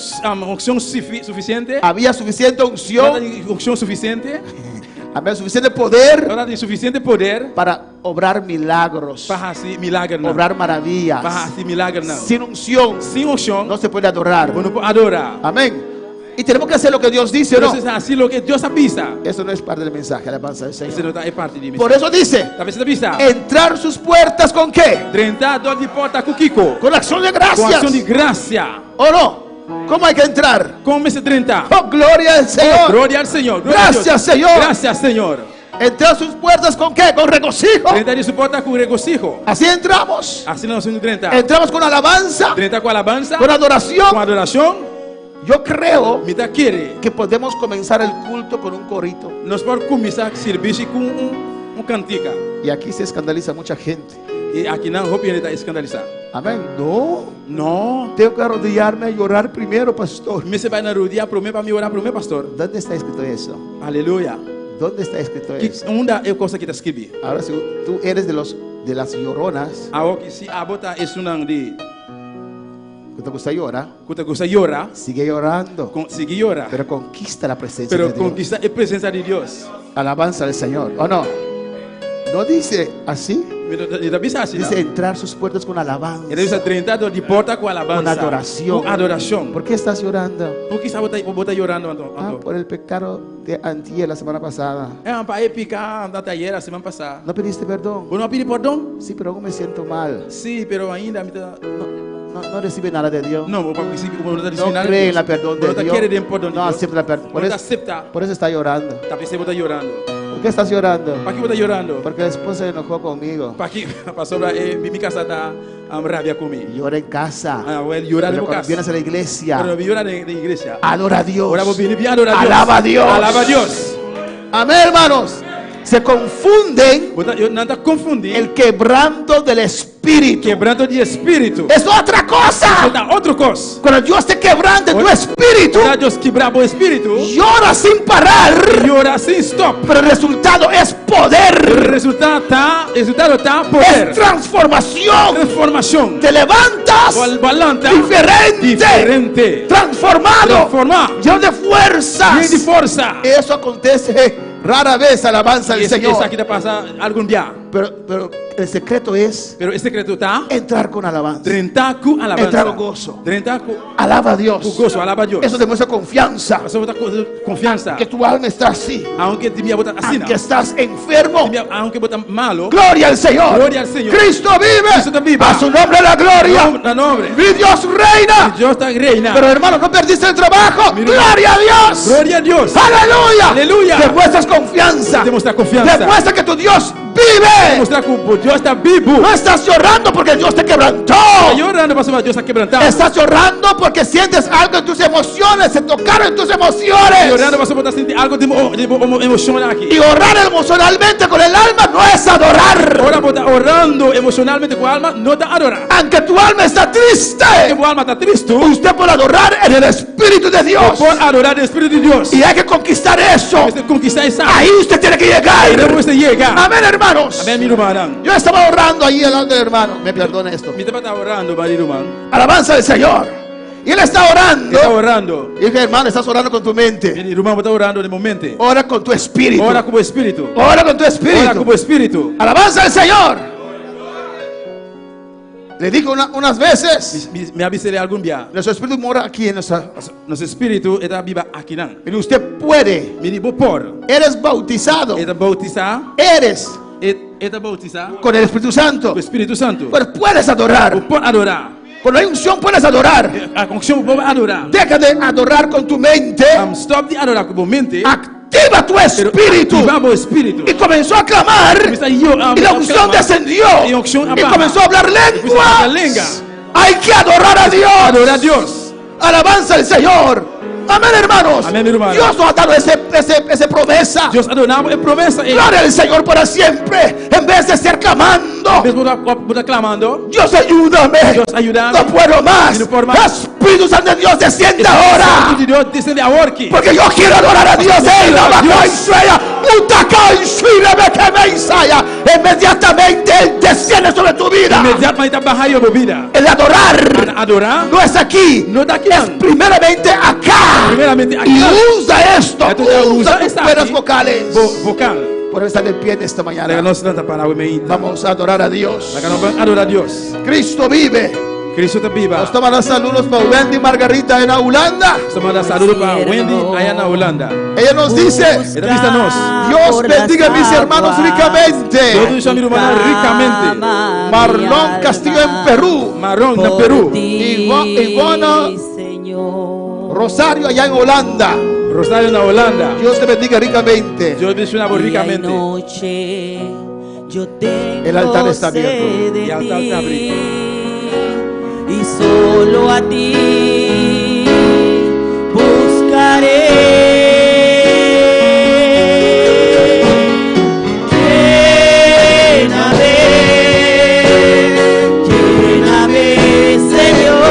unshon sufisiente. había suficiente unción, Tabatin unshon sufisiente. había suficiente poder Tabatin sufisiente poder para obrar milagros, pa hasi milagernan. obrar Pa maravillas. hasi milagernan. Sin unción Sin unshon, no se puede adorar. bo no por adorá. Amén. Y tenemos que hacer lo que Dios dice, ¿o no? Entonces, hasi loke Dios a bisa. Eso no es parte del mensaje, alabanza del Esei Señor. no ta e parti di Por eso dice, Ta p'esei e ta bisa. entrar sus puertas con qué? Drenta dor di porta ku kiko. Con acción de Ku akshon di gracias. grasia. ¿O no? ¿Cómo hay que entrar? Kon mester drenta? Oh, gloria al Señor. Gloria al Señor. Gloria a Dios. Gracias, Señor. Gracias, Señor. Entrar sus puertas con qué? Con regocijo. Drenta den su porta ku regosiho. Así entramos. Asina nos ta drenta. Entramos con alabanza, Drenta ku alabansa, con adoración. ku adorashon. Yo creo Mi ta kere. que podemos comenzar el culto con un corito. Nos por kuminsá servisio ku un, un kantika. Y aquí se escandaliza mucha gente. I akinan hopi ta eskandalisá. Amén. No. No. Tengo que arrodillarme a llorar primero, pastor. Mester bai na rudia promé pa mi ora promé, pastor. ¿Dónde está escrito eso? Aleluya. ¿Dónde está escrito Ki, eso? unda e kos aki ta skirbí? Ahora, si tú eres de los de las lloronas, Awor si abo ta esunnan di que te gusta llorar, ku ta gusta yora, sigue llorando, kon, sigui yora. pero conquista la presencia Pero de Dios. konkistá e presensia di Dios. Alabanza al Señor, ¿o no? No dice así, E ta bisa asina. dice entrar sus puertas con alabanza, E ta bisa drenta dor di porta ku alabansa. con adoración. Ku adorashon. ¿Por qué estás llorando? Pakiko bo ta bo ta yorando anto? Ah, anto? por el pecado de antier la semana pasada. E, pa e piká di ayera siman pasá. ¿No pediste perdón? Bo no a pidi pordon? Sí, pero aún me siento mal. Sí, pero ainda mi ta No, no, no recibe nada de Dios. No, no, No cree en la perdón de No Dios. kere den pordon di No Dios. acepta la perdón. Por No eso, aseptá. por eso está llorando. Ta p'esei bo ta yorando. ¿Por qué estás llorando? Pakiko bo ta yorando? Porque la esposa se enojó conmigo. Pakiko pasobra eh, mi kasá ta rabia ku mi. Llora en casa. Ah, well, yora Pero den cuando kas. vienes a la iglesia, Pero yora den iglesia. adora a Dios. Ora bo bini, adorá Dios. Alaba a Dios. Alaba Dios. Amén, hermanos. Se confunden Bo ta, nan ta konfundí el quebranto del espíritu. kebranto di spiritu. Es otra cosa. Ta otro kos. Cuando Dios te quebranta tu espíritu, Ora Dios kibra bo spiritu, llora sin parar. yora sin stòp. Pero el resultado es poder. Resultado ta, resultado ta poder. Es transformación. Transformashon. Te levantas Bo lanta. diferente, Diferente. transformado, Transformá. lleno de fuerzas. Yen di forsa. Eso acontece rara vez, alabanza al E, Señor. esaki ta pasa algun dia. Pero el secreto es Pero e sekreto ta entrar con alabanza. drenta ku alabansa. Entrar con gozo. Drenta ku Alaba a Dios. ku goso, alaba Dios. Eso demuestra confianza. Esei ta konfiansa. Que tu alma está así. Aunke mi bo ta asina. Aunque estás enfermo. Aunke bo ta malu. Gloria al Señor. Gloria al Señor. Cristo vive. Cristo vive. A su nombre la gloria. Na nòmber. Mi Dios reina. Dios ta reina. Pero hermano, no perdiste el trabajo. Mira. Gloria a Dios. Gloria na Dios. Aleluya. Aleluya. Demuestras confianza. Demuestra konfiansa. Demuestra que tu Dios vive. Mustra ku bo Dios ta bibu. No estás llorando porque Dios te quebrantó. Ta yorando pasobra Dios a kebrantá. Estás llorando porque sientes algo en tus emociones, se tocaron en tus emociones. Yorando pasobra bo ta sinti algu den bo emoshonnan aki. Y orar emocionalmente con el alma no es adorar. Ora bo ta orando emoshonalmente ku alma, no ta adorá. Aunque tu alma está triste, Aunke bo alma ta tristu, usted puede adorar en el Espíritu de Dios. Bo por adorá den Spiritu di Dios. Y hay que conquistar eso. Mester konkistá esaki. Ahí usted tiene que llegar. Einan bo mester yega. Amén, hermanos. Amén, mi rumannan. Yo estaba orando ahí al lado del hermano. Me perdone esto. Mi tabata orando, banda di ruman. Alabanza al Señor. Y él está orando. E ta orando. Y dije, hermano, estás orando con tu mente. Mi ruman, bo ta orando den bo mente. Ora con tu espíritu. Ora ku bo espíritu. Ora con tu espíritu. Ora ku bo espíritu. Alabanza al Señor. Le digo unas veces. Mi a bis'é algun bia. Nuestro espíritu mora aquí en nuestra. Nos espíritu e ta biba akinan. Mire, usted puede. Mi di bo por. Eres bautizado. E ta boutisá. Eres. E ta boutisá. Con el Espíritu Santo. Ku Spiritu Santu. Pues puedes adorar. Bo por adorá. Con la unción puedes adorar. Ku unshon bo por adorá. Deja de adorar con tu mente. Stòp di adorá ku bo mente. Activa tu espíritu. Aktivá bo espíritu. Y comenzó a clamar. Y la unción descendió. Y comenzó a hablar lenguas. Hay que adorar a Dios. Adorá Dios. Alabanza al Señor. Amén, hermanos. Amén, mi ruman. Dios nos ha dado ese promesa. Dios a duna e promesa. Gloria al Señor para siempre. En vez de estar clamando. Bes bo ta klamando. Dios, ayúdame. Dios, ayúdame. No puedo más. No puedo más. Espíritu Santo de Dios, desciende ahora. Spiritu di Dios, desendé awor aki. Porque yo quiero adorar a Dios. Ey, la vaca y sueña. Utaka y suira, me quemé y saya. Inmediatamente Él desciende sobre tu vida. Inmediatamente e ta baha riba bo bida. El adorar. Adorá. No es aquí. No ta aki. Es primeramente acá. Primeramente acá. Y usa esto. Usa Usa tus cuerdas vocales. Bo vokal. Por estar de pie en esta mañana. Laga nos lanta para awe mainta. Vamos a adorar a Dios. Laga nos ban adorá Dios. Cristo vive. Cristo ta biba. Nos ta manda saludos pa Wendy Margarita en Hulanda. Nos ta manda saludo pa Wendy aya na Hulanda. Ella nos dice, E ta bisa nos. Dios bendiga a mis hermanos ricamente. Dios bendiciona mi rumannan ricamente. Marlon Castillo en Perú. Marlon na Perú. Ivona Rosario allá en Holanda. Rosario na Holanda. Dios te bendiga ricamente. Dios bendiciona bo ricamente. El altar está abierto. E altar ta habrí. Y solo a ti buscaré. Lléname, lléname, Señor.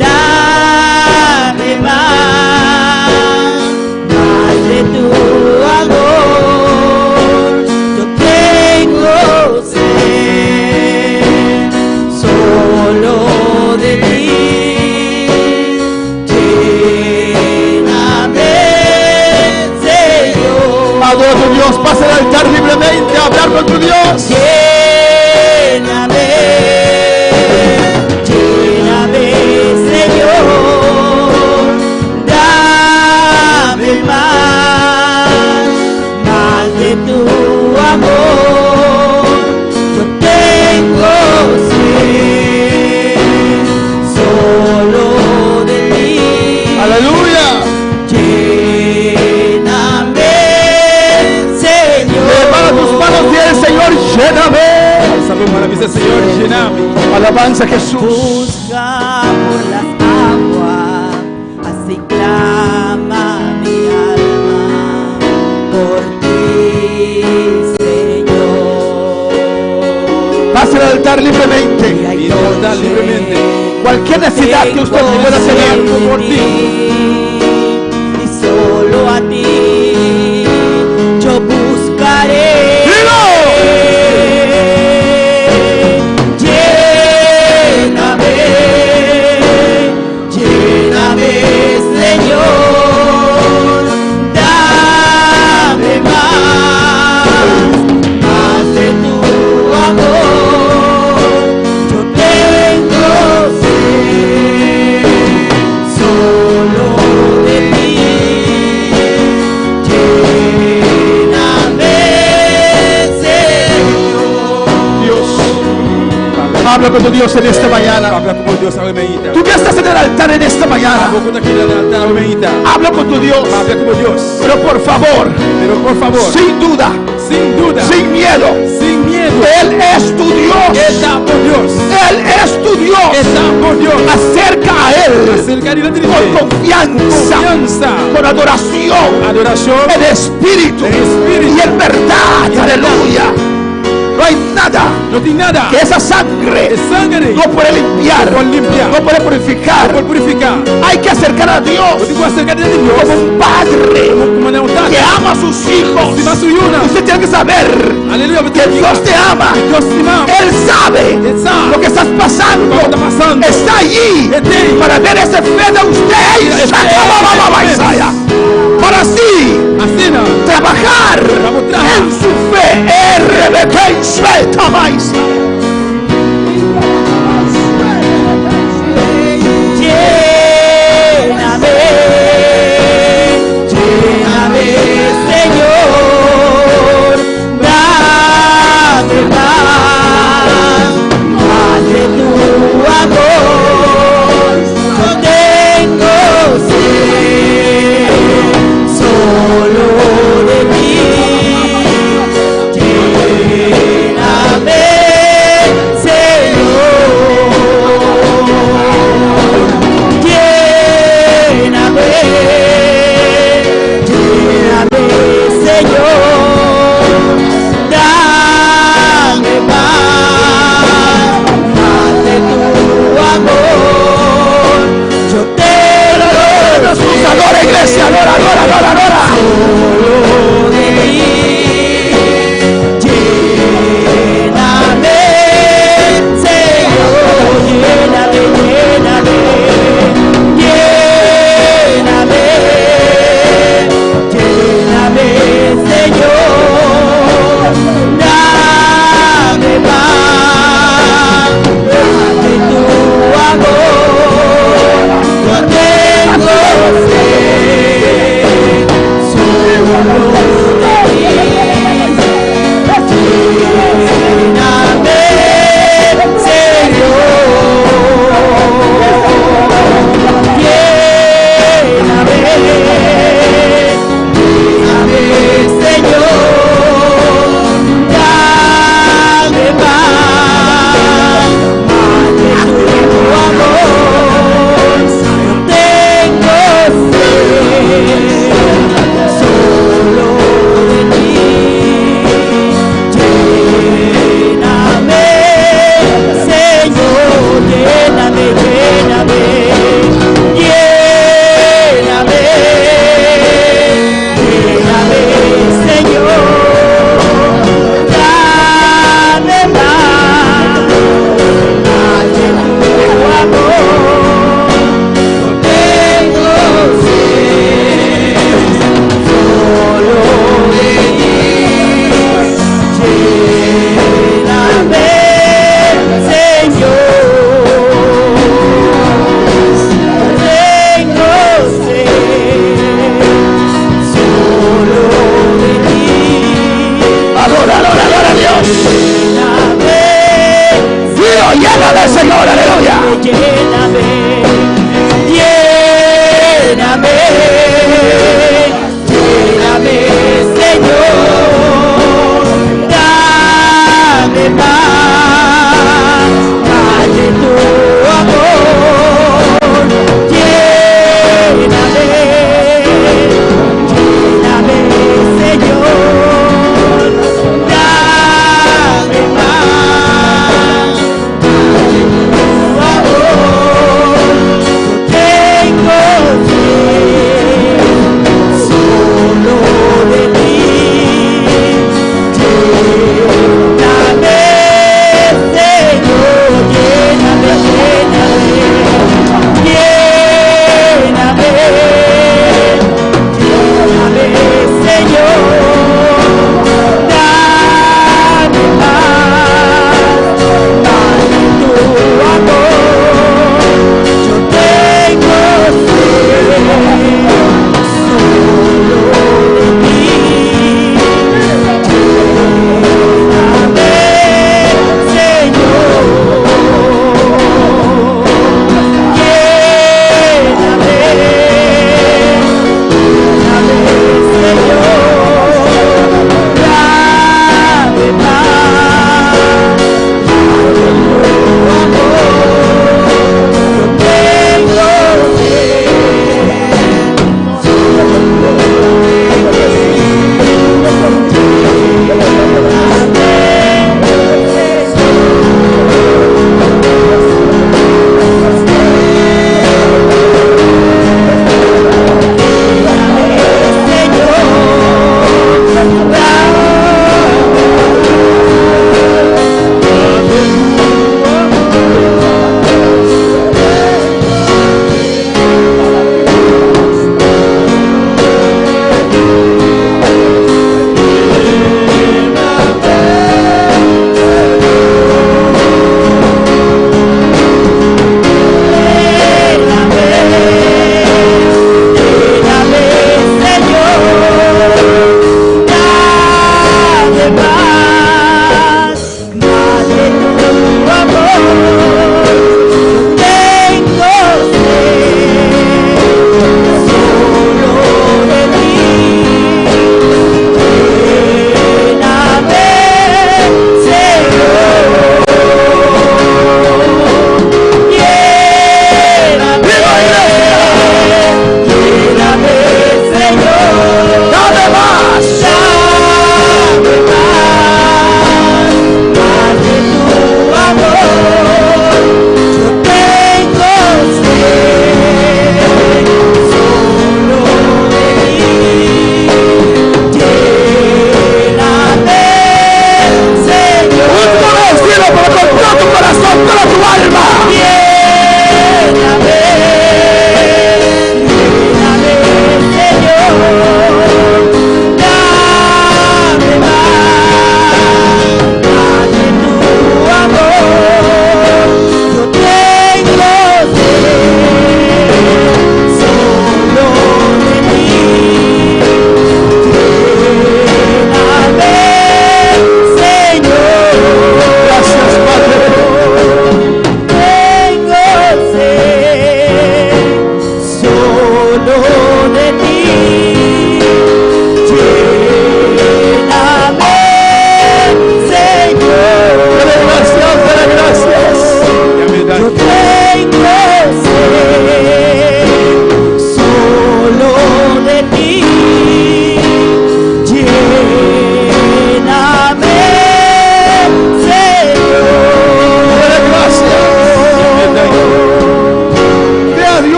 Dame más, más de tu amor. Yo tengo sed solo de ti. Lléname, Señor. Adora a tu Dios, pasa al altar libremente a hablar con tu Dios. Lléname, lléname, Señor. Dame más, más de tu amor. Yo tengo sed solo de ti. Aleluya. Lléname, Señor. Levanta tus manos y el Señor, lléname. Alsa bo man bisa Señor, yena mi. Alabanza a Jesús. Busca por las aguas, así clama mi alma por ti, Señor. Pasa al altar libremente. Y hay Y al altar noche libremente. Cualquier necesidad que usted pueda tener por ti y solo a ti yo buscaré. ¡Dilo! Lléname, lléname, Señor. Dame más, más de tu amor. Yo tengo sed solo Habla con tu Dios en esta mañana. Papia ku bo Dios awe mainta. Tú que estás en el altar en esta mañana. Abo ku ta aki na altar awe mainta. Habla con tu Dios. Papia ku bo Dios. Pero por favor, Pero por fabor. sin duda, Sin duda. sin miedo, Sin miedu. Él es tu Dios. E ta bo Dios. Él es tu Dios. E ta bo Dios. Acerca a Él Aserká dilanti di con dje. confianza, Konfiansa. con adoración, Adorashon. en espíritu, En espíritu. y en verdad. Y en verdad. Aleluya. No hay nada No tin nada. que esa sangre E sanger no puede limpiar, No por limpia. no puede purificar. No por purifiká. Hay que acercar a Dios Bo tin ku aserká dilanti di Dios. como un padre Manera un que tata. ama a sus hijos. Stima su yunan. Usted tiene que saber Aleluya. que Dios te ama. Dios stima bo. Él sabe E sa. lo que estás pasando. Lo que está pasando. Está allí Está para ver esa fe de usted. Para así Asina. trabajar Vamos a trabajar. en su fe. RBP suelta mais. Lléname, lléname, Señor, dame más, más de tu amor. Yo tengo sed solo de ti. Lléname, Señor. Lléname, lléname, Señor. Dame más, más de tu amor. Yo tengo Adora, iglesia, adora, adora, adora, adora. solo de ti. Lléname, Señor, lléname, lléname, lléname, lléname, Señor. Dame más, dame tu amor. Yo tengo sed solo de ti. Lléname, Señor. Lléname, lléname, Señor. Dame más, más de tu amor. Yo tengo sed solo de ti. Lléname, Señor, lléname, lléname, lléname, lléname, Señor. Dame más, más de tu amor. Yo tengo sed solo de ti. Lléname, Señor. Tengo sed solo de ti. Adora, adora, adora a Dios. Lléname, Dios, lléname, Señor, aleluya. Lléname, lléname, lléname, Señor. Dame más, más de tu amor. Lléname, lléname, Señor. Dame más, más de tu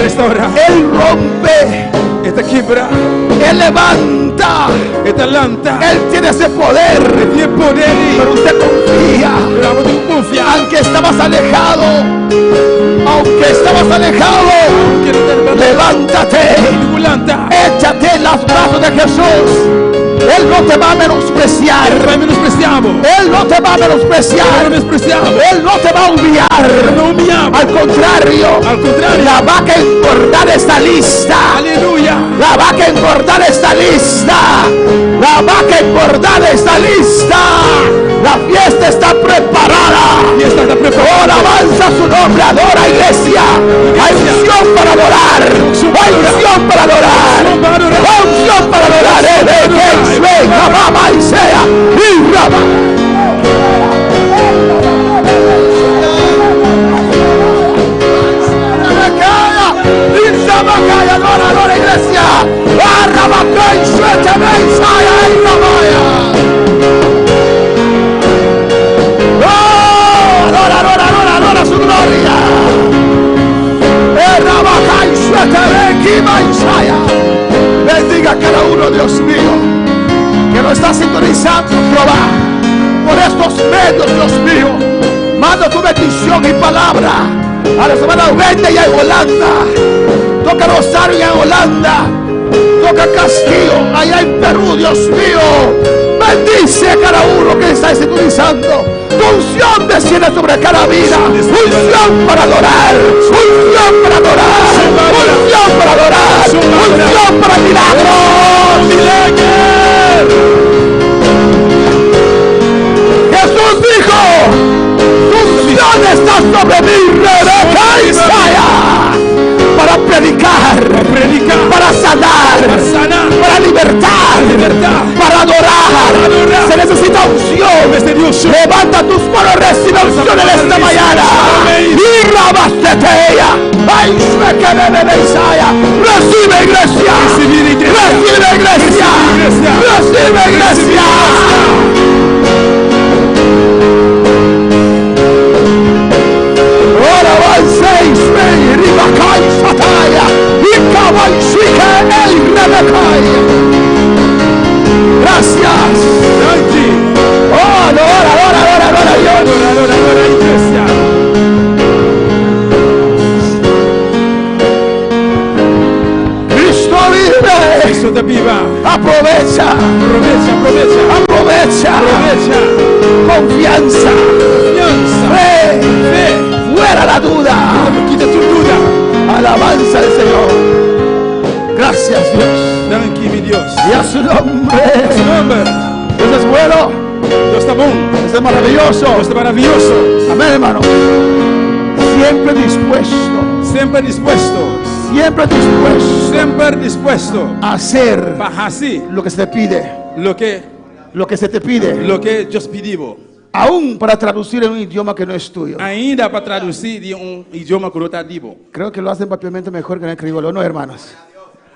Restaurá. Él rompe. E ta kibra. Él levanta. E ta lanta. Él tiene ese poder. E tin e poder ei. Pero usted confía. Pero abo tin ku konfia. Aunque estabas alejado. Aunque estabas alejado. Levántate. Lanta. Échate en los brazos de Jesús. Él no te va a menospreciar. E no ta bai menospresiá bo. Él no te va a menospreciar. E no ta menospresiá bo. Él no te va a humillar. E no humiá bo. Al contrario. Al kontrario. La vaca engordada está lista. Aleluya. La vaca engordada está lista. La vaca engordada está lista. La fiesta está preparada. Fiesta ta prepará. Oh, alabanza su nombre. Adora, iglesia. Hay unción para adorar. Hay unción para adorar. Hay unción para adorar. Eh, eh, eh, Jababa y sea. Y Rabba. Adora, adora, iglesia. Arrabacay, suéteme, Isaya, y Rabaya. Oh, adora, adora, adora, adora su gloria. Errabacay, suéteme, Kima, Isaya. Bendiga a cada uno, Dios mío, que nos está sintonizando, Jehová, por estos medios, Dios mío. Manda tu bendición y palabra a la semana Vende y en Holanda. Toca Rosario y en Holanda. Toca Castillo, allá en Perú, Dios mío. Bendice a cada uno que está sintonizando. Tu unción desciende sobre cada vida. Unción para adorar. Unción para adorar. Unción para adorar. Unción para milagros. Jesús dijo: Tu unción está sobre mí, Rebeca Isaya, para predicar, para sanar, para libertar, para adorar. Se necesita unción. Levanta tus manos, recibe unción en esta mañana. Y rabastetea. Ay, sueque, Isaya. Recibe iglesia. Recibe iglesia. Recibe iglesia. Ora vai seis, vem, ribacai, sataya, icawai, suica, el, rebecai. Gracias. Danki. Oh, adora, adora, adora, adora a Dios. Adora, adora, adora, iglesia. Cristo vive. Cristo ta biba. Aprovecha. Aprovecha, aprovecha. Aprovecha. Aprovecha. Confianza. Konfiansa. Fe. Fe. Fuera la duda. Kita tur duda. Alabanza al Señor. Gracias, Dios. Danki, mi Dios. Y a su nombre. Su nòmber. Dios es bueno. Dios ta bon. Dios es maravilloso. Dios ta maravioso. Amén, hermano. Siempre dispuesto. Semper dispuesto. Siempre dispuesto Semper dispuesto. a hacer Pa hasi lo que se te pide. loke Lo que se te pide. loke Dios pidi bo. Aún para traducir en un idioma que no es tuyo. Ainda pa tradusí den un idioma ku no ta di bo. Creo que lo hacen papiamento mejor que en el criollo, ¿no, hermanos?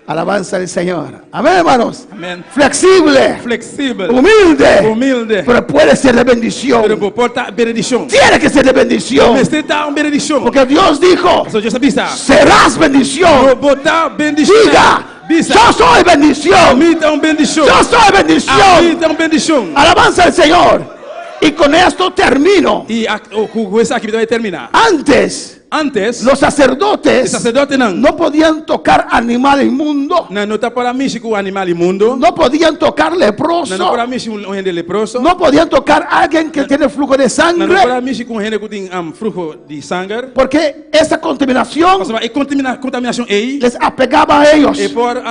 Alabanza al Señor. Amén, hermanos. Amèn. Flexible, Fleksibel. humilde, Humilde. pero puede ser de bendición. Pero bo por ta bendishon. Tiene que ser de bendición. Mester ta un bendishon. Porque Dios dijo, Pasobra Dios a bisa. serás bendición. Lo bo ta bendishon. Diga, Bisa. yo soy bendición. Mi ta un bendishon. Yo soy Ami bendición. ta un bendishon. Alabanza al Señor. Y con esto termino. I ku esaki mi ta bai terminá. Antes, Antes, los sacerdotes saserdotenan no podían tocar animal inmundo. nan no tabata por a mishi ku animal inmundo. No podían tocar Nan no leproso. por a mishi un hende leproso. No podían tocar a alguien que tiene flujo de Nan no por a sangre. mishi ku hende ku tin fluho di sanger. Porque esa contaminación Pasobra e kontaminashon ei les apegaba a ellos. e por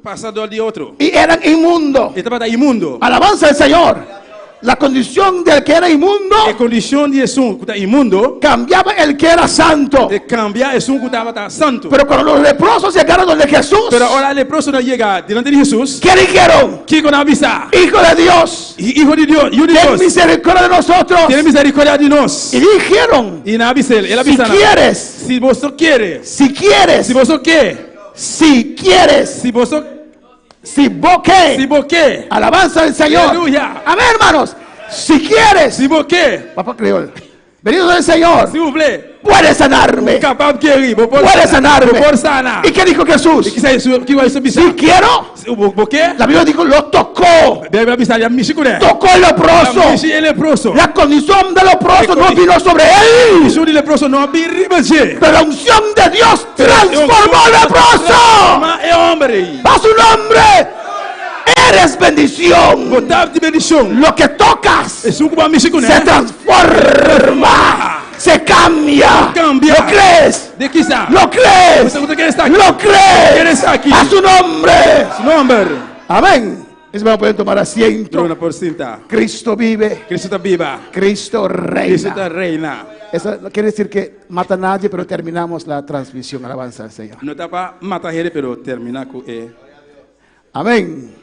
pasa dor di otro. Y eran inmundos. E tabata inmundo. Alabanza al Señor. La condición del que era inmundo E kondishon di esun ku ta inmundo cambiaba el que era santo. ta kambia esun ku tabata santu. Pero cuando los leprosos llegaron donde Jesús, Pero ora leprosonan a yega dilanti di Hesus, ¿qué dijeron? Kiko nan a bisa? Hijo de Dios, Yu di Dios, yu di ten Dios. misericordia de nosotros. Tene miserikòrdia di nos. Y dijeron, I nan a bisa, el a si bisa. quieres, Si bo ke, si quieres, si bo ke, si quieres, si bo si vos qué, si bo ke, alabanza al Señor. Aleluya. Amén, hermanos. Si quieres, si bo ke, papá creol. Bendito sea el Señor. Si bo vle. Puede sanarme. Kapab geri. Bo por Puede sanarme. Bo por sana. ¿Y qué dijo Jesús? I kisa Hesus, kiko Hesus a bisa? Si quiero. Bo ke? La Biblia dijo, lo tocó. Beibel a bisa, el a mishi kuné. Tocó el leproso. El a mishi e leproso. La condición del leproso no vino sobre él. Kondishon di leproso no a bin riba dje. Pero la unción de Dios transformó al leproso. Transformá e hòmber ei. A su nombre. Eres bendición. Bo ta di bendishon. Lo que tocas Esun ku bo a mishi kuné. se transforma. Se cambia. Cambia. ¿Lo crees? Di kisa. ¿Lo crees? Bo ta kere esaki. ¿Lo crees? Kere esaki. A su nombre. Su nòmber. Amén. Mis hermanos pueden tomar asiento. Rumannan por sinta. Cristo vive. Kristu ta biba. Cristo reina. Kristu ta reina. Eso no quiere decir que mata a nadie, pero terminamos la transmisión. Alabanza al Señor. No ta pa mata hende, pero terminá ku e. Amén.